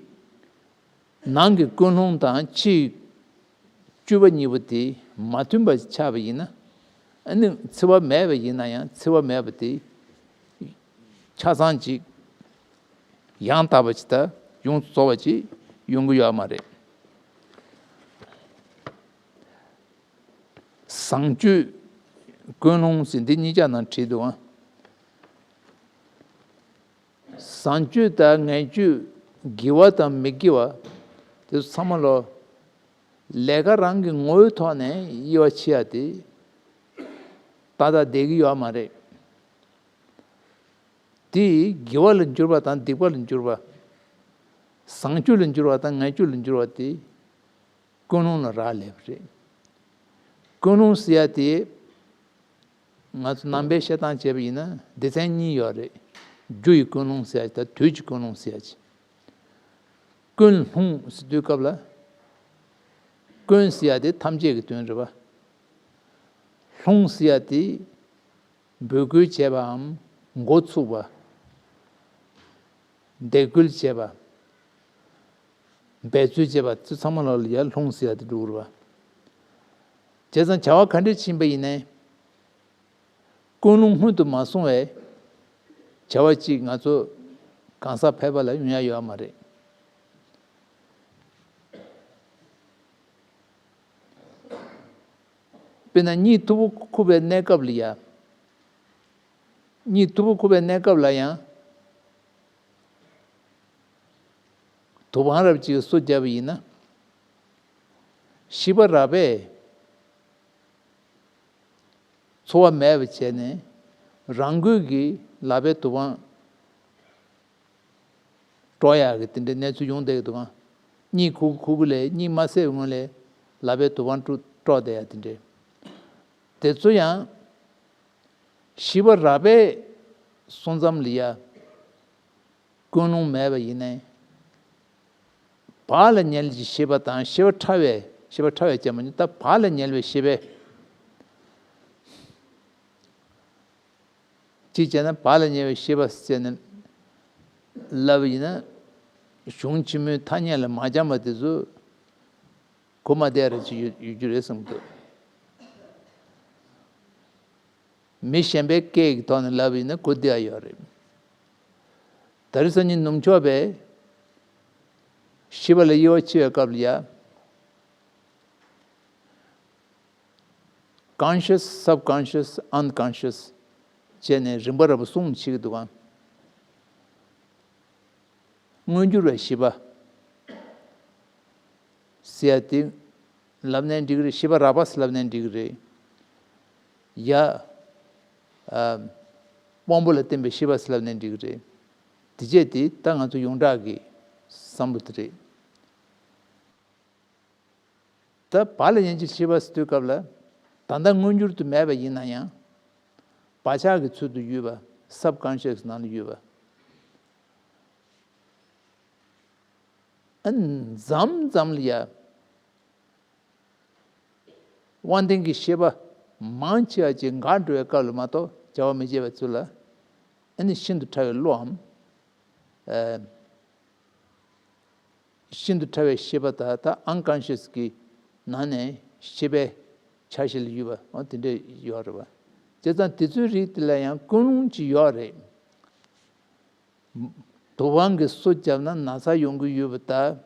ནང་གི་ཀུན་སློང་དང་ཕྱིའི་སྤྱོད་པ་གཉིས་པོ་དེ་མ་མཐུན་པ་ཆགས་པ་ཡིན་ན། ཨ་ནི་འཚེ་བ་མེད་པ་ཡིན་ན་ཡང་འཚེ་བ་མེད་པ་དེ་ཆ་ཚང་ཅིག་ཡང་དག་པ་ཅིག་དང་ཡོངས་སུ་རྫོགས་པ་ཅིག་ཡོང་གི་ཡོད་མ་རེད། བཟང་སྤྱོད་ཀུན་སློང་ཟེར་འདི་གཉིས་ཆ་ནང་བྲིས་འདུག་ཨང་། བཟང་སྤྱོད་དང་ངན་སྤྱོད། དགེ་བ་དང་མི་དགེ་བ། དེ་ཚོ་ཚང་མ་ལོ། ལས་ཀ་རང་གི་ངོ་བོའི་ཐོག་ནས་དབྱེ་བ་ཕྱེ་ཡ་དེ། ཏག་ཏག་བསྡད་ཀྱི་ཡོད་མ་རེད། དེ་དགེ་བ་ལ་འགྱུར་བ་དང་སྡིག་པ་ལ་འགྱུར་བ། བཟང་སྤྱོད་ལ་འགྱུར་བ་དང་ངན་སྤྱོད་ལ་འགྱུར་བ་དེ། ཀུན་སློང་ལ་རག་ལས་པ་རེད། ཀུན་སློང་ཟེར་ཡ་དེ། ང་ཚོ་ནང་པའི་བཤད་སྟངས་བྱས་པ་ཡིན་ན་སྡེ་ཚན་གཉིས་ཡོད་རེད། རྒྱུ་ཡི་ཀུན་སློང་ཟེར་ཡ་ཅིག་དང་དུས་ཀྱི་ཀུན་སློང་ཟེར་ཡ་ཅིག་ཀུན་སློང་ཟེར་དུས་སྐབས་ལ། ཀུན་ཟེར་ཡ་དེ་ཐམས་ཅད་ཀྱི་དོན་རེད་པ། སློང་ཟེར་ཡ་དེ་འབོད་སྐུལ་བྱས་པའམ་འགོ་ཚུགས་པ། འདེད་སྐུལ་བྱས་པ། འབད་རྩོལ་བྱས་པ་ཚོ་ཚང་མ་ལ་ཡར་སློང་ཟེར་ཡ་དེ་འགྲོ་གི་རེད་པ། བྱས་ཙང་བྱ་བ་ག་འདྲ་ཕྱིན་པ་ཡིན་ནའི། ཀུན་སློང་སྔོན་དུ་མ་སོང་བའི་བྱ་བ་གཅིག་ང་ཚོ་གང་ཟག་ཕལ་པ་ལ་ཡོང་ཡ་ཡོད་མ་རེད། དཔེར་ན་གཉིད་མཐུག་པོ་ཁུག་པའི་གནས་སྐབས་ལ་ཡ། གཉིད་མཐུག་པོ་ཁུག་པའི་གནས་སྐབས་ལ་ཡང་། དུག་པ་རབ་ཅིག་གིས་སོ་བརྒྱབ་པ་ཡིན་ན། ཤེས་པ་རགས་པས་ཚོར་བ་མེད་པ་བྱས་ནས་རང་འགུལ་གྱིས་ལག་པའི་དུག་པ་དཀྲོག་ཡག་གི་དེ་འདྲའི་གནས་ཚུལ་ཡོང་བསྡད་ཀྱི་འདུག་ག་གཉིད་ཁུག་ཁུག་གི་ལས་གཉིད་མ་སད་པའི་སྔོན་ལས་ལག་པའི་དུག་པ་དཀྲོག་དཀྲོག་བསྡད་ཡག་དེ་འདྲའི། དེ་ཚོ་ཡང་ཤེས་པ་རགས་པས་སོང་ཙམ་ལ་ཡ། ཀུན་སློང་མེད་པ་ཡིན་ནའི། བག་ལ་ཉལ་གྱི་ཤེས་པ་དང་ཤེས་པ་ཕྲ་བའི་ཤེས་པ་ཕྲ་བའི་ཅན་མ་ནི་ད་བག་ལ་ཉལ་བའི་ཤེས་པས། གཅིག་བྱས་ན་བག་ལ་ཉལ་བའི་ཤེས་པ་ཟེར་ནས་ལབ་པ་ཡིན་ན། གཞུང་ཆེན་མོའི་ཐ་སྙད་ལ་མ་འཆམ་པ་དེ་ཚོ་གོ་མ་བདེ་ར་ཅིག་ཡོད་ཡོད་རྒྱུ་རེད་བསམ་གྱི་འདུག་མི་གཞན་པའི་སྐད་ཀྱི་ཐོག་ནས་ལབ་པ་ཡིན་ན་གོ་བདེ་བ་ཡོད་རེད། ད་རེས་སང་ཉིན་ནུབ་ཕྱོགས་པས་ཤེས་པ་ལ་དབྱེ་བ་ཕྱེ་བའི་སྐབས་ལ་ཡ། conscious, subconscious, unconscious བྱས་ནས་རིམ་པ་རེ་བ་གསུངས་བྱེད་ཀྱི་འདུག་ག་མངོན་གྱུར་བའི་ཤེས་པ་ཟེར་ཡ་དེ་ལབ་ནའི་འགྲིག་གི་རེད། ཤེས་པ་རགས་པ་ཟེར་ལབ་ནའི་འགྲིག་གི་རེད། ཡ། ཨ། དབང་པོ་ལ་བརྟེན་པའི་ཤེས་པ་ཟེར་ལབ་ནའི་འགྲིག་གི་རེད། དེ་བྱས་དེ་ད་ང་ཚོ་ཡོངས་གྲགས་ཀྱི་བསམ་བློ་དེ་རེད། ད་བག་ལ་ཉལ་གྱི་ཤེས་པ་ཟེར་དུས་སྐབས་ལ། ད་ལྟ་མངོན་གྱུར་དུ་མེད་པ་ཡིན་ན་ཡང་། བག་ཆགས་ཀྱི་ཚུལ་དུ་ཡོད་པ། སབ་ཀོན་ཤི་ཡས་ནང་ལ་ཡོད་པ། ཨ་ནི་མཚམས་མཚམས་ལ་ཡ། དབང་ལྡན་གྱི་ཤེས་པ་མང་ཆེ་བ་ཅིག་འགག་འགྲོ་བའི་སྐབས་ལ་མ་གཏོགས་བྱ་བ་མི་བྱེད་པའི་ཚུལ་ལ། ཨ་ནི་ཤིན་ཏུ་ཕྲ་བའི་བློའམ། ཨ། ཤིན་ཏུ་ཕྲ་བའི་ཤེས་པ་དག་ད་ཨན་ཀོན་ཤི་ཡས་ཀྱི་ནང་ནས་ཤེས་པའི་ཆ་ཤས་ལ་ཡོད་པ་འོ་དེ་འདྲ་ཡོད་རེད་པ། བྱས་ཙང་དེ་ཚོའི་རིགས་དེ་ལ་ཡང་ཀུན་སློང་ཅིག་ཡོད་རེད། དུག་པ་གིས་སོ་བརྒྱབ་ན་ན་ཚ་ཡོང་གི་ཡོད་པ་དང་།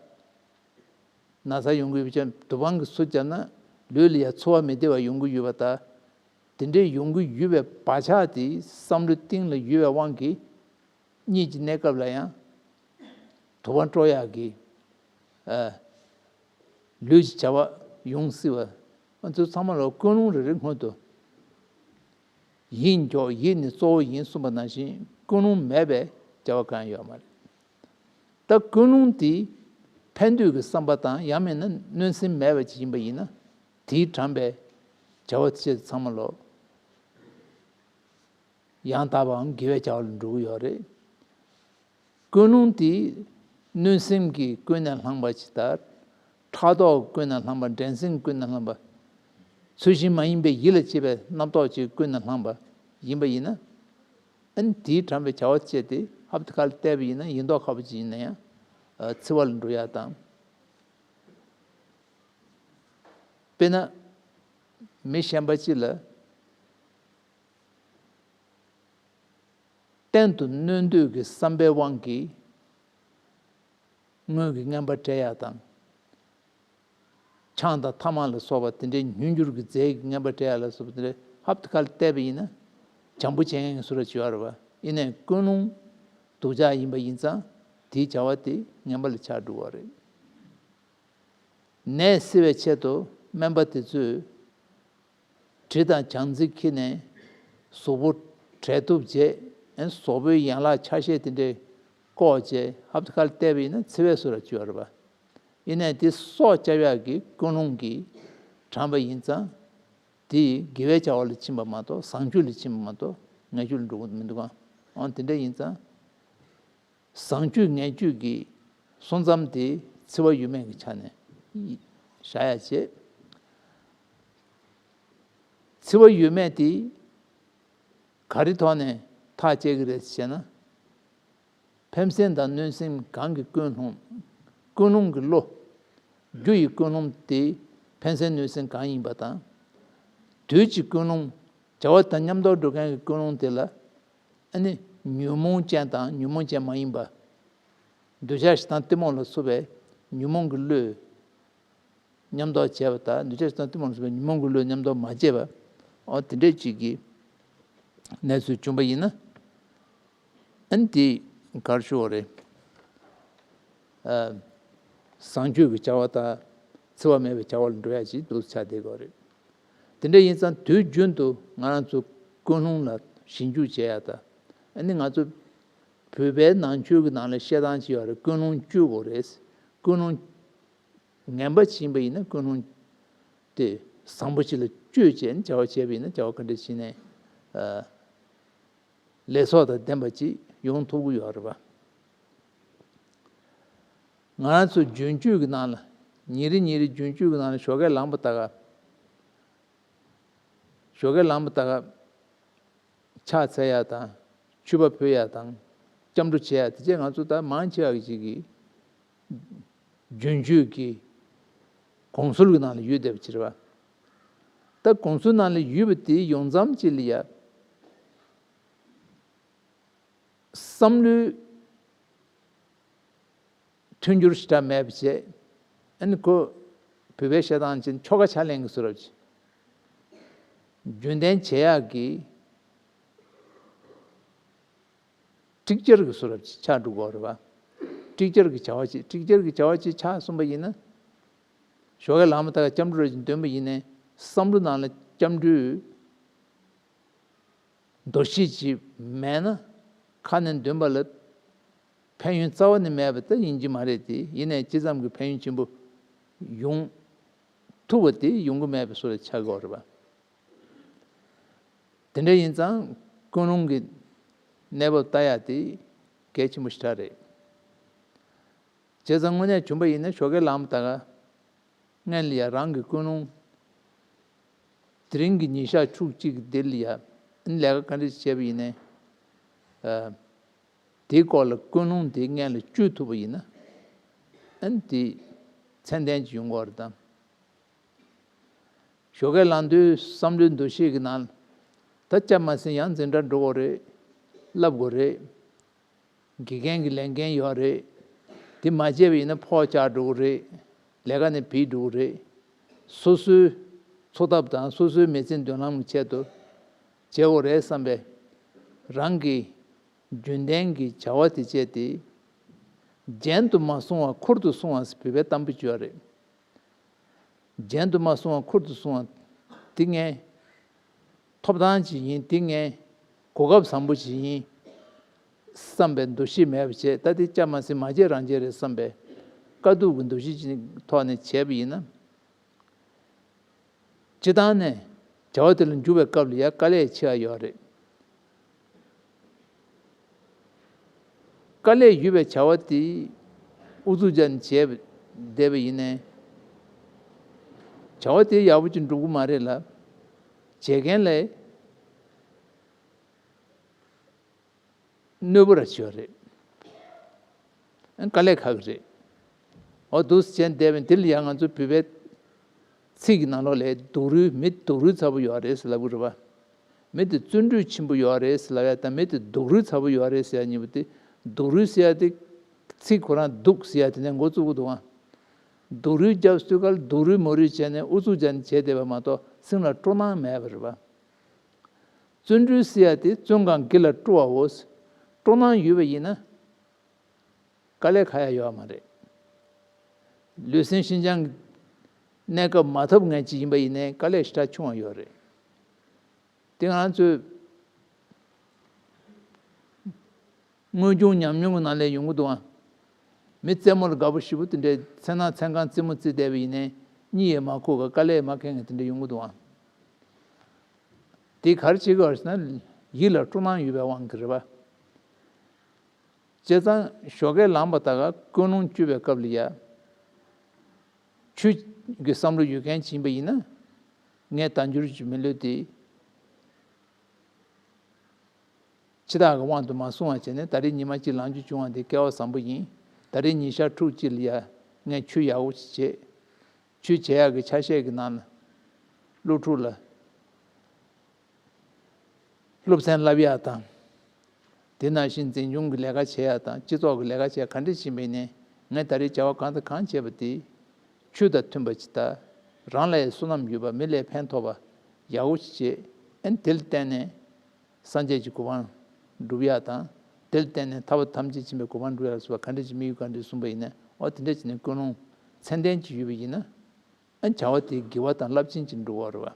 ན་ཚ་ཡོང་གི་ཡོད་པ་ཅན་དུག་པ་གིས་སོ་བརྒྱབ་ན་ལུས་ལ་ཡང་ཚོར་བ་མི་བདེ་བ་ཡོང་གི་ཡོད་པ་དང་། དེ་འདྲའི་ཡོང་གི་ཡོད་པའི་བག་ཆགས་དེ་བསམ་བློའི་གཏིང་ལ་ཡོད་པའི་དབང་གིས། གཉིད་ཀྱི་གནས་སྐབས་ལ་ཡང་དུག་པ་དཀྲོག་ཡག་གི། ཨ། ལུས་ཀྱི་བྱ་བ་ཡོང་སྲིད་པ། ང་ཚོ་ཚང་མ་ལ་ཀུན་སློང་རེ་རེ་སྔོན་དུ་ཡིད་འཇོག་ཡིད་ནི་གཙོ་བོ་ཡིན་གསུངས་པ་ནང་བཞིན་ཀུན་སློང་མེད་པའི་བྱ་བ་གང་ཡང་ཡོད་མ་རེད། ད་ཀུན་སློང་དེ་ཕན་འདོད་ཀྱི་བསམ་པ་དང་ཡང་མིན་ན་གནོད་སེམས་མེད་པ་ཅིག་ཡིན་པ་ཡིན་ན། དེས་དྲངས་པའི་ བྱ་བ་བྱེད་ཚང་མ་ལོ། ཡང་དག་པའམ་དགེ་བའི་བྱ་བ་ལ་འགྲོ་གི་ཡོད་རེད། ཀུན་སློང་དེ་གནོད་སེམས་ཀྱིས་ཀུན་ནས་བསླངས་པ་ཅིག་ལྟར། ཕྲག་དོག་ཀུན་ནས་བསླངས་པ། འགྲན་སེམས་ཀུན་ནས་བསླངས་པ། ཚུལ་བཞིན་མ་ཡིན་པའི་ཡིད་ལ་བྱེད་པའི་རྣམ་རྟོག་ཅིག་ཀུན་ནས་བསླངས་པ་ཡིན་པ་ཡིན་ན། ཨ་ནི་དེའི་དྲངས་པའི་བྱ་བ་བྱས་ཏེ་ཧབ་ཏེ་ཁ་ལ་བལྟས་པ་ཡིན་ན། ཡིན་མདོག་ཁ་པོ་ཅིག་ཡིན་ན་ཡང་འཚེ་བ་ལ་འགྲོ་ཡག་དང་། དཔེར་ན། མི་གཞན་པ་གཅིག་ལ་གཏན་དུ་གནོད་འདོད་ཀྱི་བསམ་པའི་དབང་གིས་དངུལ་གྱི་རྔན་པ་སྤྲད་ཡག་དང་། ཆང་དང་ཐ་མག་ལ་སོགས་པ་དེ་འདྲའི་ཉུང་འགྱུར་གྱི་རྫས་ཀྱི་རྔན་པ་སྤྲད་ཡག་ལ་སོགས་པ་དེ་འདྲའི་ཧབ་ཏེ་ཁ་ལ་བལྟས་པ་ཡིན་ན། བྱམས་པོ་བྱེད་མཁན་གྱི་བཟོ་འདྲ་ཅིག་ཡོད་རེད་པ། ཡིན་ནའི་ཀུན་སློང་སྡུག་ཅག་ཡིན་པ་ཡིན་ཙང་། དེའི་བྱ་བ་དེ་ངན་པ་ལ་ཆགས་འགྲོ་བ་རེད། ནད་སེལ་བའི་ཆེད་དུ་སྨན་པ་དེ་ཚོས་གྲི་དང་སྦྱང་རྩི་འཁྱེར་ནས་གཟུགས་པོ་བྲེག་ཐུབ་བྱས། ཨ་ནི་གཟུགས་པོའི་ཡན་ལག་ཆ་ཤས་དེ་འདྲས་བཀོག་བྱས། ཧབ་ཏེ་ཁ་ལ་བལྟས་པ་ཡིན་ན་འཚེ་བའི་བཟོ་འདྲ་ཅིག་ཡོད་རེད་པ། ཡིན་ནའི་དེ་སྲོག་སྐྱབས་ཡག་གི་ཀུན་སློང་གིས་དྲངས་པ་ཡིན་ཙང་། དེ་དགེ་བའི་བྱ་བ་ལ་ཕྱིན་པ་མ་གཏོགས། བཟང་སྤྱོད་ལ་ཕྱིན་པ་མ་གཏོགས་ངན་སྤྱོད་ལ་འགྲོ་གི་མི་འདུག་ག་ཨང་། དེ་འདྲ་ཡིན་ཙང་། བཟང་སྤྱོད་ངན་སྤྱོད་ཀྱི་སོ་མཚམས་དེ་འཚེ་བ་ཡོད་མེད་ཀྱི་ཆ་ནས་བཞག་ཡག་བྱས། འཚེ་བ་ཡོད་མེད་དེ་ག་རེ་ཐོག་ནས་ཐག་བཅད་ཀྱི་རེད་ཟེར་ན། ཕན་སེམས་དང་གནོད་སེམས་གང་གི་ཀུན་སློང་། ཀུན་སློང་གི་བློ། རྒྱུ་ཡི་ཀུན་སློང་དེ་ཕན་སེམས་གནོད་སེམས་གང་ཡིན་པ་དང་། དུས་ཀྱི་ཀུན་སློང་། བྱ་བ་དང་མཉམ་དུ་འགྲོ་མཁན་གྱི་ཀུན་སློང་དེ་ལ། ཨ་ནི་ཉོན་མོངས་ཅན་དང་ཉོན་མོངས་ཅན་མ་ཡིན་པ། འདོད་ཆགས་ཞེ་སྡང་གཏི་མུག་ལ་སོགས་པའི་ཉོན་མོངས་ཀྱི་བློས་མཉམ་དུ་བྱས་པ་དང་། འདོད་ཆགས་ཞེ་སྡང་གཏི་མུག་ལ་སོགས་པའི་ཉོན་མོངས་ཀྱི་བློས་མཉམ་དུ་མ་བྱས་པ། འོ་དེ་འདྲས་ཅིག་གི་གནས་ཚུལ་བྱུང་བ་ཡིན་ན། ཨ་ནི་དེ་ག་རེ་ཞུ་དགོས་རེད། ཨ། བཟང་སྤྱོད་ཀྱི་བྱ་བ་དང་འཚེ་བ་མེད་པའི་བྱ་བ་ལ་འགྲོ་ཡག་ཅིག་འདུག་ཆགས་བསྡད་ཀྱི་ཡོད་རེད། དེ་འདྲ་ཡིན་ཙང་དུས་རྒྱུན་དུ་ང་རང་ཚོ་ཀུན་སློང་ལ་ཞིབ་འཇུག་བྱེད་ཡག་དང་། ཨ་ནི་ང་ཚོ་བོད་པའི་ནང་ཆོས་ཀྱི་ནང་ལ་བཤད་སྟངས་ཅིག་ཡོད་རེད། ཀུན་སློང་བཅོས་དགོས་རེད། ཀུན་སློང་ངན་པ་ཅིག་ཡིན་པ་ཡིན་ན་ཀུན་སློང་དེ་བཟང་པོ་ཅིག་ལ་བཅོས་བྱས་ནས་བྱ་བ་བྱས་པ་ཡིན་ན། བྱ་བ་ག་འདྲ་བྱས་ནས་ཨ། ལེགས་ཚོགས་དང་ལྡན་པ་ཅིག་ཡོང་ཐུབ་ཀྱི་ཡོད་རེད་པ། ང་རང་ཚོ་རྒྱུན་སྤྱོད་ཀྱི་ནང་ལ། ཉིན་རེ་ཉིན་རེ་རྒྱུན་སྤྱོད་ཀྱི་ནང་ལ་ཞོགས་ཀས་ལངས་པ་ད་ག་ཞོགས་ཀས་ལངས་པ་ད་ག་ཕྱག་འཚལ་ཡག་དང་། མཆོད་པ་ཕུལ་ཡག་དང་། སྐྱབས་འགྲོ་བྱེད་ཡག་དེ་བྱས་ང་ཚོ་ད་མང་ཆེ་བ་ཅིག་གིས་རྒྱུན་སྤྱོད་ཀྱི་གོམས་སྲོལ་གྱི་ནང་ལ་ཡོད་བསྡད་པ་ཅིག་རེད་པ། ད་གོམས་སྲོལ་ནང་ལ་ཡོད་པ་དེ་ཡོངས་ཙམ་ཅིག་ལ་ཡ། བསམ་བློའི་མཐུན་འགྱུར་ཞེ་དྲག་མེད་པ་བྱས། ཨ་ནི་ཁོ་བོད་པའི་བཤད་སྟངས་ཅན་ཆོ་ག་ཕྱག་ལེན་གྱི་བཟོ་འདྲ་ཅིག་རྒྱུན་ལྡན་བྱེད་ཡག་གི་སྒྲིག་བྱར་གྱི་བཟོ་འདྲ་ཅིག་ཆགས་འགྲོ་གི་ཡོད་རེད་པ། སྒྲིག་བྱར་གྱི་བྱ་བ་ཅིག་སྒྲིག་བྱར་གྱི་བྱ་བ་ཅིག་ཆགས་སོང་པ་ཡིན་ན། ཞོགས་ཀས་ལངས་པ་ད་ག་སྐྱབས་འགྲོ་རེ་ཅིག་འདོན་པ་ཡིན་ནའི། བསམ་བློ་ནང་ལ་སྐྱབས་འགྲོའི་འདུ་ཤེས་ཅིག་མེད་ན། ཁ་ནས་འདོན་པ་ལ་ཕན་ཡོན་རྩ་བ་ནས་མེད་པ་ད་ཡིན་གྱི་མ་རེད་དེ། ཡིན་ནའི་ཅི་ཙམ་གྱི་ཕན་ཡོན་ཆེན་པོ་ཡོང་ཐུབ་པ་དེ་ཡོང་གི་མེད་པའི་བཟོ་འདྲ་ཆགས་ཀྱི་ཡོད་རེད་པ། དེ་འདྲ་ཡིན་ཙང་ཀུན་སློང་གི་གནས་བབ་ལྟ་ཡག་དེ་གལ་ཆེན་པོ་ཞེ་དྲག་རེད། བྱས་ཙང་དངོས་གནས་བྱུང་པ་ཡིན་ན་ཞོགས་ཀས་ལངས་པ་ད་ག་སྔོན་ལ་ཡ་རང་གི་ཀུན་སློང་དེ་རིང་གི་ཉིན་ཞག་ཕྱོགས་གཅིག་གི་འདིར་ལ་ཡ་ལས་ཀ་ག་འདྲ་བྱས་པ་ཡིན་ནའི། ཨ། དེའི་སྐོར་ལ་ཀུན་སློང་དེ་སྔོན་ལ་བཅོས་ཐུབ་པ་ཡིན་ན། ཨ་ནི་དེ་ཚད་ལྡན་ཅིག་ཡོང་གི་ཡོད་རེད་དམ། ཞོགས་ཀས་ལངས་དུས་བསམ་བློའི་འདུ་ཤེས་ཀྱི་ནང་ལ། ད་སྐྱབས་མ་ཟིན་ཡང་འཛིན་གྲྭ་འགྲོ་དགོས་རེད། བསླབ་དགོས་རེད། དགེ་རྒན་གྱི་ལས་འགན་ཡོད་རེད། དེ་མ་བྱས་པ་ཡིན་ན་ཕོགས་ཆག་འགྲོ་གི་རེད། ལས་ཀ་ནས་བུད་འགྲོ་གི་རེད། སོ་སོའི་འཚོ་ཐབས་དང་སོ་སོའི་མི་ཚེ་མདུན་ལམ་གྱི་ཆེད་དུ་བྱེད་དགོས་རེད་བསམ་པའི་རང་གི་རྒྱུན་ལྡན་གྱི་བྱ་བ་དེ་བྱས་ཏེ། རྒྱན་དུ་མ་སོང་བ་ཁུར་དུ་སོང་བ་ཟེར་བོད་པའི་གཏམ་དཔེ་ཅིག་ཡོད་རེད། རྒྱན་དུ་མ་སོང་བ་ཁུར་དུ་སོང་བ། དེ་ངའི་ཐོབ་ཐང་ཅིག་ཡིན། དེ་ངའི་གོ་སྐབས་བཟང་པོ་ཅིག་ཡིན་བསམ་པའི་འདུ་ཤེས་མེད་པ་བྱས། ད་དེ་སྐྱབས་མ་ཟིན་མ་བྱས་རང་བྱས་རེད་བསམ་པའི་དཀའ་སྡུག་གི་འདུ་ཤེས་ཅིག་ཐོག་ནས་བྱས་པ་ཡིན་ན། སྤྱིར་བཏང་ནས་ བྱ་བ་དེ་ལ་འཇུག་པའི་སྐབས་ལ་ཡང་དཀའ་ལས་ཆེ་བ་ཡོད་རེད། དཀའ་ལས་ཡོད་པའི་བྱ་བ་དེ་ཨུ་ཚུགས་བྱས་ནས་བྱས་བསྡད་པ་ཡིན་ནའི། བྱ་བ་དེ་ཡག་པོ་ཅིག་འགྲུབ་ཀྱི་མ་རེད་ལ། བྱེད་མཁན་ལ་གནོད་པ་ར་ཆེ་བ་རེད། དཀའ་ལས་ཁག་གི་རེད། འོ་འདུག་སེ་བྱས་བསྡད་པ་ཡིན། དེ་ལ་ཡང་ང་ཚོ་བོད་པའི་ཚིག་གི་ནང་ལོགས་ལ་སྡུག་རུས། མི་སྡུག་རུས་ཚ་པོ་ཡོད་རེད་ཟེར་ལབ་ཀྱི་རེད་པ། མི་དེ་བརྩོན་འགྲུས་ཆེན་པོ་ཡོད་རེད་ཟེར་ལབ་ཡ་དང་། མི་དེ་སྡུག་རུས་ཚ་པོ་ཡོད་རེད་ཟེར་ཡ་གཉིས་པོ་དེ། སྡུག་རུས་ཟེར་ཡ་དེ་ཚིག་ཁོ་རང་སྡུག་ཟེར་ཡ་དེ་ནས་འགོ་བཙུགས་ཀྱི་འདུག་ཨ། སྡུག་རུས་རྒྱབ་སུས་གལ་སྡུག་རུས་མོ་རུས་བྱས་ནས་ཨུ་ཚུགས་བྱས་ནས་བྱས་བསྡད་པ་མ་གཏོགས་སེམས་ལ་སྤྲོ་སྣང་མེད་པ་རེད་པ། བརྩོན་འགྲུས་ཟེར་ཡ་དེ་བརྩོན་གང་གི་ལ་སྤྲོ་བའོ། སྤྲོ་སྣང་ཡོད་པ་ཡིན་ན། དཀའ་ལས་ཁག་ཡ་ཡོད་མ་རེད། ལུས་སེམས་ཤིན་སྦྱངས་ཀྱི་གནས་སྐབས་མ་ཐོབ་མཁན་ཅིག་ཡིན་པ་ཡིན་ནའི་དཀའ་ལས་ཞེ་དྲག་ཆུང་བ་ཡོད་རེད། དེ་ང་ཚོས་དངོས་བྱུང་ཉམས་མྱོང་གི་ནང་ལ་ཡོང་གི་འདུག་ཨ། མི་རྩེད་མོ་ལ་དགའ་པོ་ཞེ་པོ་དེ་འདྲའི། མཚན་ནག་མཚན་གང་རྩེད་མོ་རྩེ་བསྡད་པ་ཡིན་ནའི་གཉིད་ཡང་མ་ཁུག་ག་དཀའ་ལས་མ་ཁེལ་མཁན་དེ་འདྲ་ཡོང་གི་འདུག་ཨ། དེ་ག་རེ་བྱེད་དགོས་ཟེར་ན། ཡིད་ལ་སྤྲོ་སྣང་ཡོད་པའི་དབང་གིས་རེད་པ། བྱས་ཙང་ཞོགས་ཀས་ལངས་པ་དང་ཀུན་སློང་བཅུག་པའི་སྐབས་ལ་ཡ། ཆོས་ཀྱི་བསམ་བློ་ཡོད་མཁན་ཅིག་ཡིན་པ་ཡིན་ན། ངས་དལ་འབྱོར་གྱི་མི་ལུས་དེ་འཆི་བདག་གི་དབང་དུ་མ་སོང་བ་བྱས་ནས། ད་རེས་ཉི་མ་གཅིག་ལངས་རྒྱུ་བྱུང་བ་དེ་སྐལ་བ་བཟང་པོ་ཡིན། ད་རེས་ཉིན་ཞག་ཕྲུགས་གཅིག་ལ་ཡ་ངས་ཆོས་ཡག་པོ་ཅིག་བྱེད། ཆོས་བྱེད་ཡག་གི་ཆ་ཤས་ཀྱི་ནང་ལ་སློབ་ཕྲུག་ལ་སློབ་ཚན་བསླབ་ཡག་དང་། དེ་ནང་བཞིན་འཛིན་སྐྱོང་གི་ལས་ཀ་བྱེད་ཡག་དང་། སྤྱི་ཚོགས་ཀྱི་ལས་ཀ་བྱེད་ཡག་ག་འདྲ་ཞིག་མིན་ནའི། ངས་ད་རེས་བྱ་བ་གང་དང་གང་བྱས་པ་དེ་ཆོས་དང་མཐུན་པ་ཅིག་དང་། རང་ལ་ཡང་བསོད་ནམས་ཡོད་པ། མི་ལ་ཕན་ཐོགས་པ་ཡག་པོ་ཅིག་བྱེད། ཨ་ནི་དེ་ལ་བརྟེན་ནས་སངས་རྒྱས་ཀྱི་གོ་འཕང་སྒྲུབ་ཡག་དང་། དེ་ལ་བརྟེན་ནས་ཐར་པ་ཐམས་ཅད་མཁྱེན་པའི་གོ་འཕང་སྒྲུབ་ཡག་ལ་སོགས་པ་ག་འདྲ་ཅིག་དམིགས་ཡུལ་ག་འདྲ་གསུངས་པ་ཡིན་ནའི། འོ་དེ་འདྲ་བྱས་ནས་ཀུན་སློང་ཚད་ལྡན་ཅིག་ཡོད་པ་ཡིན་ན། ཨ། བྱ་བ་དེ་དགེ་བ་དང་རླབས་ཆེན་ཅིག་འགྲོ་གི་རེད་པ།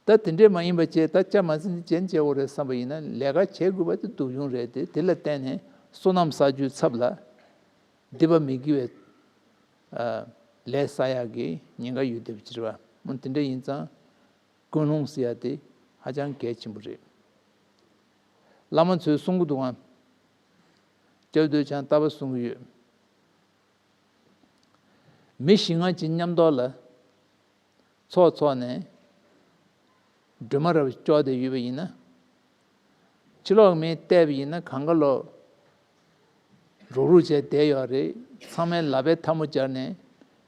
ད་དེ་འདྲས་མ་ཡིན་པ་བྱས། ད་ཅི་མ་ཟིན་ཅན་བྱེད་དགོས་རེད་བསམ་པ་ཡིན་ན། ལས་ཀ་བྱེད་དགོས་པ་དེ་སྡུག་གྱོང་རེད་དེ། དེ་ལ་བརྟེན་ནས་བསོད་ནམས་བསགས་རྒྱུའི་ཚབ་ལ་སྡིག་པ་མི་དགེ་བའི་ཨ་ལས་བསགས་ཡག་གི་ཉེན་ཁ་ཡོད་བསྡད་པ་ཅིག་རེད་པ། འོ་དེ་འདྲ་ཡིན་ཙང་ཀུན་སློང་ཟེར་ཡག་དེ་ཧ་ཅང་གལ་ཆེན་པོ་རེད། བླ་མ་ཚོས་གསུང་གི་འདུག་ཨང་། སྐྱབས་རྡོ་རྗེ་འཆང་ལྟ་བུ་གསུང་གི་ཡོད། མི་ཞིག་ང་ཅིག་མཉམ་དུ་ལ་ཚོགས་འཚོགས་ནས་སྒྲོལ་མ་རབ་ཅོག་དེ་ཡོད་པ་ཡིན་ན། ཕྱི་ལོགས་མི་བལྟས་པ་ཡིན་ན་གང་ག་ལོ་རུག་རུག་བྱས་བསྡད་ཡོད་རེད། ཚང་མས་ལག་པའི་ཐལ་མོ་སྦྱར་ནས་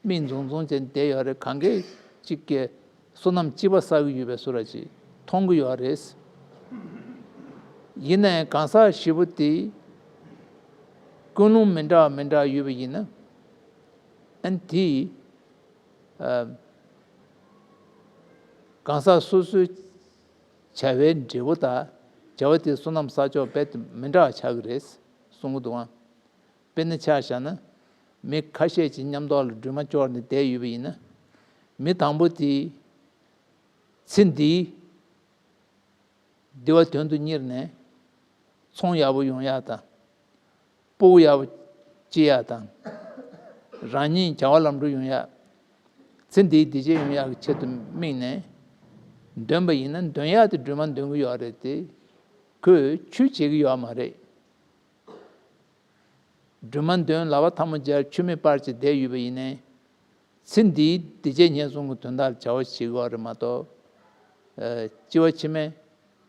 མིག་འཛུམ་འཛུམ་བྱས་བསྡད་ཡོད་རེད། གང་གས་གཅིག་གིས་བསོད་ནམས་གཅིག་པ་བསགས་ཀྱི་ཡོད་པའི་བཟོ་འདྲ་ཅིག་མཐོང་གི་ཡོད་རེད། ཡིན་ནའི་གང་ཟག་བཞི་པོ་དེ་ཀུན་སློང་མི་འདྲ་བ་མི་འདྲ་བ་ཡོད་པ་ཡིན་ན། ཨ་ནི་དེས་ཨ་གང་ཟག་སོ་སོའི་བྱ་བའི་འབྲས་བུ་དང་། བྱ་བ་དེའི་བསོད་ནམས་བསགས་ཕྱོགས་རྦད་དེ་མི་འདྲ་བ་ཆགས་ཀྱི་རེད་གསུང་གི་འདུག་ཨང་། དཔེར་ན་ཆ་བཞག་ན། མི་ཁ་ཤས་ཅིག་མཉམ་དུ་ལ་སྒྲོལ་མ་ཅོག་ནས་བསྡད་ཡོད་པ་ཡིན་ན། མི་དང་པོ་དེས་ཚེ་འདིའི་བདེ་བ་དོན་དུ་གཉེར་ནས་ཚོང་ཡག་པོ་ཡོང་ཡག་དང་། སྤོ་བོ་ཡག་པོ་སྐྱེ་ཡག་དང་། རང་ཉིད་བྱ་བ་ལམ་འགྲོ་ཡོང་ཡག། ཚེ་འདིའི་བདེ་སྐྱིད་ཡོང་ཡག་གི་ཆེད་དུ་དམིགས་ནས་འདོན་པ་ཡིན་ན། འདོན་ཡག་དེ་སྒྲོལ་མ་འདོན་གྱི་ཡོད་རེད་དེ། ཁོས་ཆོས་བྱེད་ཀྱི་ཡོད་མ་རེད། སྒྲོལ་མ་འདོན། ལག་པ་ཐལ་མོ་སྦྱར། མཆོད་མེ་སྤར་བྱས་བསྡད་ཡོད་པ་ཡིན་ནའི། ཚེ་འདིའི་བདེ་སྐྱིད་ཉེན་སྲུང་གི་དོན་དག་ལ་བྱ་བ་བྱེད་ཀྱི་ཡོད་རེད་མ་གཏོགས། ཨ་སྐྱེ་བ་ཕྱི་མའི་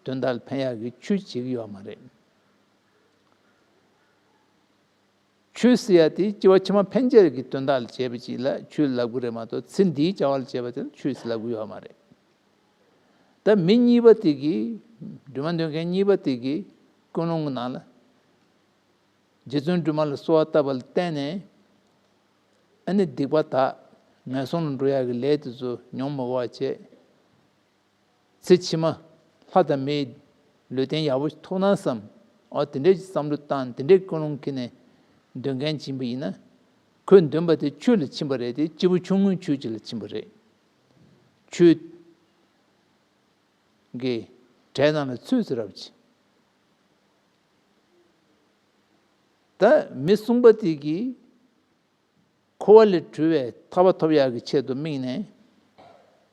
དོན་དག་ལ་ཕན་ཡག་གི་ཆོས་བྱེད་ཀྱི་ཡོད་མ་རེད། ཆོས་ཟེར་ཡ་དེ་སྐྱེ་བ་ཕྱི་མ་ཕན་ཆད་ཀྱི་དོན་དག་ལ་བྱས་པ་ཅིག་ལ་ཆོས་ལབ་ཀྱི་རེད་མ་གཏོགས། ཚེ་འདིའི་བྱ་བ་ལ་བྱས་པ་དེ་ལ་ཆོས་ཟེར་ལབ་ཀྱི་ཡོད་མ་རེད། ད་མི་གཉིས་པ་དེ་གིས། སྒྲོལ་མ་འདོན་མཁན་གཉིས་པ་དེ་གིས་ཀུན་སློང་གི་ནང་ལ་རྗེ་བཙུན་སྒྲོལ་མ་ལ་གསོལ་བ་བཏབ་པ་ལ་བརྟེན་ནས། ཨ་ནི་སྡིག་པ་དག། ངན་སོང་ལ་འགྲོ་ཡག་གི་ལས་དེ་ཚོ་མྱོང་མི་དགོས་པ་བྱས། ཚེ་ཕྱི་མ་ལྷ་དང་མིའི་ལུས་རྟེན་ཡག་པོ་ཞིག་ཐོབ་ན་བསམ། འོ་དེ་འདྲའི་བསམ་བློ་བཏང་། དེ་འདྲའི་ཀུན་སློང་འཁྱེར་ནས་འདོན་མཁན་ཅིག་ཡིན་པ་ཡིན་ན། ཁོས་འདོན་པ་དེ་ཆོས་ལ་ཕྱིན་པ་རེད་དེ། སྐྱེས་བུ་ཆུང་ངུའི་ཆོས་ཅིག་ལ་ཕྱིན་པ་རེད། ཆོས་ཀྱི་གྲས་ནང་ལ་ཚུད་ཟེར་རབས་ཀྱི། ད་མི་གསུམ་པ་དེ་གིས་འཁོར་བ་ལས་གྲོལ་བའི་ཐར་པ་ཐོབ་ཡག་གི་ཆེད་དུ་དམིགས་ནས།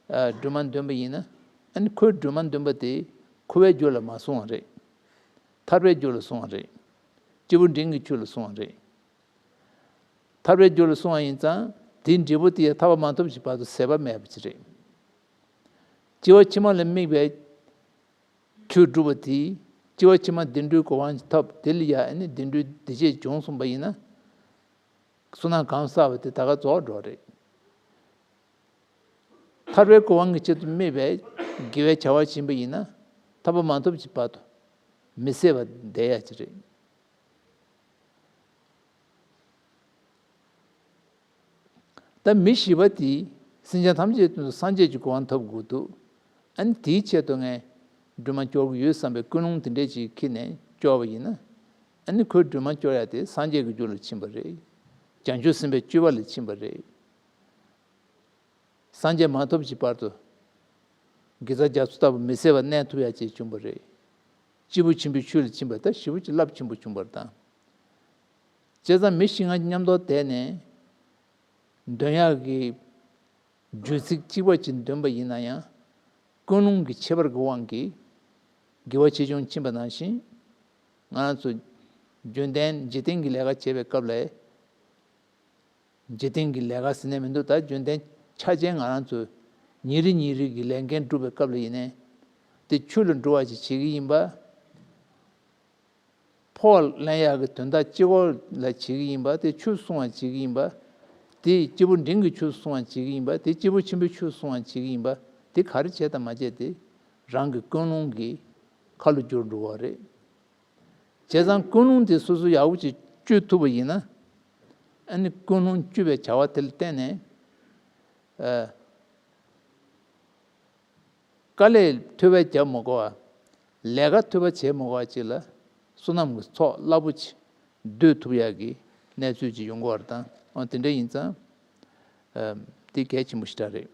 ཨ་སྒྲོལ་མ་འདོན་པ་ཡིན་ན། ཨ་ནི་ཁོའི་སྒྲོལ་མ་འདོན་པ་དེ་འཁོར་བའི་རྒྱུ་ལ་མ་གསུངས་པ་རེད། ཐར་པའི་རྒྱུ་ལ་གསུངས་པ་རེད། སྐྱེས་བུ་འབྲིང་གི་ཆོས་ལ་གསུངས་པ་རེད། ཐར་པའི་རྒྱུ་ལ་གསུངས་པ་ཡིན་ཙང་དེའི་འབྲས་བུ་དེ་ཡང་ཐར་པ་མ་ཐོབ་ཀྱི་བར་དུ་ཟད་པ་མེད་པ་ཅིག་རེད། སྐྱེ་བ་ཕྱི་མ་ལ་དམིགས་པའི་ཆོས་སྒྲུབ་པ་དེས་སྐྱེ་བ་ཕྱི་མ་བདེ་འགྲོའི་གོ་འཕང་ཐོབ། དེ་ལ་ཡང་ཨ་ནི་བདེ་འགྲོའི་བདེ་སྐྱིད་འབྱུང་གསུངས་པ་ཡིན་ན། བསོད་ནམས་གང་བསགས་པ་དེ་ད་ག་རྫོགས་འགྲོ་བ་རེད། ཐར་པའི་གོ་འཕང་གི་ཆེད་དུ་དམིགས་པའི་དགེ་བའི་བྱ་བ་བྱིན་པ་ཡིན་ན་ཐར་པ་མ་ཐོབ་ཀྱི་བར་དུ་མི་ཟད་པ་བསྡད་ཡ་ཅིག་རེད། ད་མི་ཞི་བ་དེས་སེམས་ཅན་ཐམས་ཅད་དོན་དུ་སངས་རྒྱས་ཀྱི་གོ་འཕང་ཐོབ་དགོས་འདུག་ཨ་ནི་དེའི་ཆེད་དུ་ངས་སྒྲོལ་མ་སྐྱོར་གྱི་ཡོད་བསམ་པའི་ཀུན་སློང་དེ་འདྲས་ཅིག་འཁྱེར་ནས་སྐྱོར་བ་ཡིན་ན། ཨ་ནི་ཁོའི་སྒྲོལ་མ་སྐྱོར་ཡ་དེ་སངས་རྒྱས་ཀྱི་རྒྱུ་ལ་ཕྱིན་པ་རེད། བྱང་ཆུབ་སེམས་དཔའི་སྤྱོད་པ་ལ་ཕྱིན་པ་རེད། སངས་རྒྱས་མ་ཐོབ་ཀྱི་བར་དུ་དགེ་རྩ་རྒྱ་མཚོ་ལྟ་བུ་མི་ཟད་པ་གནས་ཐུབ་ཡ་ཅིག་བྱུང་བ་རེད། སྐྱེས་བུ་ཆེན་པོའི་ཆོས་ལ་ཕྱིན་པ་ད་ཞེ་པོ་ཅིག་རླབས་ཆེན་པོ་བྱུང་བ་དང་། བྱས་ཙང་མི་བཞི་ལྔ་མཉམ་དུ་བསྡད་ནས་འདོན་ཡག་གི་རྒྱུ་ཚིག་གཅིག་པ་ཅིག་འདོན་པ་ཡིན་ན་ཡང་ཀུན་སློང་གི་ཁྱད་པར་གྱི་དབང་གིས་དགེ་བ་ཆེ་ཆུང་ཕྱིན་པ་ནང་བཞིན། ང་རང་ཚོ་རྒྱུན་ལྡན་འཇིག་རྟེན་གྱི་ལས་ཀ་བྱེད་པའི་སྐབས་ལ། འཇིག་རྟེན་གྱི་ལས་ཀ་ཟེར་ནས་མི་འདུག་ད་རྒྱུན་ལྡན་ཆ་ཅན་ང་རང་ཚོ་ཉིན་རེ་ཉིན་རེ་གི་ལས་འགན་སྒྲུབ་པའི་སྐབས་ལ་ཡིན་ནའི། དེ་ཆོས་ལ་འགྲོ་བ་ཅིག་བྱེད་ཀྱི་ཡིན་པ། ཕོགས་ལེན་ཡག་གི་དོན་དག་གཅིག་པོ་ལ་བྱེད་ཀྱི་ཡིན་པ། དེ་ཆོས་སྲུང་བ་བྱེད་ཀྱི་ཡིན་པ། དེ་སྐྱེས་བུ་འབྲིང་གི་ཆོས་སྲུང་བ་བྱེད་ཀྱི་ཡིན་པ། དེ་སྐྱེས་བུ་ཆེན་པོའི་ཆོས་སྲུང་བ་བྱེད་ཀྱི་ཡིན་པ། དེ་ག་རེ་བྱས་དང་མ་བྱས་དེ་རང་གི་ཀུན་སློང་གི་ཁ་ལོ་བསྒྱུར་འགྲོ་བ་རེད། བྱས་ཙང་ཀུན་སློང་དེ་སོ་སོ་ཡག་པོ་ཅིག་བཅོས་ཐུབ་པ་ཡིན་ན། ཨ་ནི་ཀུན་སློང་བཅོས་པའི་བྱ་བ་དེ་ལ་བརྟེན་ནས། ཨ། དཀའ་ལས་ཐུབ་པ་བརྒྱབ་མ་དགོས་པ། ལས་ཀ་ཐུབ་པ་བྱེད་མ་དགོས་པ་ཅིག་ལ་བསོད་ནམས་ཀྱི་ཚོགས་རླབས་པོ་ཆེ་བསྡུས་ཐུབ་ཡག་གི་གནས་ཚུལ་ཅིག་ཡོང་གི་ཡོད་རེད་དང་། འོ་དེ་འདྲ་ཡིན་ཙང་། ཨ། དེ་གལ་ཆེན་པོ་ཞེ་དྲག་རེད།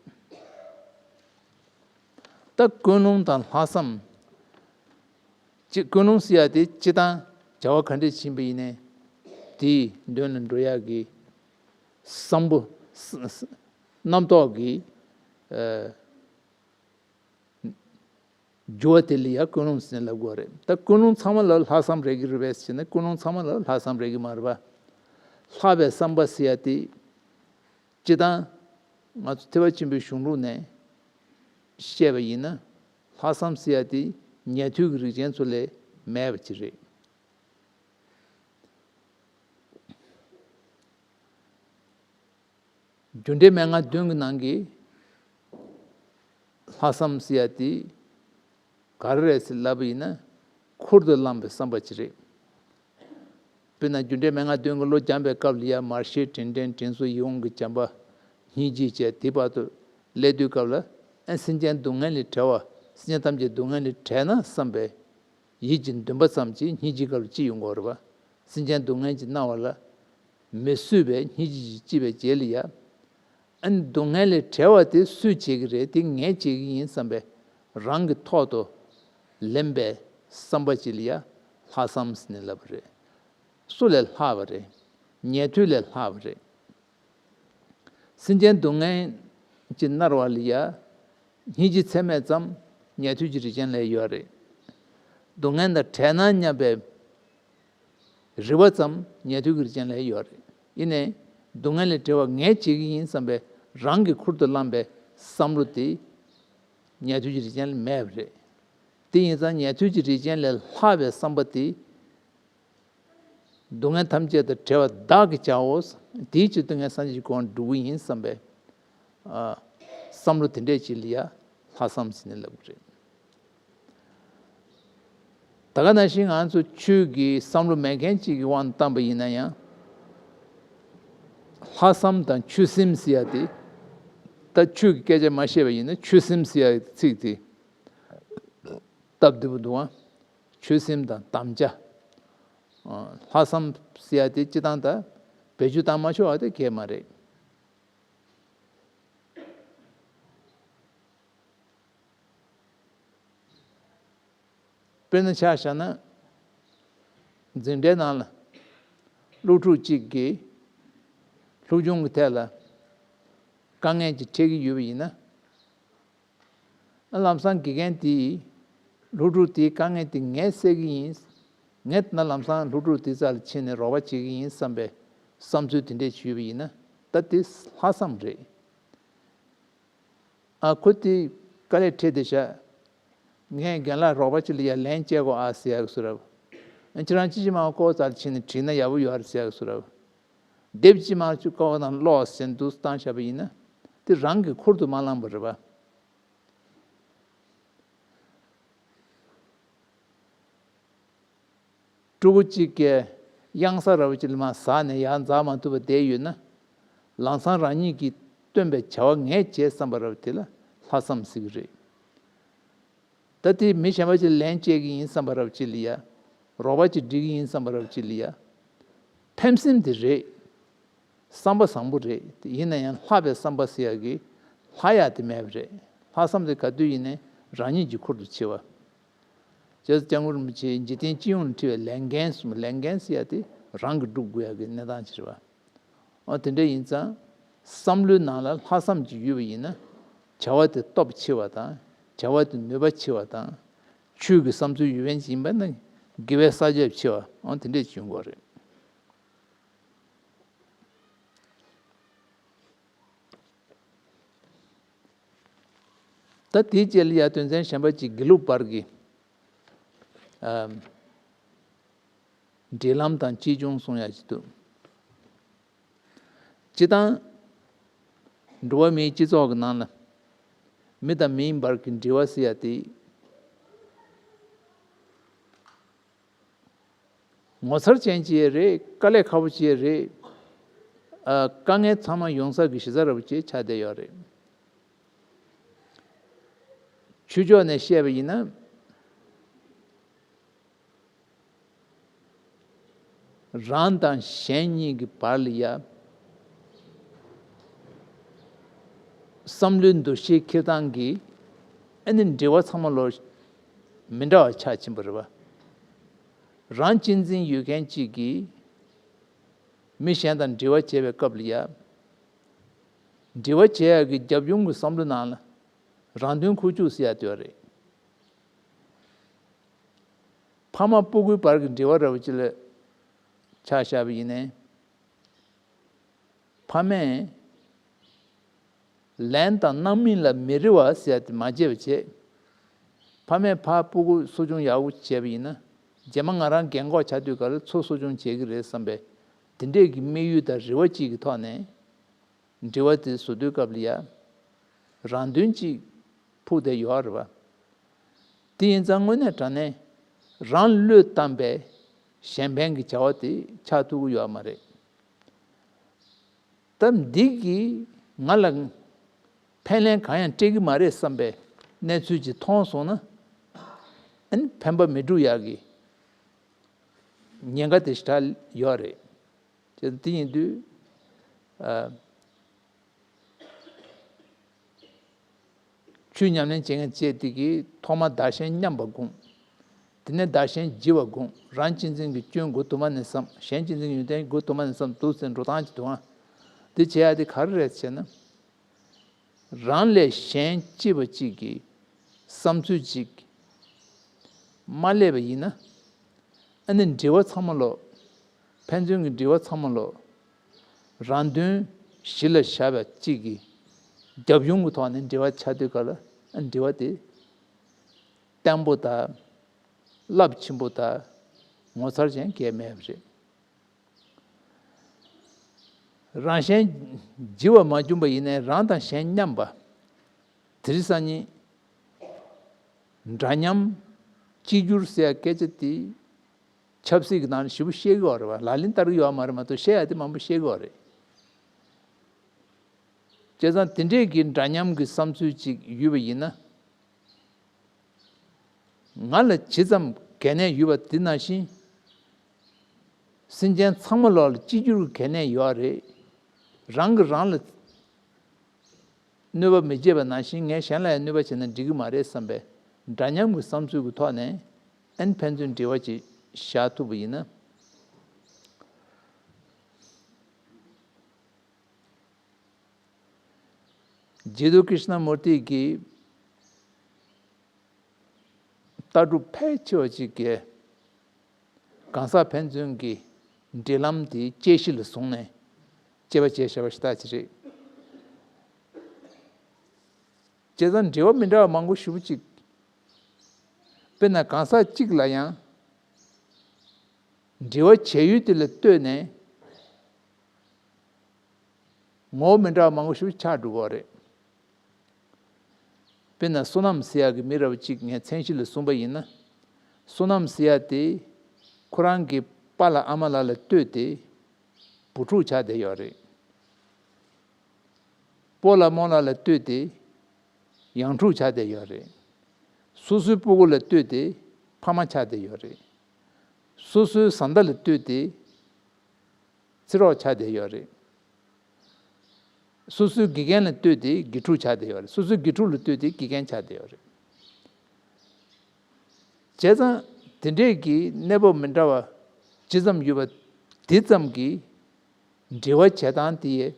ད་ཀུན་སློང་དང་ལྷག་བསམ། གཅིག་ཀུན་སློང་ཟེར་ཡ་དེ་སྤྱིར་བཏང་བྱ་བ་ག་འདྲས་ཕྱིན་པ་ཡིན་ནའི་དེའི་མདུན་ལ་འགྲོ་ཡག་གི་བསམ་བློ། ས་ས་རྣམ་རྟོག་གི། ཨ། འགྱུར་བ་དེ་ལ་ཡང་ཀུན་སློང་ཟེར་ནས་ལབ་དགོས་རེད། ད་ཀུན་སློང་ཚང་མ་ལ་ལྷག་བསམ་རེག་གི་རེད་པས་ཟེར་ན་ཀུན་སློང་ཚང་མ་ལ་ལྷག་བསམ་རེག་གི་མ་རེད་པ། ལྷག་པའི་བསམ་པ་ཟེར་ཡ་དེ། སྤྱིར་བཏང་ང་ཚོ་ཐེག་པ་ཆེན་པོའི་གཞུང་ལུགས་ནས་བཤད་པ་ཡིན་ན། ལྷག་བསམ་ཟེར་ཡ་དེ་ཉན་ཐོས་ཀྱི་རིགས་ཅན་ཚོ་ལས་མེད་པ་ཅིག་རེད། རྒྱུ་འབྲས་མན་ངག་བདུན་གྱི་ནང་གི་ལྷག་བསམ་ཟེར་ཡ་དེ་ག་རེ་རེད་ཟེར་ལབ་པ་ཡིན་ན། ཁུར་དུ་བླངས་པའི་བསམ་པ་ཅིག་རེད། དཔེར་ན་རྒྱུ་འབྲས་མན་ངག་བདུན་གྱི་བློ་སྦྱངས་པའི་སྐབས་ལ་ཡ། མར་ཤེས་དྲིན་དྲན་དྲིན་གཟོ་ཡིད་འོང་གི་བྱམས་པ། སྙིང་རྗེ་བཅས་དེ་བར་དུ་སླེབས་དུས་སྐབས་ལ། ཨ། སེམས་ཅན་སྡུག་བསྔལ་ལས་བྲལ་བ། སེམས་ཅན་ཐམས་ཅད་སྡུག་བསྔལ་ལས་བྲལ་ན་བསམ་པའི་ཡིད་ཀྱི་འདུན་པ་ཙམ་གྱིས་སྙིང་རྗེའི་སྐབས་ལ་ཅི་ཡོང་གི་ཡོད་རེད་པ། སེམས་ཅན་སྡུག་བསྔལ་གྱི་སྣང་བ་ལ་མི་བཟོད་པའི་སྙིང་རྗེ་ཅིག་སྐྱེས་པའི་རྗེས་ལ་ཡ། ཨ་ནི་སྡུག་བསྔལ་ལས་བྲལ་བ་དེ་སུས་བྱེད་ཀྱི་རེད། དེ་ངས་བྱེད་ཀྱི་ཡིན་བསམ་པའི་རང་གི་ཐོག་ཏུ་ལེན་པའི་བསམ་པ་ཅིག་ལ་ཡ་ལྷག་བསམ་ཟེར་ནས་ལབ་པ་རེད། སུ་ལས་ལྷག་པ་རེད། ཉན་ཐོས་ལས་ལྷག་པ་རེད། སེམས་ཅན་སྡུག་བསྔལ་གྱིས་མནར་བ་ལ་ཡ། སྙིང་རྗེ་ཚད་མེད་ཙམ་ཉན་ཐོས་ཀྱི་རིགས་ཅན་ལ་ཡོད་རེད། སྡུག་བསྔལ་དང་བྲལ་ན་སྙམ་པའི་རེ་བ་ཙམ་ཉན་ཐོས་ཀྱི་རིགས་ཅན་ལ་ཡོད་རེད། ཡིན་ནའི་སྡུག་བསྔལ་ལས་བྲལ་བ་ངས་བྱེད་ཀྱི་ཡིན་བསམ་པའི་རང་གིས་ཁུར་དུ་བླངས་པའི་བསམ་བློ་དེ་ཉན་ཐོས་ཀྱི་རིགས་ཅན་ལ་མེད་པ་རེད། དེ་ཡིན་ཙང་ཉན་ཐོས་ཀྱི་རིགས་ཅན་ལས་ལྷག་པའི་བསམ་པ་དེ། སྡུག་བསྔལ་ཐམས་ཅད་དང་བྲལ་བ་བདག་གིས་བྱའོ། དེའི་ཆེད་དུ་ངས་སངས་རྒྱས་ཀྱི་གོ་འཕང་སྒྲུབ་ཀྱི་ཡིན་བསམ་པའི། ཨ། བསམ་བློ་དེ་འདྲས་ཅིག་ལ་ཡ་ལྷག་བསམ་ཟེར་ནས་ལབ་ཀྱི་རེད། ད་ག་ནང་བཞིན་ང་ཚོ་ཆོས་ཀྱི་བསམ་བློ་མེད་མཁན་ཅིག་གི་དབང་དུ་བཏང་པ་ཡིན་ན་ཡང་། ལྷག་བསམ་དང་ཆོད་སེམས་ཟེར་ཡ་དེ། ད་ཆོས་ཀྱི་སྐད་ཆ་མ་བཤད་པ་ཡིན་ན་ཆོད་སེམས་ཟེར་ཡ་ཚིག་དེ་སྟབས་བདེ་པོ་འདུག་ཨ། ཆོད་སེམས་དང་དམ་བཅའ། ཨ། ལྷག་བསམ་ཟེར་ཡ་དེ་སྤྱིར་བཏང་ད་བེད་སྤྱོད་བཏང་མ་ཆོག་པ་དེ་གང་ཡང་མ་རེད། དཔེར་ན་ཆ་བཞག་ན། འཛིན་གྲྭའི་ནང་ལ་སློབ་ཕྲུག་གཅིག་གིས་སློབ་སྦྱོང་གི་ཐད་ལ་དཀའ་ངལ་ཅིག་འཕྲད་ཀྱི་ཡོད་པ་ཡིན་ན། ཨ་ལམ་སང་དགེ་རྒན་དེས་སློབ་ཕྲུག་དེའི་དཀའ་ངལ་དེ་ངས་སེལ་གྱི་ཡིན། ངས་ད་ལམ་སང་སློབ་ཕྲུག་དེ་རྩ་ལ་ཕྱིན་ནས་རོགས་པ་བྱེད་ཀྱི་ཡིན་བསམ་པའི་བསམ་ཚུལ་དེ་འདྲས་ཞུས་པ་ཡིན་ན་ད་དེ་ལྷག་བསམ་རེད། ཨ་ཁོ་དེ་དཀའ་ལས་འཕྲད་བསྡད་ཤག་ངས་རྒན་ལགས་རོགས་པ་ཅིག་ལ་ཡ་ལན་བཅད་དགོས་ཨ་ཟེར་ཡག་གི་བཟོ་འདྲ། ཨ་ཁྱེད་རང་ཅི་ཅི་མ་ཁོ་རྩ་ལ་ཕྱིན་ནས་དྲིས་ན་ཡག་པོ་ཡོད་རེད་ཟེར་ཡག་གི་བཟོ་འདྲ། དེབ་ཅི་མ་ཅིག་ཀོ་བ་དང་ཀློག་ཟེར་འདུག་བཏང་བཞག་པ་ཡིན་ན་དེ་རང་གི་ཁུར་དུ་མ་བླངས་པ་རེད་པ། ཕྲུ་གུ་གཅིག་གིས་གཡང་ས་ར་བ་ཅིག་ལ་མར་ཟགས་ནས་ཡར་འཛེགས་མ་ཐུབ་པ་བསྡད་ཡོད་ན། ལམ་སང་རང་ཉིད་ཀྱིས་བཏོན་པའི་བྱ་བ་ངས་བྱས་བསམ་པ་ར་བ་དེ་ལ་ལྷག་བསམ་ཟེར་གྱི་རེད། ད་དེ་མི་གཞན་པ་ཅིག་ལ་ལན་བཅད་ཀྱི་ཡིན་བསམ་པ་ར་བ་ཅིག་ལ་ཡ། རོགས་པ་ཅིག་སྒྲིག་གི་ཡིན་བསམ་པ་ར་བ་ཅིག་ལ་ཡ། ཕན་སེམས་དེ་རེད། བསམ་པ་བཟང་པོ་རེད། ཡིན་ན་ཡང་ལྷག་པའི་བསམ་པ་ཟེར་ཡག་གི་ལྷག་ཡག་དེ་མེད་པ་རེད། ལྷག་བསམ་དེ་ག་དུས་ཡིན་ནའི་རང་ཉིད་ཀྱི་ཁུར་དུ་ཆེ་བ། རྗེ་བཙུན་སྐྱབས་མགོན་རིན་པོ་ཆེས་འཇིག་རྟེན་སྤྱི་ཡོངས་ལ་དྲིས་པའི་ལས་འགན་གསུམ། ལས་འགན་ཟེར་ཡག་དེ་རང་གིས་སྒྲུབ་དགོས་ཡག་གི་གནས་སྟངས་ཅིག་རེད་བ། འོ་དེ་འདྲ་ཡིན་ཙང་བསམ་བློའི་ནང་ལ་ལྷག་བསམ་ཅིག་ཡོད་པ་ཡིན་ན་བྱ་བ་དེ་སྟོབས་ཆེ་བ་དང་བྱ་བ་དེ་ནུས་པ་ཆེ་བ་དང་། ཆོས་ཀྱི་བསམ་ཚུལ་ཡོད་མཁན་ཅིག་ཡིན་པ་ན་དགེ་བའི་ས་བཅད་ཆེ་བ་འོ་དེ་འདྲས་ཅིག་ཡོང་གི་རེད། ད་དེའི་རྗེས་ལ་ཡ་དོན་ཚན་གཞན་པ་གཅིག་དགེ་ལུགས་པར་གྱི་ཨམ། འབྲེལ་ལམ་དང་གཅེས་འཇོག་གསུང་ཡ་ཞིག་འདུག་སྤྱིར་བཏང་འགྲོ་བ་མིའི་སྤྱི་ཚོགས་ཀྱི་ནང་ལ་མི་དང་མིའི་བར་གྱི་འབྲེལ་བ་ཟེར་ཡ་དེ། ངོ་མཚར་ཅན་ཅིག་རེད། དཀའ་ལས་ཁག་པོ་ཅིག་རེད། ཨ། དཀའ་ངལ་ཚང་མ་ཡོང་ས་གི་གཞི་རྩ་ར་བ་ཅིག་ཆགས་བསྡད་ཡོད་རེད། ཆོས་ཕྱོགས་ནས་བཤད་པ་ཡིན་ན། རང་དང་གཞན་གཉིས་ཀྱི་བར་ལ་ཡ། བསམ་བློའི་འདུ་ཤེས་འཁྱེར་སྟངས་ཀྱི་ཨ་ནི་འབྲེལ་བ་ཚང་མ་ལོ་མི་འདྲ་བ་ཆགས་ཕྱིན་པ་རེད་བ། རང་གཅེས་འཛིན་ཡོད་མཁན་གཅིག་གིས་མི་གཞན་དང་འབྲེལ་བ་བྱེད་པའི་སྐབས་ལ་ཡ། འབྲེལ་བ་བྱེད་ཡག་གི་རྒྱབ་ཡོང་གི་བསམ་བློ་ནང་ལ་རང་དོན་ཁུར་བཅུག་ཟེར་ཡག་དེ་ཡོད་རེད། ཕ་མ་སྤུ་གུའི་བར་གྱི་འབྲེལ་བ་ར་བ་ཅིག་ལ་ཆ་བཞག་པ་ཡིན་ནའི། ཕ་མས་ལན་དང་རྣམ་སྨིན་ལ་མི་རེ་བ་ཟེར་ཡ་དེ་མ་བརྗེད་པ་བྱས། ཕ་མས་ཕར་སྤུ་གུ་གསོ་སྐྱོང་ཡག་པོ་བྱས་པ་ཡིན་ན། རྗེས་མ་ང་རང་རྒན་གོག་ཆགས་དུས་ག་ལ་ཚུར་གསོ་སྐྱོང་བྱེད་ཀྱི་རེད་བསམ་པའི་དེ་འདྲས་ཀྱི་དམིགས་ཡུལ་དང་རེ་བ་གཅིག་གི་ཐོག་ནས་འབྲེལ་བ་དེ་བཟོ་དུས་སྐབས་ལ་ཡ། རང་དོན་གཅིག་ཕུགས་བསྡད་ཡོད་རེད་བ། དེ་ཡིན་ཙང་དངོས་གནས་དྲང་གནས་རང་བློས་བཏང་པའི་གཞན་ཕན་གྱི་བྱ་བ་དེ་ཆགས་ཐུབ་ཀྱི་ཡོད་མ་རེད། ད་འདི་གིས་ང་ལ་ཕན་ལན་གང་ཡང་སྤྲད་ཀྱི་མ་རེད་བསམ་པའི་གནས་ཚུལ་ཅིག་མཐོང་སོང་ན། ཨ་ནི་ཕན་པ་མི་སྒྲུབ་ཡག་གི་ཉེན་ཁ་དེ་ཞེ་དྲག་ཡོད་རེད། བྱས་ཙང་དེ་ཡིན་དུས། ཨ། ཆོས་ཉམས་ལེན་བྱེད་མཁན་བཅས་དེ་གིས་ཐོག་མར་བདག་གཞན་མཉམ་པ་སྒོམ། དེ་ནས་བདག་གཞན་བརྗེ་བ་སྒོམ། རང་གཅེས་འཛིན་གྱི་སྐྱོན་མགོ་དུ་མ་ནས་བསམ། གཞན་གཅེས་འཛིན་གྱི་ཡོན་ཏན་མགོ་དུ་མ་ནས་བསམ་འདུག་ཟེར་འགྲོ་སྟངས་ཅིག་འདུག་ཨ། འདི་བྱེད་ཡ་དེ་ག་རེ་རེད་ཟེར་ན། རང་ལས་གཞན་གཅེས་པ་གཅིག་གི་བསམ་ཚུལ་གཅིག་མ་སླེབས་པ་ཡིན་ན། ཨ་ནི་འབྲེལ་བ་ཚང་མ་ལོ། ཕན་ཚུན་གྱི་འབྲེལ་བ་ཚང་མ་ལོ། རང་དོན་གཞི་ལ་བཞག་པ་གཅིག་གི་རྒྱབ་ཡོང་གི་ཐོག་ནས་འབྲེལ་བ་ཆགས་དུས་ག་ལ་ཨ་ནི་འབྲེལ་བ་དེ་བརྟན་པོ་དང་རླབས་ཆེན་པོ་དང་ངོ་མཚར་ཅན་གང་ཡང་མེད་པ་རེད། རང་གཞན་བརྗེ་བ་མ་བྱུང་བ་ཡིན་ནའི་རང་དང་གཞན་མཉམ་པ། དེ་རིང་སང་ཉིན་འདྲ་མཉམ་གཅིག་གྱུར་ཟེར་ཡ་སྐད་ཆ་དེ་ཆབ་སྲིད་ཀྱི་ནང་ལ་ཞེ་པོ་བཤད་ཀྱི་ཡོད་རེད་བ། ལག་ལེན་བསྟར་གྱི་ཡོད་མ་རེད་མ་གཏོགས་བཤད་ཡ་དེ་མང་པོ་བཤད་ཀྱི་ཡོད་རེད། བྱས་ཙང་དེ་འདྲས་ཀྱི་འདྲ་མཉམ་གྱི་བསམ་ཚུལ་ཅིག་ཡོད་པ་ཡིན་ན། ང་ལ་ཇི་ཙམ་གལ་གནད་ཡོད་པ་དེ་ནང་བཞིན། སེམས་ཅན་ཚང་མ་ལོག་ལ་གཅིག་གྱུར་གྱི་གལ་གནད་ཡོད་རེད། རང་གིས་རང་ལ་གནོད་པ་མི་བྱེད་པ་ནང་བཞིན་ངས་གཞན་ལ་ཡང་གནོད་པ་བྱས་ན་འགྲིག་གི་མ་རེད་བསམ་པའི་འདྲ་མཉམ་གྱི་བསམ་ཚུལ་གྱི་ཐོག་ནས་ཨན་ཕན་ཚུན་འབྲེལ་བ་ཅིག་བཞག་ཐུབ་པ་ཡིན་ན། རྗེ་བདུད་ཀྲིཤ་ན་མུར་ཏི་གིས་ ལྟ་གྲུབ་ཕལ་ཆེ་བ་ཅིག་གིས་གང་ཟག་ཕན་ཚུན་གྱི་འབྲེལ་ལམ་དེ་དཔྱད་གཞི་ལ་བཟུང་ནས་དཔྱད་པ་བྱས་བཞག་པ་ཞིག་ད་ཅི་རེད། བྱས་ཙང་འབྲེལ་བ་མི་འདྲ་བ་མང་པོ་ཞེ་པོ་ཅིག་དཔེར་ན་གང་ཟག་གཅིག་ལ་ཡང་འབྲེལ་བ་བྱ་ཡུལ་དེ་ལ་ལྟོས་ནས་ངོ་བོ་མི་འདྲ་བ་མང་པོ་ཞིག་ཆགས་འགྲོ་གི་རེད། དཔེར་ན་བསོད་ནམས་ཟེར་ཡག་གི་མི་འདྲ་བ་གཅིག་ངས་མཚན་གཞི་ལ་བཟུང་པ་ཡིན་ན། བསོད་ནམས་ཟེར་ཡག་དེ་ཁོ་རང་གི་པཱ་ལགས་ཨ་མ་ལགས་ལ་ལྟོས་ཏེ་བུ་ཕྲུག་ཆགས་བསྡད་ཡོད་རེད། སྤོ་ལགས་རྨོ་ལགས་ལ་ལྟོས་ཏེ་ཡང་ཕྲུག་ཆགས་བསྡད་ཡོད་རེད། སོ་སོའི་སྤུ་གུ་ལ་ལྟོས་ཏེ་ཕ་མ་ཆགས་བསྡད་ཡོད་རེད། སོ་སོའི་བཟའ་ཟླ་ལ་ལྟོས་ཏེ་ཚེ་རོགས་ཆགས་བསྡད་ཡོད་རེད། སོ་སོའི་དགེ་རྒན་ལ་ལྟོས་ཏེ་དགེ་ཕྲུག་ཆགས་བསྡད་ཡོད་རེད། སོ་སོའི་དགེ་ཕྲུག་ལ་ལྟོས་ཏེ་དགེ་རྒན་ཆགས་བསྡད་ཡོད་རེད། བྱས་ཙང་དེ་འདྲས་ཀྱི་གནས་བབ་མི་འདྲ་བ་ཇི་ཙམ་ཡོད་པ་དེ་ཙམ་གྱི་འབྲེལ་བ་བྱེད་སྟངས་དེ་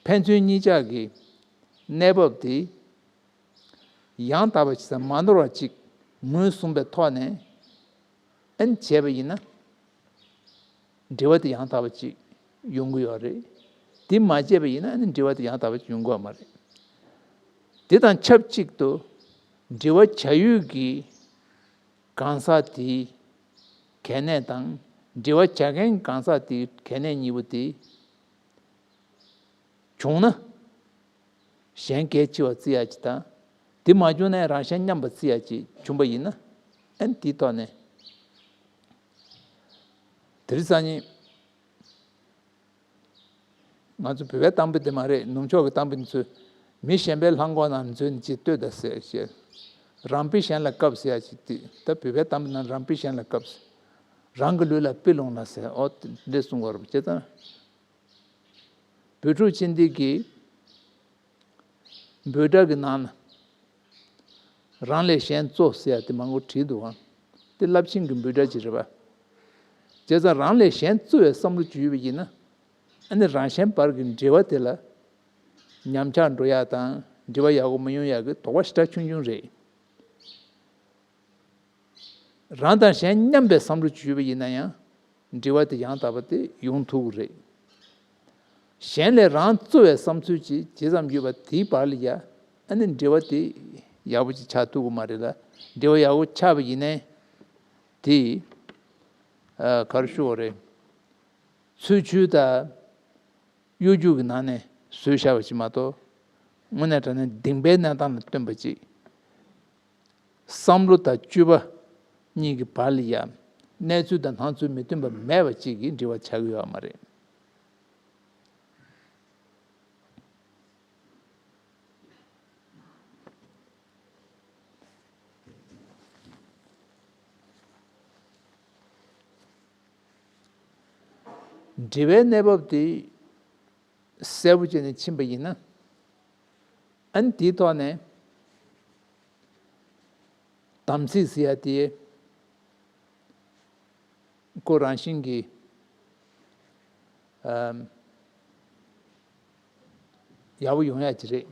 ཕན་ཚུན་གཉིས་ཆ་གི་གནས་བབ་དེ་ཡང་དག་པ་ཅིག་དང་མ་ནོར་བ་ཅིག་ངོས་བཟུང་པའི་ཐོག་ནས་ཨན་བྱས་པ་ཡིན་ན། འབྲེལ་བ་དེ་ཡང་དག་པ་ཅིག་ཡོང་གི་ཡོད་རེད། དེ་མ་བྱས་པ་ཡིན་ན་ཨ་ནི་འབྲེལ་བ་དེ་ཡང་དག་པ་ཅིག་ཡོང་གི་ཡོད་མ་རེད། དེ་དང་ཆབས་ཅིག་ཏུ་འབྲེལ་བ་བྱ་ཡུལ་གྱི་གང་ཟག་དེའི་གལ་གནད་དང་འབྲེལ་བ་བྱ་མཁན་གང་ཟག་དེའི་གལ་གནད་གཉིས་པོ་དེ་བྱུང་ན། གཞན་གལ་ཆེ་བ་བརྩི་ཡ་ཅིག་དང་། དེ་མ་བྱུང་ན་རང་གཞན་མཉམ་པ་བརྩི་ཡ་ཅིག་བྱུང་པ་ཡིན་ན། ཨན་དེའི་ཐོག་ནས་དེ་རིང་སང་ཉིན་ང་ཚོ་བོད་པའི་གཏམ་དཔེ་དེ་མ་རེད། ནུབ་ཕྱོགས་ཀྱི་གཏམ་དཔེ་འདི་ཚོས་མི་གཞན་པའི་ལྷམ་གོག་ནང་འཛུལ་ནས་ཅིག་ལྟོས་དང་ཟེར་བཤད། རང་དཔེ་གཞན་ལ་བཀབ་ཟེར་ཡ་ཅིག་དེ་ད་བོད་པའི་གཏམ་དཔེ་ནང་རང་དཔེ་གཞན་ལ་བཀབ་ཟེར། རང་གི་ལུས་ལ་དཔེ་ལོངས་ལ་ཟེར། ཨོ་དེ་འདྲས་གསུང་གི་ཡོད་རེད། བྱས་ཙང་བོད་ཕྲུག་ཆེ་འདི་གིས་འབོད་སྒྲ་གི་ནང་ན་རང་ལས་གཞན་གཙོ་ཟེར་ཡ་དེ་མང་པོ་བྲིས་འདུག་ག་དེ་རླབས་ཆེན་གྱི་འབོད་སྒྲ་ཅིག་རེད་པ། བྱས་ཙང་རང་ལས་གཞན་གཙོ་བའི་བསམ་བློ་ཅིག་ཡོད་པ་ཡིན་ན། ཨ་ནི་རང་གཞན་བར་གྱི་འབྲེལ་བ་དེ་ལ་ཉམས་ཆག་འགྲོ་ཡག་དང་འབྲེལ་བ་ཡག་པོ་མི་ཡོང་ཡག་གི་དོགས་པ་ཞེ་དྲག་ཆུང་ཆུང་རེད། རང་དང་གཞན་མཉམ་པའི་བསམ་བློ་ཅིག་ཡོད་པ་ཡིན་ན་ཡང་འབྲེལ་བ་དེ་ཡང་དག་པ་དེ་ཡོང་ཐུབ་ཀྱི་རེད། གཞན་ལས་རང་གཙོ་བའི་བསམ་ཚུལ་ཅིག་ཇི་ཙམ་ཡོད་པ་དེའི་བར་ལ་ཡ་ཨ་ནི་འབྲེལ་བ་དེ་ཡག་པོ་ཅིག་ཆགས་ཐུབ་ཀྱི་མ་རེད་ལ། འབྲེལ་བ་ཡག་པོ་ཆགས་པ་ཡིན་ནའི་དེ་ཨ་ག་རེ་ཞུ་དགོས་རེད། ཚུལ་འཆོས་དང་གཡོ་སྒྱུ་གི་ནང་ནས་བཟོས་བཞག་པ་ཅིག་མ་གཏོགས། དངོས་གནས་དྲང་གནས་གདིང་པའི་གནས་སྟངས་ལ་བསྟུན་པ་ཅིག་བསམ་བློ་དང་སྤྱོད་པ་གཉིས་ཀྱི་བར་ལ་ཡང་གནས་ཚུལ་དང་སྣང་ཚུལ་མི་མཐུན་པ་མེད་པ་ཅིག་གི་འབྲེལ་བ་ཆགས་ཀྱི་ཡོད་མ་རེད། འབྲེལ་བའི་གནས་བབ་དེ་གསལ་པོ་བྱས་ནས་ཕྱིན་པ་ཡིན་ན། ཨ་ནི་དེའི་ཐོག་ནས་དམ་ཚིག་ཟེར་ཡ་དེ་ཁོ་རང་བཞིན་གྱིས་ཨམ་ཡག་པོ་ཡོང་ཡ་ཅིག་རེད།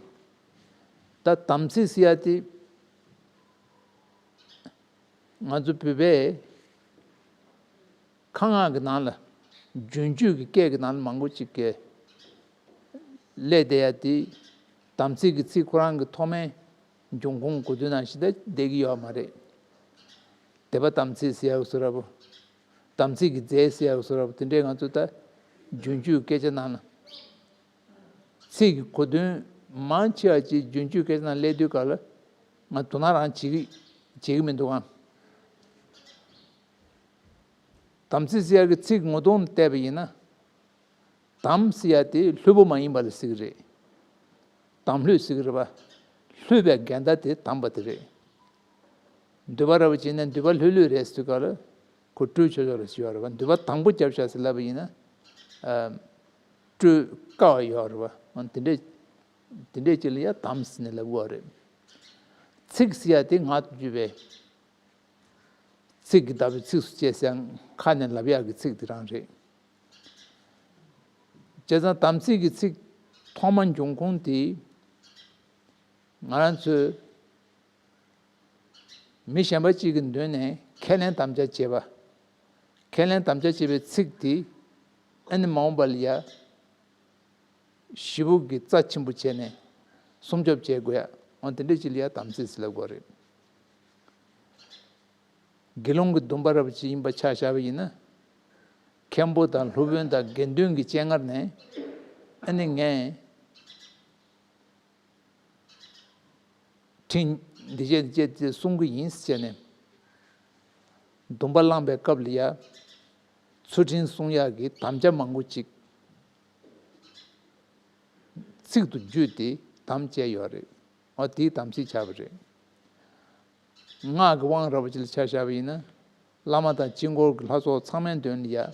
ད་དམ་ཚིག་ཟེར་ཡ་དེ་ང་ཚོ་བོད་པའི་ཁ་ངག་གི་ནང་ལ་རྒྱུན་སྤྱོད་ཀྱི་སྐད་ཀྱི་ནང་ལ་མང་པོ་ཅིག་གིས་སླེབས་བསྡད་ཡ་དེ། དམ་ཚིག་གི་ཚིག་ཁོ་རང་གི་ཐོག་མའི་འབྱུང་ཁུངས་གོ་དོན་ནང་བཞིན་དུ་བསྡད་ཀྱི་ཡོད་མ་རེད། དད་པ་དམ་ཚིག་ཟེར་ཡག་བཟོ་འདྲ་པོ། དམ་ཚིག་གི་རྫས་ཟེར་ཡག་བཟོ་འདྲ་པོ་དེ་འདྲས་ང་ཚོ་ད་རྒྱུན་སྤྱོད་སྐད་ཆ་ནང་ལ། ཚིག་གི་གོ་དོན་མང་ཆེ་བ་ཅིག་རྒྱུན་སྤྱོད་སྐད་ཆ་ནང་སླེབས་དུས་སྐབས་ལ་ང་དོ་སྣང་རང་བྱེད་ཀྱི་བྱེད་ཀྱི་མི་འདུག་ཨང་། དམ་ཚིག་ཟེར་ཡག་གི་ཚིག་ངོ་གདོང་ནས་བལྟས་པ་ཡིན་ན། དམ་ཟེར་ཡག་དེ་ལྷོད་པོ་མ་ཡིན་པ་ལ་ཟེར་གི་རེད། དམ་ལྷོད་ཟེར་གི་རེད་པ། ལྷོད་པའི་འགལ་ཟླ་དེ་དམ་པ་དེ་རེད། འདོད་པ་ར་བ་བྱས་ན་འདོད་པ་ལྷོད་ལྷོད་རེད་ཟེར་དུས་སྐབས་ལ་ཁོ་སྤྲོས་ཆོག་ཆོག་ལ་ཟེར་བ་རེད་པ། འདོད་པ་དང་པོ་རྒྱབ་བཞག་ཟེར་ལབ་པ་ཡིན་ན། ཨ་སྤྲོས་དཀའ་བ་ཡོད་རེད་པ། འོ་དེ་འདྲས་དེ་འདྲས་ཅིག་ལ་ཡ་དམ་ཟེར་ནས་ལབ་དགོས་པ་རེད། ཚིག་ཟེར་ཡག་དེ་ངག་ཏུ་བརྗོད་པའི་ཚིག་གི་བརྡ་པོའི་ཚིགས་སུ་བཅད་ཟེར་ཡག་ཁ་ནས་ལབ་ཡག་གི་ཚིག་དེ་རང་རེད། བྱས་ཙང་དམ་ཚིག་གི་ཚིག་ཐོག་མ་འབྱུང་ཁུངས་དེ་ང་རང་ཚོའི་ མི་གཞན་པ་གཅིག་གི་མདུན་ནས་ཁས་ལེན་དམ་བཅའ་བྱེད་པ། ཁས་ལེན་དམ་བཅའ་བྱེད་པའི་ཚིག་དེ་ཨ་ནི་མ་འོངས་པ་ལ་ཡ་ཞེ་པོ་གི་རྩ་ཆེན་པོ་བྱས་ནས་སྲུང་སྐྱོབ་བྱེད་དགོས་ཡ། འོ་དེ་འདྲ་ཅིག་ལ་ཡ་དམ་ཚིག་ཟེར་ལབ་དགོས་རེད། དགེ་སློང་གི་སྡོམ་པ་རབ་ཅིག་ཡིན་པ་ཆ་བཞག་པ་ཡིན་ན། མཁན་པོ་དང་སློབ་དཔོན་དང་དགེ་འདུན་གྱི་སྤྱན་སྔར་ནས་ཨ་ནི་ངས་ཁྲིམས་འདི་བཅས་འདི་བཅས་དེ་སྲུང་གི་ཡིན་ཟེར་ནས་སྡོམ་པ་བླངས་པའི་སྐབས་ལ་ཡ་ཚུལ་ཁྲིམས་སྲུང་ཡག་གི་དམ་བཅའ་མང་པོ་ཅིག་ཚིག་ཏུ་བརྗོད་དེ་དམ་བཅས་ཡོད་རེད། འོ་དེའི་དམ་ཚིག་ཆགས་པ་རེད། སྔགས་ཀྱི་དབང་རབ་ཅིག་ལ་ཆ་བཞག་པ་ཡིན་ན། བླ་མ་དང་དཀྱིལ་འཁོར་གྱི་ལྷ་ཚོགས་ཚང་མའི་མདུན་ལ་ཡ།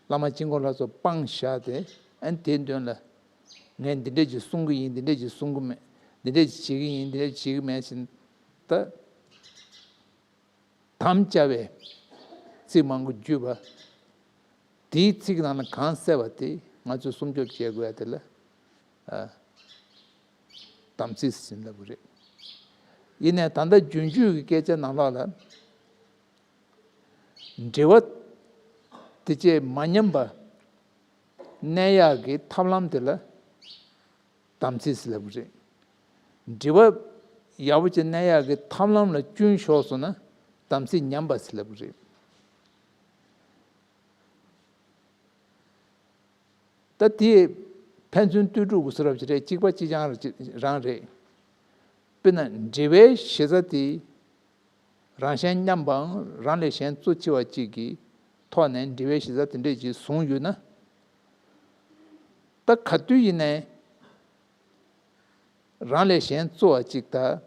བླ་མ་དཀྱིལ་འཁོར་ལྷ་ཚོགས་སྤངས་བཞག་སྟེ། ཨ་ནི་དེའི་མདུན་ལ། ངས་འདི་འདྲས་ཅིག་གསུང་གི་ཡིན། འདི་འདྲས་ཅིག་གསུང་གི་མེད། འདི་འདྲས་ཅིག་བྱེད་ཀྱི་ཡིན། འདི་འདྲས་བྱེད་ཀྱི་མེད་ཟེར། ད། དམ་བཅའ་བའི་ཚིག་མང་པོ་བརྗོད་པ། དེའི་ཚིག་ནང་ལ་གང་གསལ་བ་དེ་ང་ཚོས་སྲུང་སྐྱོབ་བྱེད་དགོས་ཡ་དེ་ལ། ཨ། དམ་ཚིག་ཟེར་ལབ་ཀྱི་རེད། ཡིན་ནའི་ད་ལྟ་རྒྱུན་སྤྱོད་ཀྱི་སྐད་ཆ་ནང་ལོགས་ལ། འབྲེལ་བ་དེ་བཅས་མ་ཉམས་པ་གནས་ཡག་གི་ཐབས་ལམ་དེ་ལ་དམ་ཚིག་ཟེར་ལབ་ཀྱི་རེད། འབྲེལ་བ་ཡག་པོ་ཅིག་གནས་ཡག་གི་ཐབས་ལམ་ལ་སྐྱོན་ཤོར་སོང་ན་དམ་ཚིག་ཉམས་པ་ཟེར་ལབ་ཀྱི་རེད། ད་དེ་ཕན་ཚུན་ལྟོས་གྲུབ་ཀྱི་བཟོ་འདྲ་ཅིག་རེད། གཅིག་པ་གཅིག་རྐྱང་རང་རེད། དཔེར་ན་འབྲེལ་བའི་གཞི་རྩ་དེ་རང་གཞན་མཉམ་པའམ་རང་ལས་གཞན་གཙོ་ཆེ་བ་གཅིག་གི་ཐོག་ནས་འབྲེལ་བའི་གཞི་རྩ་དེ་འདྲས་ཅིག་བཟུང་ཡོད་ན། ད་ག་དུས་ཡིན་ནའི། རང་ལས་གཞན་གཙོ་བ་གཅིག་དང་།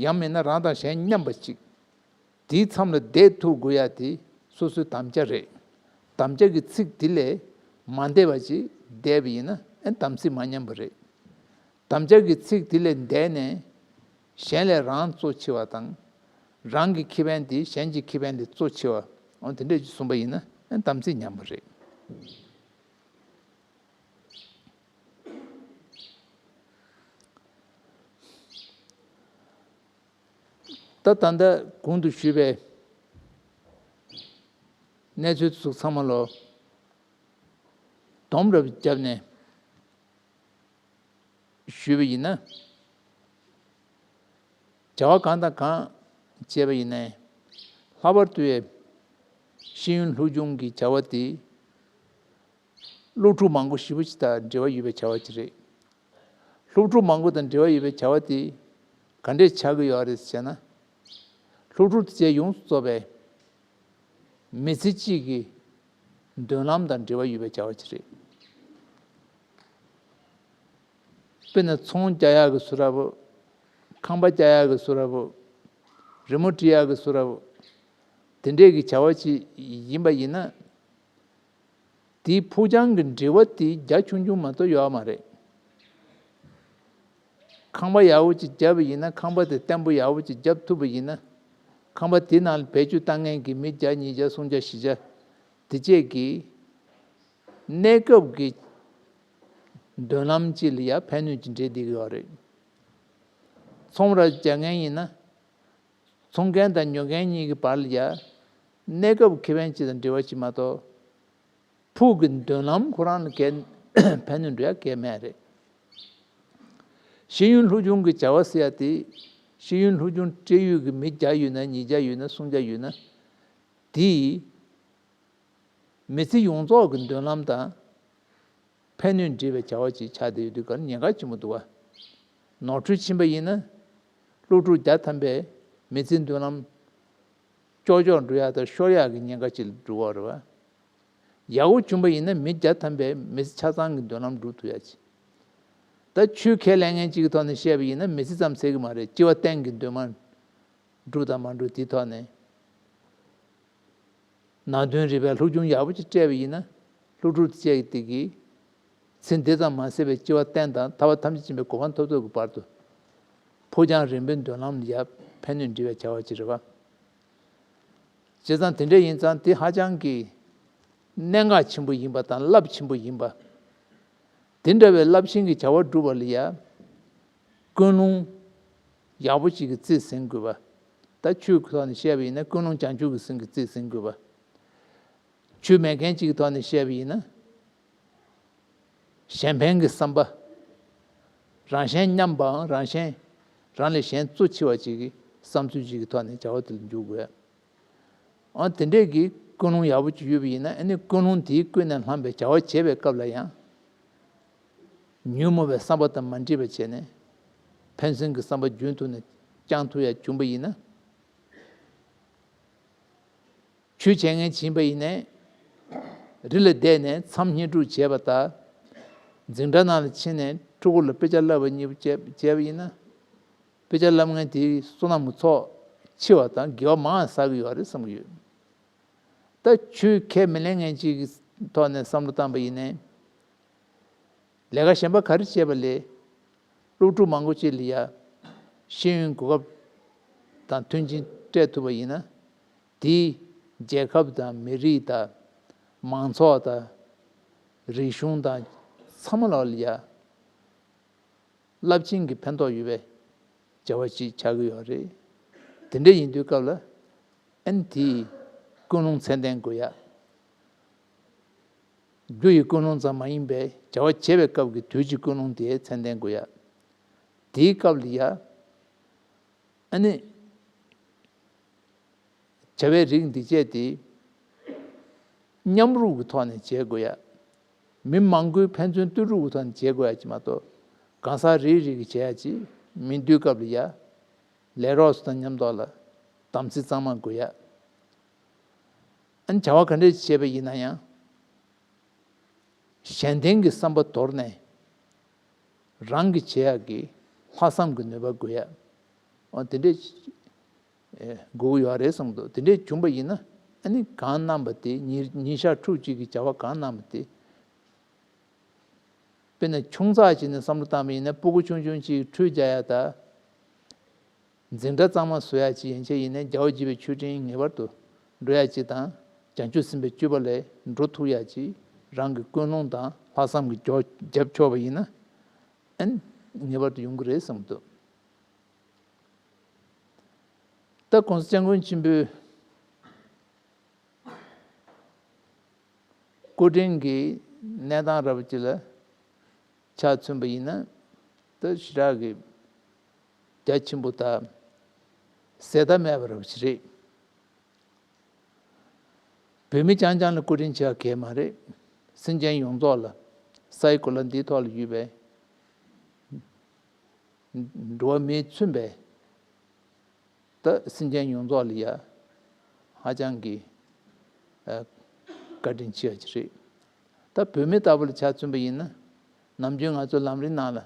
ཡང་མིན་ན་རང་དང་གཞན་མཉམ་པ་གཅིག་དེའི་མཚམས་ལ་བསྡད་ཐུབ་དགོས་ཡ་དེ་སོ་སོའི་དམ་བཅའ་རེད། དམ་བཅའ་གི་ཚིག་དེ་ལས་མ་འདས་པ་ཅིག་བསྡད་པ་ཡིན་ན་ཨེ་དམ་ཚིག་མ་ཉམས་པ་རེད། དམ་བཅའ་གི་ཚིག་དེ་ལས་འདས་ནས་གཞན་ལས་རང་གཙོ་ཆེ་བ་དང་། རང་གི་ཁེ་ཕན་དེ་གཞན་གྱི་ཁེ་ཕན་ལས་གཙོ་ཆེ་བ། འོ་དེ་འདྲས་ཅིག་གསུངས་པ་ཡིན་ན་ཨེ་དམ་ཚིག་ཉམས་པ་རེད། ད་ད་ལྟ་གོང་དུ་ཞུས་པའི་གནས་ཚུལ་དེ་ཚོ་ཚང་མ་ལ་སྡོམ་རབ་བརྒྱབ་ནས་ཞུས་པ་ཡིན་ན། བྱ་བ་གང་དང་གང་བྱས་པ་ཡིན་ནའི། ལྷག་པར་དུ་ཡང་ཤེས་ཡོན་ལྷུག་སྦྱོང་གི་བྱ་བ་དེ། སློབ་ཕྲུག་མང་པོ་ཞེ་པོ་ཅིག་དང་འབྲེལ་བ་ཡོད་པའི་བྱ་བ་ཅིག་རེད། སློབ་ཕྲུག་མང་པོ་དང་འབྲེལ་བ་ཡོད་པའི་བྱ་བ་དེ་ག་འདྲས་ཆགས་ཀྱི་ཡོད་རེད་ཟེར་ན། སློབ་ཕྲུག་དེ་ཚོ་ཡོངས་སུ་རྫོགས་པའི་མི་ཚེ་གཅིག་གི་མདུན་ལམ་དང་འབྲེལ་བ་ཡོད་པའི་བྱ་བ་ཅིག་རེད། དཔེར་ན་ཚོང་རྒྱག་ཡག་གི་བཟོ་འདྲ་པོ། ཁང་པ་རྒྱག་ཡག་གི་བཟོ་འདྲ་པོ། རི་མོ་འབྲི་ཡག་གི་བཟོ་འདྲ་པོ། དེ་འདྲས་ཀྱི་བྱ་བ་ཅིག་ཡིན་པ་ཡིན་ན། དེའི་ཕུགས་རྒྱང་གི་འབྲེལ་བ་དེ་རྒྱ་ཆུང་ཆུང་མ་གཏོགས་ཡོད་མ་རེད། ཁང་པ་ཡག་པོ་ཅིག་བརྒྱབ་པ་ཡིན་ན། ཁང་པ་དེ་བརྟན་པོ་ཡག་པོ་ཅིག་བརྒྱབ་ཐུབ་པ་ཡིན་ན། ཁང་པ་དེ་ནང་ལ་བེད་སྤྱོད་བཏང་མཁན་གྱི་མི་བརྒྱ་ཉིས་བརྒྱ་སུམ་བརྒྱ་བཞི་བརྒྱ་དེ་བཅས་ཀྱིས་གནས་སྐབས་ཀྱི་མདུན་ལམ་ཅིག་ལ་ཡ་ཕན་གནོད་ཅིག་འབྲེལ་བསྡད་ཀྱི་ཡོད་རེད། ཚོང་ར་རྒྱག་མཁན་ཡིན་ན། ཚོང་མཁན་དང་ཉོ་མཁན་གཉིས་ཀྱི་བར་ལ་ཡ། གནས་སྐབས་ཁེ་ཕན་ཅིག་དང་འབྲེལ་བ་ཅིག་མ་གཏོགས། ཕུགས་ཀྱི་མདུན་ལམ་ཁོ་རང་ལ་གལ་ཕན་གནོད་འགྲོ་ཡ་གལ་མེད་རེད། ཤེས་ཡོན་ལྷུག་སྦྱོང་གི་བྱ་བ་ཟེར་ཡ་དེ། ཤེས་ཡོན་ལྷུག་སྦྱོང་སྤྲད་ཡོད་ཀྱི་མི་བརྒྱ་ཡོད་ན། ཉིས་བརྒྱ་ཡོད་ན། སུམ་བརྒྱ་ཡོད་ན། དེས་མི་ཚེ་ཡོངས་རྫོགས་ཀྱི་མདུན་ལམ་དང་ཕན་གནོད་འབྲེལ་བའི་བྱ་བ་ཅིག་ཆགས་བསྡད་ཡོད་དུས་ག་ལ་ཉེན་ཁ་ཆེན་པོ་འདུག་བ། ནོར་འཁྲུལ་ཕྱིན་པ་ཡིན་ན། སློབ་ཕྲུག་བརྒྱ་ཐམ་པའི་མི་ཚེའི་མདུན་ལམ་ཀྱོག་ཀྱོག་འགྲོ་ཡག་དང་ཤོར་ཡག་གི་ཉེན་ཁ་ཅིག་ལ་འགྲོ་གི་རེད་བ། ཡག་པོ་བྱུང་པ་ཡིན་ན་མི་བརྒྱ་ཐམ་པའི་མི་ཚེ་ཆ་ཚང་གི་མདུན་ལམ་འགྲུབ་ཐུབ་ཡག་ཅིག་ད་ཆོས་ཁས་ལེན་མཁན་གཅིག་གི་ཐོག་ནས་བཤད་པ་ཡིན་ན། མི་ཚེ་ཙམ་ཟེར་གི་མ་རེད། སྐྱེ་བ་གཏན་གྱི་འདུན་མ་འགྲུབ་དང་མ་འགྲུབ་དེའི་ཐོག་ནས། ནང་དོན་རིག་པའི་སློབ་སྦྱོང་ཡག་པོ་ཅིག་སྤྲད་པ་ཡིན་ན། སློབ་ཕྲུག་དེ་བཅས་ཀྱི་དེ་གིས་ཚེ་འདི་ཙམ་མ་ཟད་པའི་སྐྱེ་བ་གཏན་དང་ཐར་པ་ཐམས་ཅད་མཁྱེན་པའི་གོ་འཕང་ཐོབ་ཐོབ་ཀྱི་བར་དུ། ཕུགས་རྒྱང་རིང་པོའི་མདུན་ལམ་ལ་ཡ་ཕན་གནོད་འབྲེལ་བའི་བྱ་བ་ཅིག་རེད་བ། བྱས་ཙང་དེ་འདྲ་ཡིན་ཙང་དེ་ཧ་ཅང་གི་གནད་འགག་ཆེན་པོ་ཡིན་པ་དང་རླབས་ཆེན་པོ་ཡིན་པ། དེ་འདྲ་བའི་རླབས་ཆེན་གྱི་བྱ་བ་སྒྲུབ་པ་ལ་ཡ། ཀུན་སློང་ཡག་པོ་ཅིག་གི་རྩིས་ཟིན་དགོས་པ། ད་ཆོས་ཀྱི་ཐོག་ནས་བཤད་པ་ཡིན་ན་ཀུན་སློང་བྱང་ཆུབ་ཀྱི་སེམས་ཀྱིས་རྩིས་ཟིན་དགོས་པ། ཆོས་མེད་མཁན་གཅིག་གི་ཐོག་ནས་བཤད་པ་ཡིན་ན། གཞན་ཕན་གྱི་བསམ་པ། རང་གཞན་མཉམ་པའམ་རང་གཞན། རང་ལས་གཞན་གཙོ་ཆེ་བ་ཅིག་གི་བསམ་ཚུལ་ཅིག་གི་ཐོག་ནས་བྱ་བ་དེ་ལ་འཇུག་དགོས། འོ་དེ་འདྲས་ཀྱི་ཀུན་སློང་ཡག་པོ་ཅིག་ཡོད་པ་ཡིན་ན། ཨ་ནི་ཀུན་སློང་དེའི་ཀུན་ནས་བསླངས་པའི་བྱ་བ་བྱེད་པའི་སྐབས་ལ་ཡང་། ཉོན་མོངས་པའི་བསམ་པ་དང་མ་འདྲེས་པ་བྱས་ནས། ཕན་སེམས་ཀྱི་བསམ་པ་རྒྱུན་དུ་ནས་བསྐྱང་ཐུབ་ཡ་བྱུང་པ་ཡིན་ན། ཆོས་བྱེད་མཁན་ཡིན་པ་ཡིན་ནའི། རི་ལ་བསྡད་ནས་མཚམས་བསྙེན་སྒྲུབ་བྱས་པ་དང་། འཛིང་གྲྭ་ནང་ལ་ཕྱིན་ནས་ཕྲུ་གུ་ལ་དཔེ་ཆ་བསླབ་པ་གཉིས་པོ་བྱས་བྱས་པ་ཡིན་ན། དཔེ་ཆ་བསླབ་མཁན་དེའི་བསོད་ནམས་ཀྱི་ཚོགས་ཆེ་བ་དང་དགེ་བ་མང་བ་བསགས་ཀྱི་ཡོད་རེད་བསམ་གྱི་ཡོད། ད་ཆོས་ཁས་མི་ལེན་མཁན་གཅིག་གི་ཐོག་ནས་བསམ་བློ་བཏང་པ་ཡིན་ནའི། ལས་ཀ་གཞན་པ་ག་རེ་བྱས་པ་ལས། སློབ་ཕྲུག་མང་པོ་ཅིག་ལ་ཡ། ཤེས་ཡོན་གོ་སྐབས་དང་མཐུན་རྐྱེན་སྤྲད་ཐུབ་པ་ཡིན་ན། དེས་རྒྱལ་ཁབ་དང་མི་རིགས་དང་། མང་ཚོགས་དང་། རིག་གཞུང་དང་། ཚང་མ་ལ་ལ་ཡ། རླབས་ཆེན་གྱི་ཕན་ཐོགས་ཡོད་པའི་བྱ་བ་ཞིག་ཆགས་ཀྱི་ཡོད་རེད། དེ་འདྲ་ཡིན་དུས་སྐབས་ལ། ཨན་དེའི་ཀུན་སློང་ཚད་ལྡན་དགོས་ཡ། རྒྱུ་ཡི་ཀུན་སློང་ཙམ་མ་ཡིན་པའི་བྱ་བ་བྱེད་པའི་སྐབས་ཀྱི་དུས་ཀྱི་ཀུན་སློང་དེ་ཚད་ལྡན་དགོས་ཡ། དེའི་སྐབས་ལ་ཡ། ཨ་ནི། བྱ་བའི་རིགས་འདི་བཅས་ཏེ། མཉམ་རུབ་ཀྱི་ཐོག་ནས་བྱེད་དགོས་ཡ། མི་མང་པོའི་ཕན་ཚུན་ལྟོས་གྲུབ་ཀྱི་ཐོག་ནས་བྱེད་དགོས་ཡ་ཅིག་མ་གཏོགས། གང་ཟག་རེ་རེ་གིས་བྱེད་ཡ་ཅིག་མི་འདུག་སྐབས་ལ་ཡ། ལས་རོགས་སུ་དང་མཉམ་དུ་ལ་དམ་ཚིག་གཙང་མ་དགོས་ཡ། ཨ་ནི་བྱ་བ་ག་འདྲས་བྱེད་པ་ཡིན་ན་ཡང་། གཞན་དོན་གྱི་བསམ་པ་དོར་ནས། རང་གིས་བྱེད་ཡག་གི་ལྷག་བསམ་གྱི་ནུས་པ་དགོས་ཡ། འོ་དེ་འདྲས་དགོས་ཀྱི་ཡོད་རེད་བསམ་གྱི་འདུག་དེ་འདྲས་བྱུང་པ་ཡིན་ན། ཨ་ནི་གང་གནང་བ་དེ། ཉིན་ཉིན་ཞག་ཕྲུགས་གཅིག་གི་བྱ་བ་གང་གནང་བ་དེ། དཔེར་ན་ཆུང་ཙག་ཅིག་ནས་བསམ་བློ་བཏང་བ་ཡིན་ན། སྤུ་གུ་ཆུང་ཆུང་ཅིག་ཁྲུས་རྒྱག་ཡ་དང་། འཛིང་གྲྭ་གཙང་མ་བཟོ་ཡ་ཅིག་ཡན་ཆད་ཡིན་ན། རྒྱལ་བ་དགྱེས་པའི་མཆོད་སྤྲིན་ངེས་པར་དུ་འགྲོ་ཡ་ཅིག་དང་། བྱང་ཆུབ་སེམས་དཔའི་སྤྱོད་པ་ལས་འགྲོ་ཐུབ་ཡ་ཅིག་རང་གི་ཀུན་སློང་དང་ལྷག་བསམ་གྱིས་རྒྱབ་ཆོག་པ་ཡིན་ན། ཨན་ངེས་པར་དུ་ཡོང་གི་རེད་བསམ་གྱི་འདུག་ད་༸གོང་ས་༸སྐྱབས་མགོན་ཆེན་པོའི་སྐུ་དྲིན་གྱི་གནས་སྟངས་རབ་ཅིག་ལ་ཆ་མཚོན་པ་ཡིན་ན། ད་ཞེ་དྲག་གི་རྒྱ་ཆེན་པོ་དང་ཟད་མཐའ་མེད་པ་རབ་ཅིག་རེད། བོད་མི་རྐྱང་རྐྱང་ལ་སྐུ་དྲིན་ཆེ་བ་གང་ཡང་མ་རེད། སེམས་ཅན་ཡོངས་རྫོགས་ལ། ས་ཡི་གོ་ལ་འདིའི་ཐོག་ལ་ཡོད་པའི་འགྲོ་བ་མིས་མཚོན་པའི། ད་སེམས་ཅན་ཡོངས་རྫོགས་ལ་ཡ་ཧ་ཅང་གི་ཨ་བཀའ་དྲིན་ཆེ་བ་ཅིག་རེད། ད་བོད་མི་ལྟ་བུ་ལ་ཆ་མཚོན་པ་ཡིན་ན། ནམ་རྒྱུན་ང་ཚོ་ལམ་རིམ་ནང་ལ་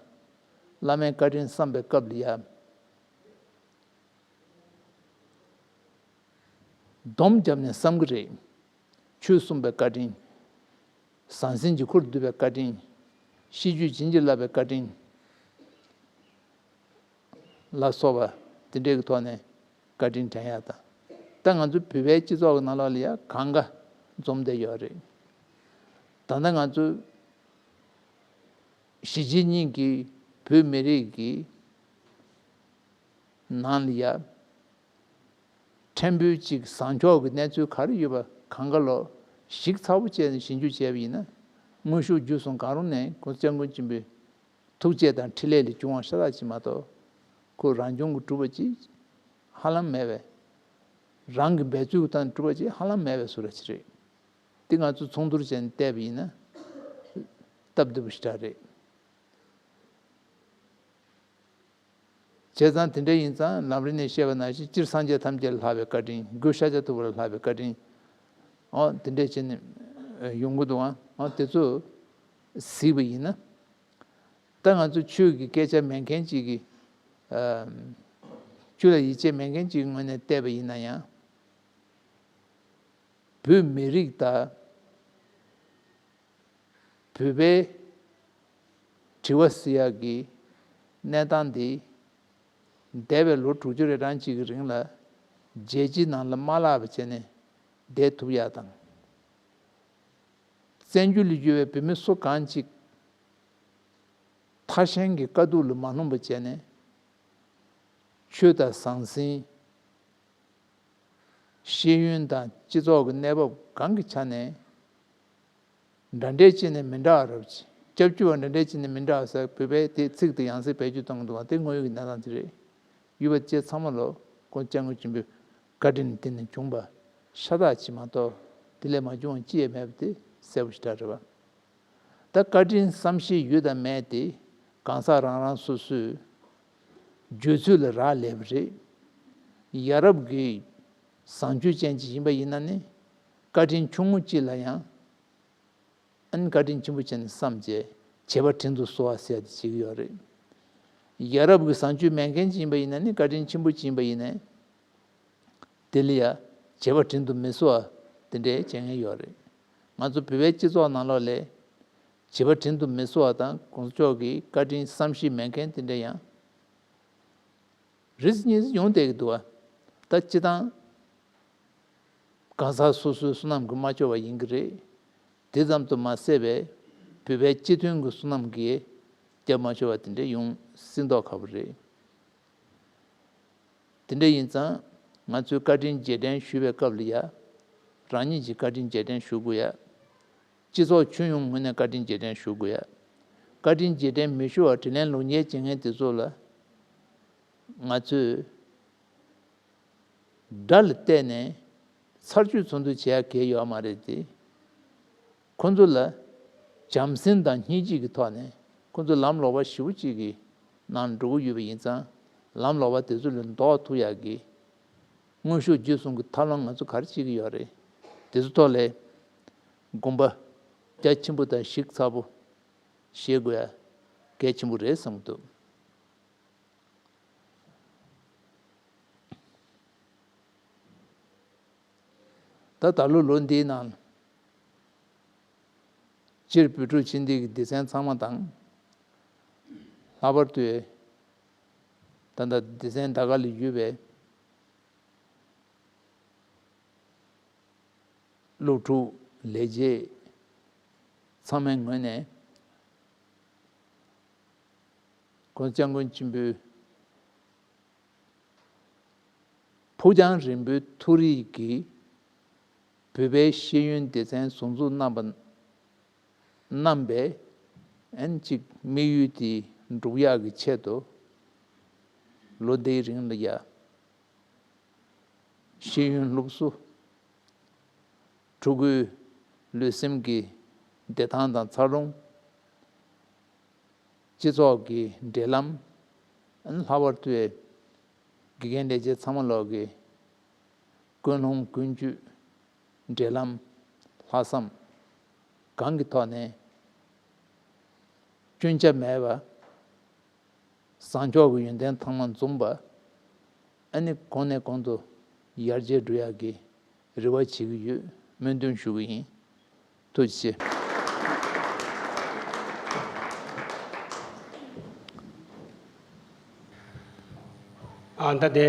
བླ་མའི་བཀའ་དྲིན་བསམ་པའི་སྐབས་ལ་ཡ། སྡོམ་བརྒྱབ་ནས་བསམ་གྱི་རེད། ཆོས་གསུངས་པའི་བཀའ་དྲིན། ཟང་ཟིང་འཇིགས་སྐུལ་སྡུད་པའི་བཀའ་དྲིན། ཤིས་བརྗོད་བྱིན་གྱིས་བརླབས་པའི་བཀའ་དྲིན་ལ་སོགས་པ་དེ་འདྲའི་གི་ཐོག་ནས་བཀའ་དྲིན་དྲན་ཡ་དང་། ད་ང་ཚོ་བོད་པའི་སྤྱི་ཚོགས་ཀྱི་ནང་ལོགས་ལ་ཡ་གང་ག་འཛོམས་བསྡད་ཡོད་རེད། ད་ལྟ་ང་ཚོ་གཞིས་བྱེས་གཉིས་ཀྱི་བོད་མི་རིགས་ཀྱི་ནང་ལ་ཡ། ཕྲན་བུ་གཅིག་བཟང་ཕྱོགས་ཀྱི་གནས་ཚུལ་ག་རེ་ཡོད་པ་གང་ག་ལོ་ཞིབ་ཚགས་པོ་བྱས་ནས་ཞིབ་འཇུག་བྱས་པ་ཡིན་ན། དངོས་ཤུགས་བརྒྱུད་གསུམ་གང་རུང་ནས་༸གོང་ས་༸སྐྱབས་མགོན་ཆེན་པོའི་ཐུགས་བསྐྱེད་དང་འཕྲིན་ལས་ལས་བྱུང་བ་ཤ་སྟག་ཅིག་མ་གཏོགས། ཁོ་རང་བྱུང་གི་གྲུབ་པ་ཅིག་ཧ་ལམ་མེད་པས། རང་གི་འབད་རྩོལ་གྱི་སྟེང་ནས་གྲུབ་པ་ཅིག་ཧ་ལམ་མེད་པའི་བཟོ་འདྲ་ཅིག་རེད། འདི་ང་ཚོ་མཚུངས་བསྡུར་བྱས་ནས་བལྟས་པ་ཡིན་ན་སྟབས་བདེ་པོ་ཞེ་དྲག་རེད། བྱས་ཙང་དེ་འདྲ་ཡིན་ཙང་ལམ་རིམ་ནས་བཤད་པ་ནང་བཞིན། སྤྱིར་སངས་རྒྱས་ཐམས་ཅད་ལ་ལྷག་པའི་བཀའ་དྲིན། རྒྱུ་ཤཱཀྱ་ཐུབ་པ་ལ་ལྷག་པའི་བཀའ་དྲིན། འོ་དེ་འདྲ་བྱས་ནས་ཡོང་གི་འདུག་ཨང་། འོ་དེ་ཚོ་གཟིགས་པ་ཡིན་ན། ད་ང་ཚོ་ཆོས་ཀྱི་སྐད་ཆ་མེད་མཁན་ཅིག་གི། ཨ། ཆོས་ལ་ཡིད་ཆེས་མེད་མཁན་ཅིག་གི་ངོས་ནས་བལྟས་པ་ཡིན་ན་ཡང་། བོད་མི་རིགས་དང་། བོད་པའི་དྲི་བ་ཟེར་ཡག་གི་གནས་སྟངས་འདི། འདས་པའི་ལོ་དྲུག་ཅུ་རེ་གྲངས་ཅིག་གི་རིང་ལ་རྒྱལ་སྤྱིའི་ནང་ལ་མ་བརླག་པ་བྱས་ནས་བསྡད་ཐུབ་ཡག་དང་། བཙན་བྱོལ་ལ་ཡོད་པའི་བོད་མི་སུ་གང་ཅིག་ཐར་ཞེན་གྱི་དཀའ་སྡུག་ལ་མ་ལྷུང་བ་བྱས་ནས། ཆོས་དང་ཟང་ཟིང་ ཤེས་ཡོན་དང་སྤྱི་ཚོགས་ཀྱི་གནས་བབ་གང་གི་ཆ་ནས་འདྲ་འདྲ་བྱས་ནས་མི་འདྲ་བ་རབ་ཅིག་སྐྱབས་བཅོལ་བ་འདྲ་འདྲ་བྱས་ནས་མི་འདྲ་བ་ཟེར། བོད་པའི་དེ་ཚིག་དེ་ཡང་སེ་བེད་སྤྱོད་གཏོང་གི་འདུག་པ་དེ་དངོས་ཡོད་ཀྱི་གནས་སྟངས་དེ་རེད། ཡུལ་པ་བཅས་ཚང་མ་ལོ་ཁོང་སྐྱབས་མགོན་ཆེན་པོའི་བཀའ་དྲིན་དེ་ནས་བྱུང་བ་ཤ་སྟག་ཅིག་མ་གཏོགས་དེ་ལས་མ་བྱུང་བ་ཅི་ཡང་མེད་པ་དེ་གསལ་པོ་ཞེ་དྲག་རེད་པ། ད་བཀའ་དྲིན་བསམ་ཤེས་ཡོད་དང་མེད་དེ་གང་ཟག་རང་རང་སོ་སོའི་བརྗོད་ཚུལ་ལ་རག་ལས་པ་རེད། ཡ་རབས་ཀྱི་བཟང་སྤྱོད་ཅན་ཅིག་ཡིན་པ་ཡིན་ན་ནི་བཀའ་དྲིན་ཆུང་ངུ་ཅིག་ལ་ཡང་ཨ་ནི་བཀའ་དྲིན་ཆེན་པོ་བྱས་ནས་བསམ་བྱས་བྱས་པ་དྲིན་དུ་གསོ་བ་ཟེར་ཡ་དེ་བྱེད་ཀྱི་ཡོད་རེད། ཡ་རབས་ཀྱི་བཟང་སྤྱོད་མེད་མཁན་ཅིག་ཡིན་པ་ཡིན་ན་ནི་བཀའ་དྲིན་ཆེན་པོ་ཅིག་ཡིན་པ་ཡིན་ནའི། དེ་ལ་ཡ་བྱས་པ་དྲིན་དུ་མི་གསོ་བ་དེ་འདྲའི་བྱེད་མཁན་ཡོད་རེད། ང་ཚོ་བོད་པའི་སྤྱི་ཚོགས་ནང་ལོགས་ལ་བྱས་པ་དྲིན་དུ་མི་གསོ་བ་དང་གོང་ས་མཆོག་གི་བཀའ་དྲིན་བསམ་ཤེས་མེད་མཁན་དེ་འདྲ་ཡང་རེས་གཉིས་ཡོང་བསྡད་ཀྱི་འདུག་བ། ད་སྤྱི་བཏང་གང་ཟག་སོ་སོའི་བསོད་ནམས་ཀྱིས་མ་ལྕོགས་པ་ཡིན་གྱི་རེད། དེ་ཙམ་དུ་མ་ཟད་པའི་བོད་པའི་སྤྱི་མཐུན་གྱི་བསོད་ནམས་ཀྱིས་སྐྱབས་མ་ཆོག་པ་དེ་འདྲ་ཡོང་སྲིད་མདོག་ཁ་པོ་རེད། དེ་འདྲ་ཡིན་ཙང་ང་ཚོས་བཀའ་དྲིན་རྗེས་དྲན་ཞུ་བའི་སྐབས་ལ་ཡ། རང་ཉིད་ཀྱིས་བཀའ་དྲིན་རྗེས་དྲན་ཞུ་དགོས་ཡ། སྤྱི་ཚོགས་ཁྱོན་ཡོངས་ངོས་ནས་བཀའ་དྲིན་རྗེས་དྲན་ཞུ་དགོས་ཡ། བཀའ་དྲིན་རྗེས་དྲན་མི་ཞུ་བར་དྲིན་ལན་ལོག་འཇལ་བྱེད་མཁན་དེ་ཚོ་ལ་ང་ཚོས་དགྲ་ལ་བལྟས་ནས་ཚར་གཅོད་ཚུར་འདུ་བྱེད་ཡ་གལ་ཡོད་མ་རེད་དེ། ཁོ་ཚོ་ལ་བྱམས་སེམས་དང་སྙིང་རྗེ་གི་ཐོག་ནས་ཁོ་ཚོ་ལམ་ལོག་པ་ཞེ་པོ་ཅིག་གི་ནང་འགྲོ་གི་ཡོད་པ་ཡིན་ཙང་ལམ་ལོག་པ་དེ་ཚོ་ལས་ལྡོག་ཐུབ་ཡག་གི་དངོས་ཤུགས་བརྒྱུད་གསུམ་གྱི་ཐབས་ལམ་ང་ཚོ་ག་རེ་བྱེད་ཀྱི་ཡོད་རེད། དེ་ཚོ་ཐོག་ལས་དགོངས་པ་རྒྱ་ཆེན་པོ་དང་གཞི་ཚ་པོ་བཞེས་དགོས་ཡ་གལ་ཆེན་པོ་རེད་བསམ་གྱི་འདུག་ད་ད་ལོ་ལོ་འདིའི་ནང་སྤྱིར་བོད་ཕྲུག་སྤྱི་འཐུས་ཀྱི་སྡེ་ཚན་ཚང་མ་དང་། ལྷག་པར་དུ་ད་ལྟ་སྡེ་ཚན་ད་ག་ལ་ཡོད་པའི་སློབ་ཕྲུག་ལས་བྱེད་ཚང་མའི་ངོས་ནས་༸གོང་ས་༸སྐྱབས་མགོན་ཆེན་པོའི་ཕུགས་རྒྱང་རིང་པོའི་ཐུགས་རེ་གིས་བོད་པའི་ཤེས་ཡོན་སྡེ་ཚན་ཟུར་འཛུགས་གནང་པ། གནང་པའི་ཨན་ཅིག་དམིགས་ཡུལ་དེ་འགྲུབ་ཡག་གི་ཆེད་དུ་ལོ་འདིའི་རིང་ལ་ཡ། ཤེས་ཡོན་སློབ་གསོ། ཕྲུ་གུའི་ལུས་སེམས་ཀྱི་བདེ་ཐང་དང་འཚར་ལོངས། སྤྱི་ཚོགས་ཀྱི་འབྲེལ་ལམ། ཨན་ལྷག་པར་དུ་དགེ་རྒན་ལས་བྱེད་ཚང་མ་ལོག་གི་ཀུན་སློང་ཀུན་སྤྱོད། འབྲེལ་ལམ། ལྷག་བསམ། གང་གི་ཐོག་ནས་སྐྱོན་ཆ་མེད་པ། བཟང་ཕྱོགས་ཀྱི་ཡོན་ཏན་ཚང་མ་འཛོམས་པ། ཨ་ནི་གོང་ནས་གོང་དུ་ཡར་རྒྱས་འགྲོ་ཡག་གི་རེ་བ་བྱེད་ཀྱི་ཡོད། སྨོན་འདུན་ཞུ་གི་ཡིན། ཐུགས་རྗེ་ཆེ། ཨ་ད་དེ་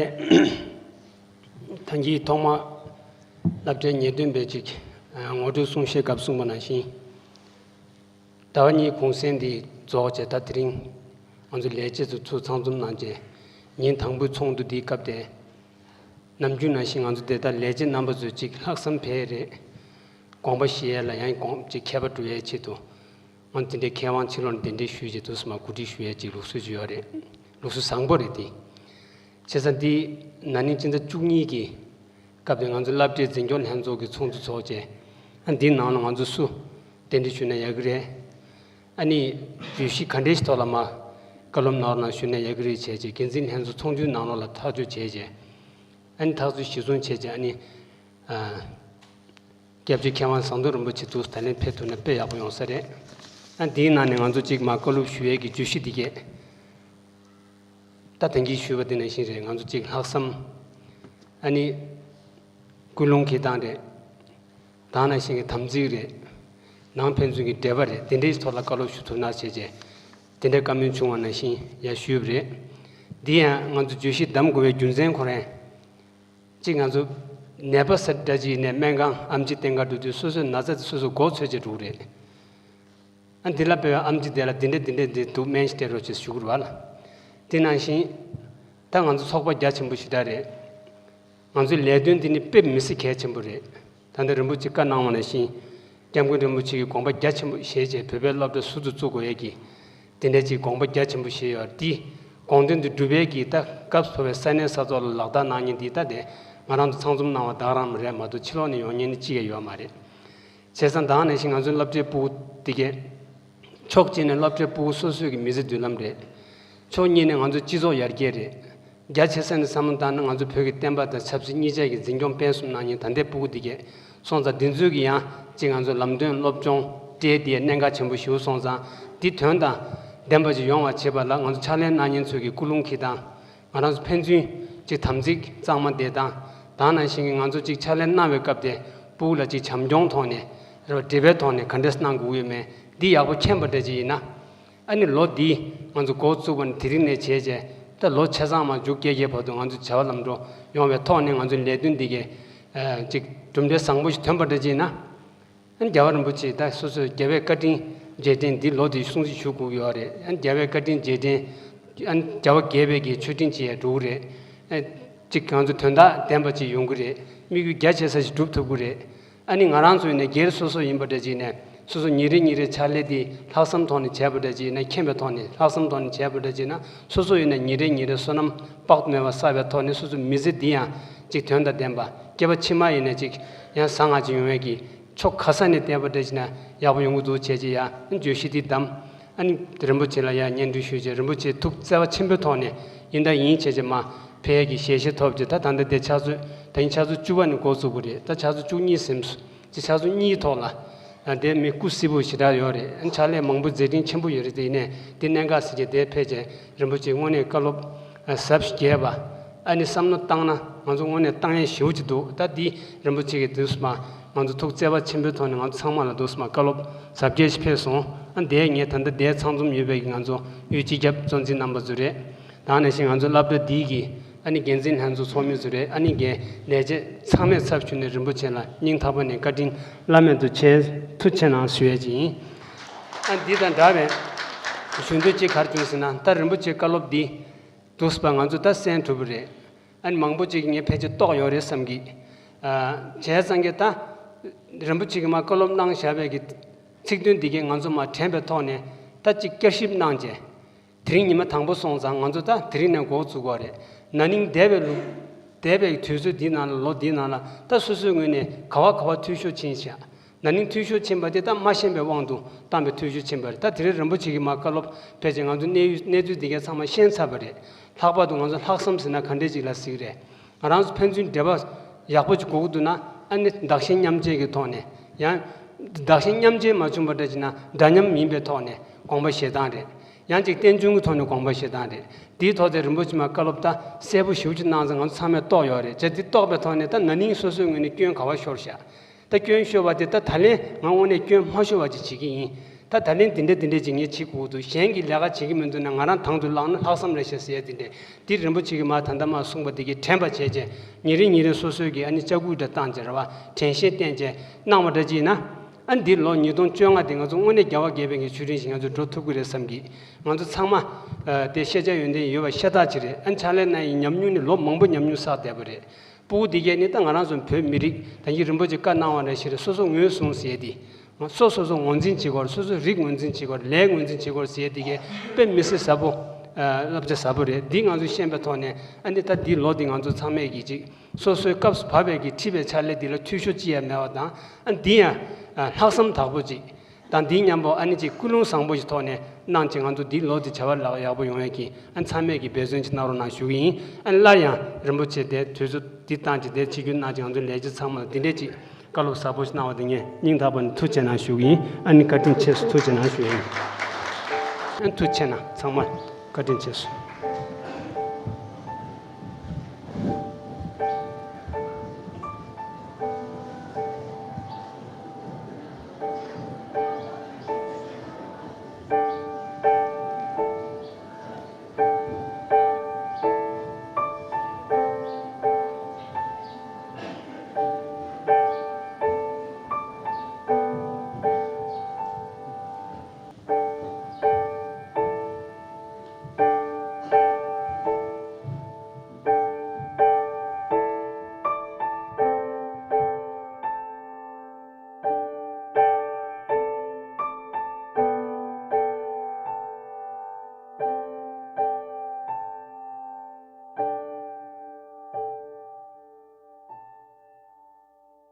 ཐང་གི་ཐོག་མ་སློབ་གྲྭའི་ཉེས་དོན་པས་ཅིག་ངོ་སྤྲོད་གསུང་བཤད་སྐབས་གསུངས་པ་ནང་བཞིན། ཟླ་བ་གཉིས་གུང་སེང་འདི་རྫོགས་བྱས་ད་དེ་རིང་ང་ཚོ་ལས་བྱེད་ཚོ་ཚུར་ཚང་འཛོམས་གནང་རྗེས་ཉིན་དང་པོའི་ཚོགས་འདུ་འདིའི་སྐབས་དེ། ནམ་རྒྱུན་ནང་བཞིན་ང་ཚོ་དེ་ལྟར་ལས་བྱེད་རྣམ་པ་ཚོས་ཅིག་ལྷག་བསམ་འཕེལ་རེད། དགོངས་པ་བཞེས་ཡས་ལ་ཡང་དགོངས་ཅིག་མཁས་པ་འགྲོ་ཡས་ཆེད་དུ། ང་དེ་འདྲའི་མཁས་དབང་ཕྱི་ལོགས་ནས་གདན་འདྲེན་ཞུས་རྗེས་དུས་སུ་མ་གོ་སྒྲིག་ཞུ་ཡས་ཅིག་ལུགས་སྲོལ་ཅིག་ཡོད་རེད། ལུགས་སྲོལ་བཟང་པོ་རེད་དེ། བྱས་ཙང་འདི་ན་ནིང་སྤྱི་ཟླ་བཅུ་གཉིས་ཀྱི་སྐབས་དེ་ང་ཚོ་སློབ་གྲྭའི་འཛིན་སྐྱོང་ལྷན་ཚོགས་ཀྱི་ཚོགས་འདུ་ཚོགས་རྗེས། ཨ་འདིའི་ནང་ལ་ང་ཚོ་སུ་གདན་འདྲེན་ཞུས་ན་ཡག་གི་རེད། ཨ་ནི་བརྗོད་གཞི་ག་འདྲས་ཤིག་ཐོག་ལ་མ་བཀའ་སློབ་གནང་རོགས་གནང་ཞུས་ན་ཡག་གི་རེད་བྱས་རྗེས་འགན་འཛིན་ལྷན་ཚོགས་ཚོགས་འདུའི་ནང་ལོགས་ལ་ཐག་གཅོད་བྱས་རྗེས། ཨ་ནི་ཐག་གཅོད་གཞིར་བཟུང་བྱས་རྗེས་ཨ་ནི། ཨ། སྐྱབས་རྗེ་མཁས་དབང་ཟམ་གདོང་རིན་པོ་ཆེ་འདུག་ད་ལན་ཕེབས་ཐུབ་ན་དཔེ་ཡག་པོ་ཡོང་ས་རེད། ཨ་འདིའི་ནང་ནས་ང་ཚོ་གཅིག་མ་བཀའ་སློབ་ཞུ་ཡས་ཀྱི་བརྗོད་གཞི་འདི་གས། ད་ཐེངས་ཀྱི་ཞུས་པ་འདི་ནང་བཞིན་རེད། ང་ཚོ་གཅིག་ལྷག་བསམ། ཨ་ནི། ཀུན་སློང་འཁྱེར་སྟངས་རེད། ད་ནང་བཞིན་གྱི་དམ་ཚིག་རེད། ནང་ཕན་ཚུན་གྱི་འབྲེལ་བ་རེད། དེ་འདྲའི་ཐོག་ལ་བཀའ་སློབ་ཞུ་ཐུབ་ན་བྱས་རྗེས། དེ་འདྲའི་བཀའ་མོལ་བྱུང་བ་ནང་བཞིན་ཡར་ཞུས་པ་རེད། འདི་ཡང་ང་ཚོ་བརྗོད་གཞི་བདམས་དགོས་པའི་རྒྱུ་མཚན་ཁོ་རང་། གཅིག་ང་ཚོ་ནད་པ་ས་འདྲ་ཅིག་ནས་སྨན་ཁང་ཨེམ་ཆི་བསྟེན་ག་འགྲོ་དུས་སོ་སོའི་ན་ཚ་དེ་སོ་སོ་མགོ་ཚོས་བྱས་འགྲོ་གི་རེད། ཨ་འདི་ལ་དཔེ་ཨེམ་ཆི་དེ་ལ་འདི་འདྲ་འདི་འདྲ་འདི་འདུག་སྨན་ཞིག་སྟེར་རོགས་བྱེད་ཞུ་གི་རེད་བ་ལ། དེ་ནང་བཞིན་ད་ང་ཚོ་ཚོགས་པ་རྒྱ་ཆེན་པོ་ཞེ་དྲག་རེད། ང་ཚོའི་ལས་དོན་འདི་ནི་དཔེ་མི་སྲིད་གལ་ཆེན་པོ་རེད། ད་ལྟ་རིན་པོ་ཆེ་བཀའ་གནང་བ་ནང་བཞིན། སྐྱབས་མགོན་རིན་པོ་ཆེ་གིས་དགོངས་པ་རྒྱ་ཆེན་པོ་བཞེས་བྱས་བོད་པའི་སློབ་གྲྭ་ཟུར་དུ་བཙུགས་དགོས་ཡས་ཀྱི། དེ་འདྲ་ཅིག་དགོངས་པ་རྒྱ་ཆེན་པོ་བཞེས་ཡོད་རེད། དེ་དགོངས་དོན་དེ་འགྲུབ་པའི་གི་ད་སྐབས་སུ་བབས་པའི་ས་གནས་ས་ཐོག་ལ་ལག་བསྟར་གནང་མཁན་འདི་ད་དེ་ང་རང་ཚོ་ཚང་འཛོམས་གནང་བ་ད་ག་རང་རེད་མ་གཏོགས་ཕྱི་ལོགས་ནས་ཡོང་མཁན་ནི་གཅིག་ཀྱང་ཡོད་མ་རེད། བྱས་ཙང་ད་ག་ནང་བཞིན་ང་ཚོའི་སློབ་གྲྭའི་སྤུ་གུ་དེ་གས། ཕྱོགས་གཅིག་ནས་སློབ་གྲྭའི་སྤུ་གུ་སོ་སོའི་གི་མི་ཚེ་མདུན་ལམ་རེད། ཕྱོགས་གཉིས་ནས་ང་ཚོའི་སྤྱི་ཚོགས་ཡར་རྒྱས་རེད། རྒྱ་ཆེ་ས་ནས་བསམ་བློ་བཏང་ན་ང་ཚོ་བོད་ཀྱི་བསྟན་པ་དང་ཆབ་སྲིད་གཉིས་ཆ་གི་འཛིན་སྐྱོང་སྤེལ་གསུམ་གནང་མཁན་ད་ལྟའི་སྤུ་གུ་འདི་གས་སོང་ཙང་འདི་ཚོའི་གི་ཡང་ཅིག་ང་ཚོ་ལམ་སྟོན་སློབ་སྦྱོང་སྤྲད་དེ་གནད་འགག་ཆེན་པོ་ཞིག་སོང་ཙང་འདི་དོན་དང་ལྡན་པ་ཅིག་ཡོང་བ་བྱེད་པ་ལ་ང་ཚོ་ཕྱག་ལས་གནང་མཁན་ཚོའི་གི་ཀུན་སློང་གི་དང་། ང་རང་ཚོ་ཕན་ཚུན་གཅིག་དམ་ཚིག་གཙང་མ་བསྡད་སྟངས། ད་ནང་བཞིན་གྱི་ང་ཚོ་གཅིག་ཕྱག་ལས་གནང་བའི་སྐབས་དེ་སྤུ་གུ་ལ་གཅིག་བྱམས་སྐྱོང་ཐོག་ནས་རེད་པ། འབྲེལ་བའི་ཐོག་ནས་ག་འདྲས་གནང་དགོས་ཡོད་མེད་འདི་ཡག་པོ་མཁྱེན་པ་འདྲ་ཅིག་ཡིན་ན། ཨ་ནི་ལོ་འདི་ང་ཚོ་འགོ་བཙུགས་པ་ནས་དེ་རིང་ནས་བྱས་རྗེས་ད་ལོ་ཆ་ཚང་མ་མཇུག་བསྐྱལ་རྒྱའི་བར་དུ་ང་ཚོ་བྱ་བ་ལམ་འགྲོ་ཡོང་བའི་ཐོག་ནས་ང་ཚོའི་ལས་དོན་འདི་གའི་ཨ་གཅིག་གྲུབ་འབྲས་བཟང་པོ་ཞིག་ཐོན་པ་འདྲ་ཅིག་ཡིན་ན། ཨ་ནི་རྒྱལ་བ་རིན་པོ་ཆེ་ད་སོ་སོའི་རྒྱལ་བའི་བཀའ་དྲིན་རྗེས་དྲན་འདི་ལོ་འདིའི་སྲུང་བརྩི་ཞུ་དགོས་ཀྱི་ཡོད་རེད། ཨ་ནི་རྒྱལ་བའི་བཀའ་དྲིན་རྗེས་དྲན། ཨ་ནི་རྒྱལ་བ་དགྱེས་པའི་གི་མཆོད་སྤྲིན་ཅིག་ཡང་འགྲོ་གི་རེད། ཨ་གཅིག་ང་ཚོ་དོན་དག་ལྡན་པ་ཅིག་ཡོང་གི་རེད། དམིགས་ཡུལ་རྒྱ་ཆེ་ས་ཞིག་འགྲུབ་ཐུབ་ཀྱི་རེད། ཨ་ནི་ང་རང་ཚོ་ཡིན་ན་སྒེར་སོ་སོ་ཡིན་པ་འདྲ་ཅིག་ནས་སོ་སོ་ཉིན་རེ་ཉིན་རེ་ཕྱག་ལས་འདི་ལྷག་བསམ་ཐོག་ནས་བྱས་པ་འདྲ་ཅིག་ཡིན་ན། མཁྱེན་པའི་ཐོག་ནས་ལྷག་བསམ་ཐོག་ནས་བྱས་པ་འདྲ་ཅིག་ཡིན་ན། སོ་སོ་ཡིན་ན་ཉིན་རེ་ཉིན་རེ་བསོད་ནམས་དཔག་ཏུ་མེད་པ་བསགས་པའི་ཐོག་ནས་སོ་སོའི་མི་ཚེ་འདི་ཡང་གཅིག་དོན་དང་ལྡན་པ། སྐྱེ་བ་ཕྱི་མ་ཡིན་ན་གཅིག་ཡང་བཟང་ང་ཅིག་ཡོང་བའི་གི་ཕྱོགས་ག་ས་ནས་བལྟས་པ་འདྲ་ཅིག་ན་ཡག་པོ་ཡོང་གི་འདུག་བྱས་རྗེས་ཡ་བརྗོད་གཞི་འདི་བདམས། ཨ་ནི་རིན་པོ་ཆེ་ལ་ཡ་སྙན་སྒྲོན་ཞུས་རྗེས་རིན་པོ་ཆེ་ཐུགས་བརྩེ་བ་ཆེན་པོའི་ཐོག་ནས་ཡིན་ད་ཡིན་བྱས་རྗེས་མ་ཕེབས་ཀྱི་ཞལ་བཞེས་ཐོབ་རྗེས་ད་ད་ལྟ་དེ་ཕྱག་ཚོད་ད་ཡིན་ཕྱག་ཚོད་བཅུ་པ་ནས་འགོ་བཙུགས་པ་རེད། ད་ཕྱག་ཚོད་བཅུ་གཉིས་ཟིན་སོང་། ཅིག་ཕྱག་ཚོད་གཉིས་ཐོག་ལ། ཨ་དེ་མི་སྐུ་གཟུགས་པོ་ཞེ་དྲག་ཡོད་རེད། ཨ་ཕྱག་ལས་མང་པོ་མཛད་འཕྲིན་ཆེན་པོ་ཡོད་རེད། དེ་ཡིན་ནས་དེ་གནད་འགག་ཟེར་གྱི་དེ་ཕལ་ཆེར་རིན་པོ་ཆེ་དངོས་གནས་བཀའ་སློབ་ཨ་ཟབ་ཞིག་རྒྱས་པ། ཨ་ནི་བསམ་བློ་བཏང་ན་ང་ཚོ་དངོས་གནས་བཏང་ཡས་ཞེ་པོ་ཅིག་འདུག་ད་འདི་རིན་པོ་ཆེ་གིས་འདུག་སེ་མ་ང་ཚོ་ཐུགས་བརྩེ་བ་ཆེན་པོའི་ཐོག་ནས་ང་ཚོ་ཚང་མ་ལ་འདུག་སེ་མ་བཀའ་སློབ་ཟབ་རྒྱས་ཤིག་ཕེབས་སོང་། ཨ་དེ་ངས་ད་ལྟ་དེ་ཚང་འཛོམས་ཡོད་པའི་ང་ཚོ་དབུས་སྤྱི་ཁྱབ་གཙོ་འཛིན་རྣམ་པ་ཚོ་རེད། ད་ནང་བཞིན་ང་ཚོ་སློབ་གྲྭ་འདི་གི་ཨ་ནི་འགན་འཛིན་ལྷན་ཚོགས་ཚོགས་མི་ཚོ་རེད། ཨ་ནི་འགན་ལས་བྱེད་ཚང་མས་ཚབ་ཞུས་ནས་རིན་པོ་ཆེ་ལ་སྙིང་ཐག་པ་ནས་བཀའ་དྲིན་བླ་མེད་དུ་ཆེ། ཐུགས་ཆེ་གནང་ཞུ་ཡས་ཅིག་ཡིན། ཨ་འདི་དང་འདྲ་བའི་ཞུ་འདོད་ཅིག་ག་རེ་བྱུང་ཟེར་ན། ད་རིན་པོ་ཆེའི་བཀའ་སློབ་འདི་འདུག་སེ་ང་ཚོ་ད་གསན་ཐུབ་པ་རེད། ཨ་ནི་མང་པོ་ཅིག་ངས་ཕལ་ཆེར་རྟོགས་ཡོད་རེད་བསམ་གི། ཨ་བྱས་ཙང་གི་ད་རིན་པོ་ཆེ་གིས་མ་བཀའ་སློབ་གནང་བཞག་པའི་གི་ཚིག་དོན་འདི་གས་ང་ཚོ་མ་དྲན་པའི་ཐོག་ནས་ད་ཅིག་བསྐྱར་ཞིབ་གནང་བྱས། དེ་རིང་ཉི་མ་དང་པོ་སོང་ཙང་ང་ཚོ་ད་དེ་རིང་ནས་འགོ་བཙུགས་དགོས་རེད། ན་ནིང་འདས་པའི་ལོ། འདས་པའི་དུས་ཚོད་འདི་ནང་ལ་ལོ་འདི་ནང་ལ་ད་སོ་སོའི་ངོས་ནས་ག་བ་ག་བ་འཐུས་ཤོར་ཕྱིན་ཤག་ན་ནིང་འཐུས་ཤོར་ཕྱིན་པ་དེ་ད་མ་ཤེས་པའི་དབང་དུ་བཏང་བའི་འཐུས་ཤོར་ཕྱིན་པ་རེད། ད་དེ་རིང་རིན་པོ་ཆེ་གིས་མ་བཀའ་སློབ་ཕལ་ཆེར་ང་ཚོ་གནས་ཡུལ་གནས་ཚུལ་འདི་གས་ཚང་མ་ཤེས་ཚར་བ་རེད། ལྷག་པར་དུ་ང་ཚོ་ལྷག་བསམ་ཟེར་ན་ག་འདྲས་ཅིག་ལ་ཟེར་གི་རེད། ང་རང་ཚོ་ཕན་ཚུན་འབྲེལ་བ་ཡག་པོ་ཅིག་དགོས་ཀྱི་འདུག་ན། ཨ་ནི་བདག་གཞན་མཉམ་བརྗེ་གི་ཐོག་ནས། ཡང་བདག་གཞན་མཉམ་བརྗེ་མ་བྱུང་བ་འདྲ་ཅིག་ན་འདྲ་མཉམ་མིན་པའི་ཐོག་ནས་དགོངས་པ་བཞེས་སྟངས་རེད། ཡང་ཅིག་རྟེན་འབྱུང་གི་ཐོག་ནས་དགོངས་པ་བཞེས་སྟངས་རེད། དེའི་ཐོག་དེ་རིན་པོ་ཆེ་མ་བཀའ་སློབ་ད་གསལ་པོ་ཞེ་པོ་ཅིག་གནང་ཙང་ང་ཚོ་ཚང་མས་རྟོགས་ཡོད་རེད། བྱས་དེ་རྟོགས་པའི་ཐོག་ནས་ད་ན་ནིང་སོ་སོའི་ངོས་ནས་སྐྱོན་ག་བ་ཤོར་ཤག་ད་སྐྱོན་ཤོར་བ་དེ་ད་ད་ལན་ང་དངོས་གནས་སྐྱོན་མ་ཤོར་བ་ཅིག་བྱེད་ཀྱི་ཡིན། ད་ད་ལན་དེ་འདྲ་དེ་འདྲ་ཅིག་ངས་བྱེད་དགོས་འདུག་གཞན་གྱིས་ལས་ཀ་བྱེད་ཀྱི་མི་འདུག་ན་ང་རང་དང་དུ་བླངས་ན་ལྷག་བསམ་རེད་ཤག་ཟེར་ཡ་དེ་འདྲ། དེ་རིན་པོ་ཆེ་གིས་མ་ད་ལྟ་མ་གསུངས་པ་དེ་གའི་དྲན་པ་བྱས་རྗེས་ཉིན་རེ་ཉིན་རེ་སོ་སོའི་གི་ཨ་ནི་ལྕག་སྐུད་འདྲ་བཏང་བྱས་རེད་བ། དྲན་ཤེས་བསྟེན་བྱས་གནང་བ་འདྲ་ཅིག་ཡིན་ན། ཨ་འདི་ལོ་ཉིས་སྟོང་བཅོ་ལྔ་དེ་ང་ཚོ་དངོས་གནས་རྒྱལ་བ་དགྱེས་པའི་གི་མཆོད་སྤྲིན་ཞིག་ང་ཚོ་འགྲོ་ཐུབ་ཀྱི་རེད་བསམ་གི། ང་ཚོ་ཚང་མ་ཨ་དེ་ཤེས་བྱ་ཡོན་ཏན་ཡོད་པ་ཤ་སྟག་ཅིག་རེད། ཨ་ཕྱག་ལས་གནང་ཡི་ཉམས་མྱོང་ནི་ལོ་མང་པོ་ཉམས་མྱོང་བསགས་བསྡད་པ་རེད། སྤུ་གུ་འདི་གས་ནི་ད་ང་རང་ཚོ་བོད་མི་རིགས་ད་གིན་རིན་པོ་ཆེ་བཀའ་གནང་བ་འདྲ་ཞིག་རེད། སོ་སོ་ངོས་བཟུང་ཟེར་ཡས་དེ། སོ་སོ་སོ་ངོས་འཛིན་བྱེད་དགོས། སོ་སོའི་རིགས་ངོས་འཛིན་བྱེད་དགོས། ལས་ངོས་འཛིན་བྱེད་དགོས་ཟེར་ཡས་དེ་གས་དཔེ་མི་སྲིད་ཟབ་པོ། ཨ་བསླབ་བྱ་ཟབ་པོ་རེད། འདི་ང་ཚོས་ཤེས་པའི་ཐོག་ནས་ཨ་ནི་ད་འདི་ལོ་འདི་ང་ཚོ་ཚང་མས་གི་ཅིག་སོ་སོའི་སྐབས་སུ་བབས་པའི་གི་ཁྲིད་པའི་ཕྱག་ལས་འདི་ལ་འཐུས་ཤོར་ཅི་ཡང་མེད་པ་དང་། ཨ་འདི་ཡང་ཨ་ལྷག་བསམ་དག་པོ་ཅིག་དང་འདིའི་མཉམ་པོ་ཨ་ནི་ཅིག་ཀུན་སློང་བཟང་པོ་ཞིག་ཐོག་ནས་གནང་ཅིག་ང་ཚོ་འདི་ལོ་འདི་བྱ་བ་ལག་ཡག་པོ་ཡོང་ཡས་ཀྱི་ཨ་ཚང་མས་ཀྱི་འབད་བརྩོན་ཅིག་གནང་རོགས་གནང་ཞུ་གི་ཡིན། ཨ་སླར་ཡང་རིན་པོ་ཆེ་དེ་དུས་ཚོད་འདི་བཏང་ཅིག་དེ་ཆིབས་བསྒྱུར་གནང་ཅིག་ང་ཚོ་ལས་བྱེད་ཚང་མ་ལ་འདི་འདྲས་ཅིག་བཀའ་སློབ་ཟབ་པོ་ཞིག་གནང་བ་དེ་ངས་སྙིང་ཐག་པ་ནས་ཐུགས་རྗེ་གནང་ཞུ་གི་ཡིན། ཨ་ནི་བཀའ་དྲིན་ཆེ་ཞུ་ཐུགས་རྗེ་གནང་ཞུ་གི་ཡིན། ཨ་ཐུགས་རྗེ་གནང་། ཚང་མ་བཀའ་དྲིན་ཆེ་ཞུ།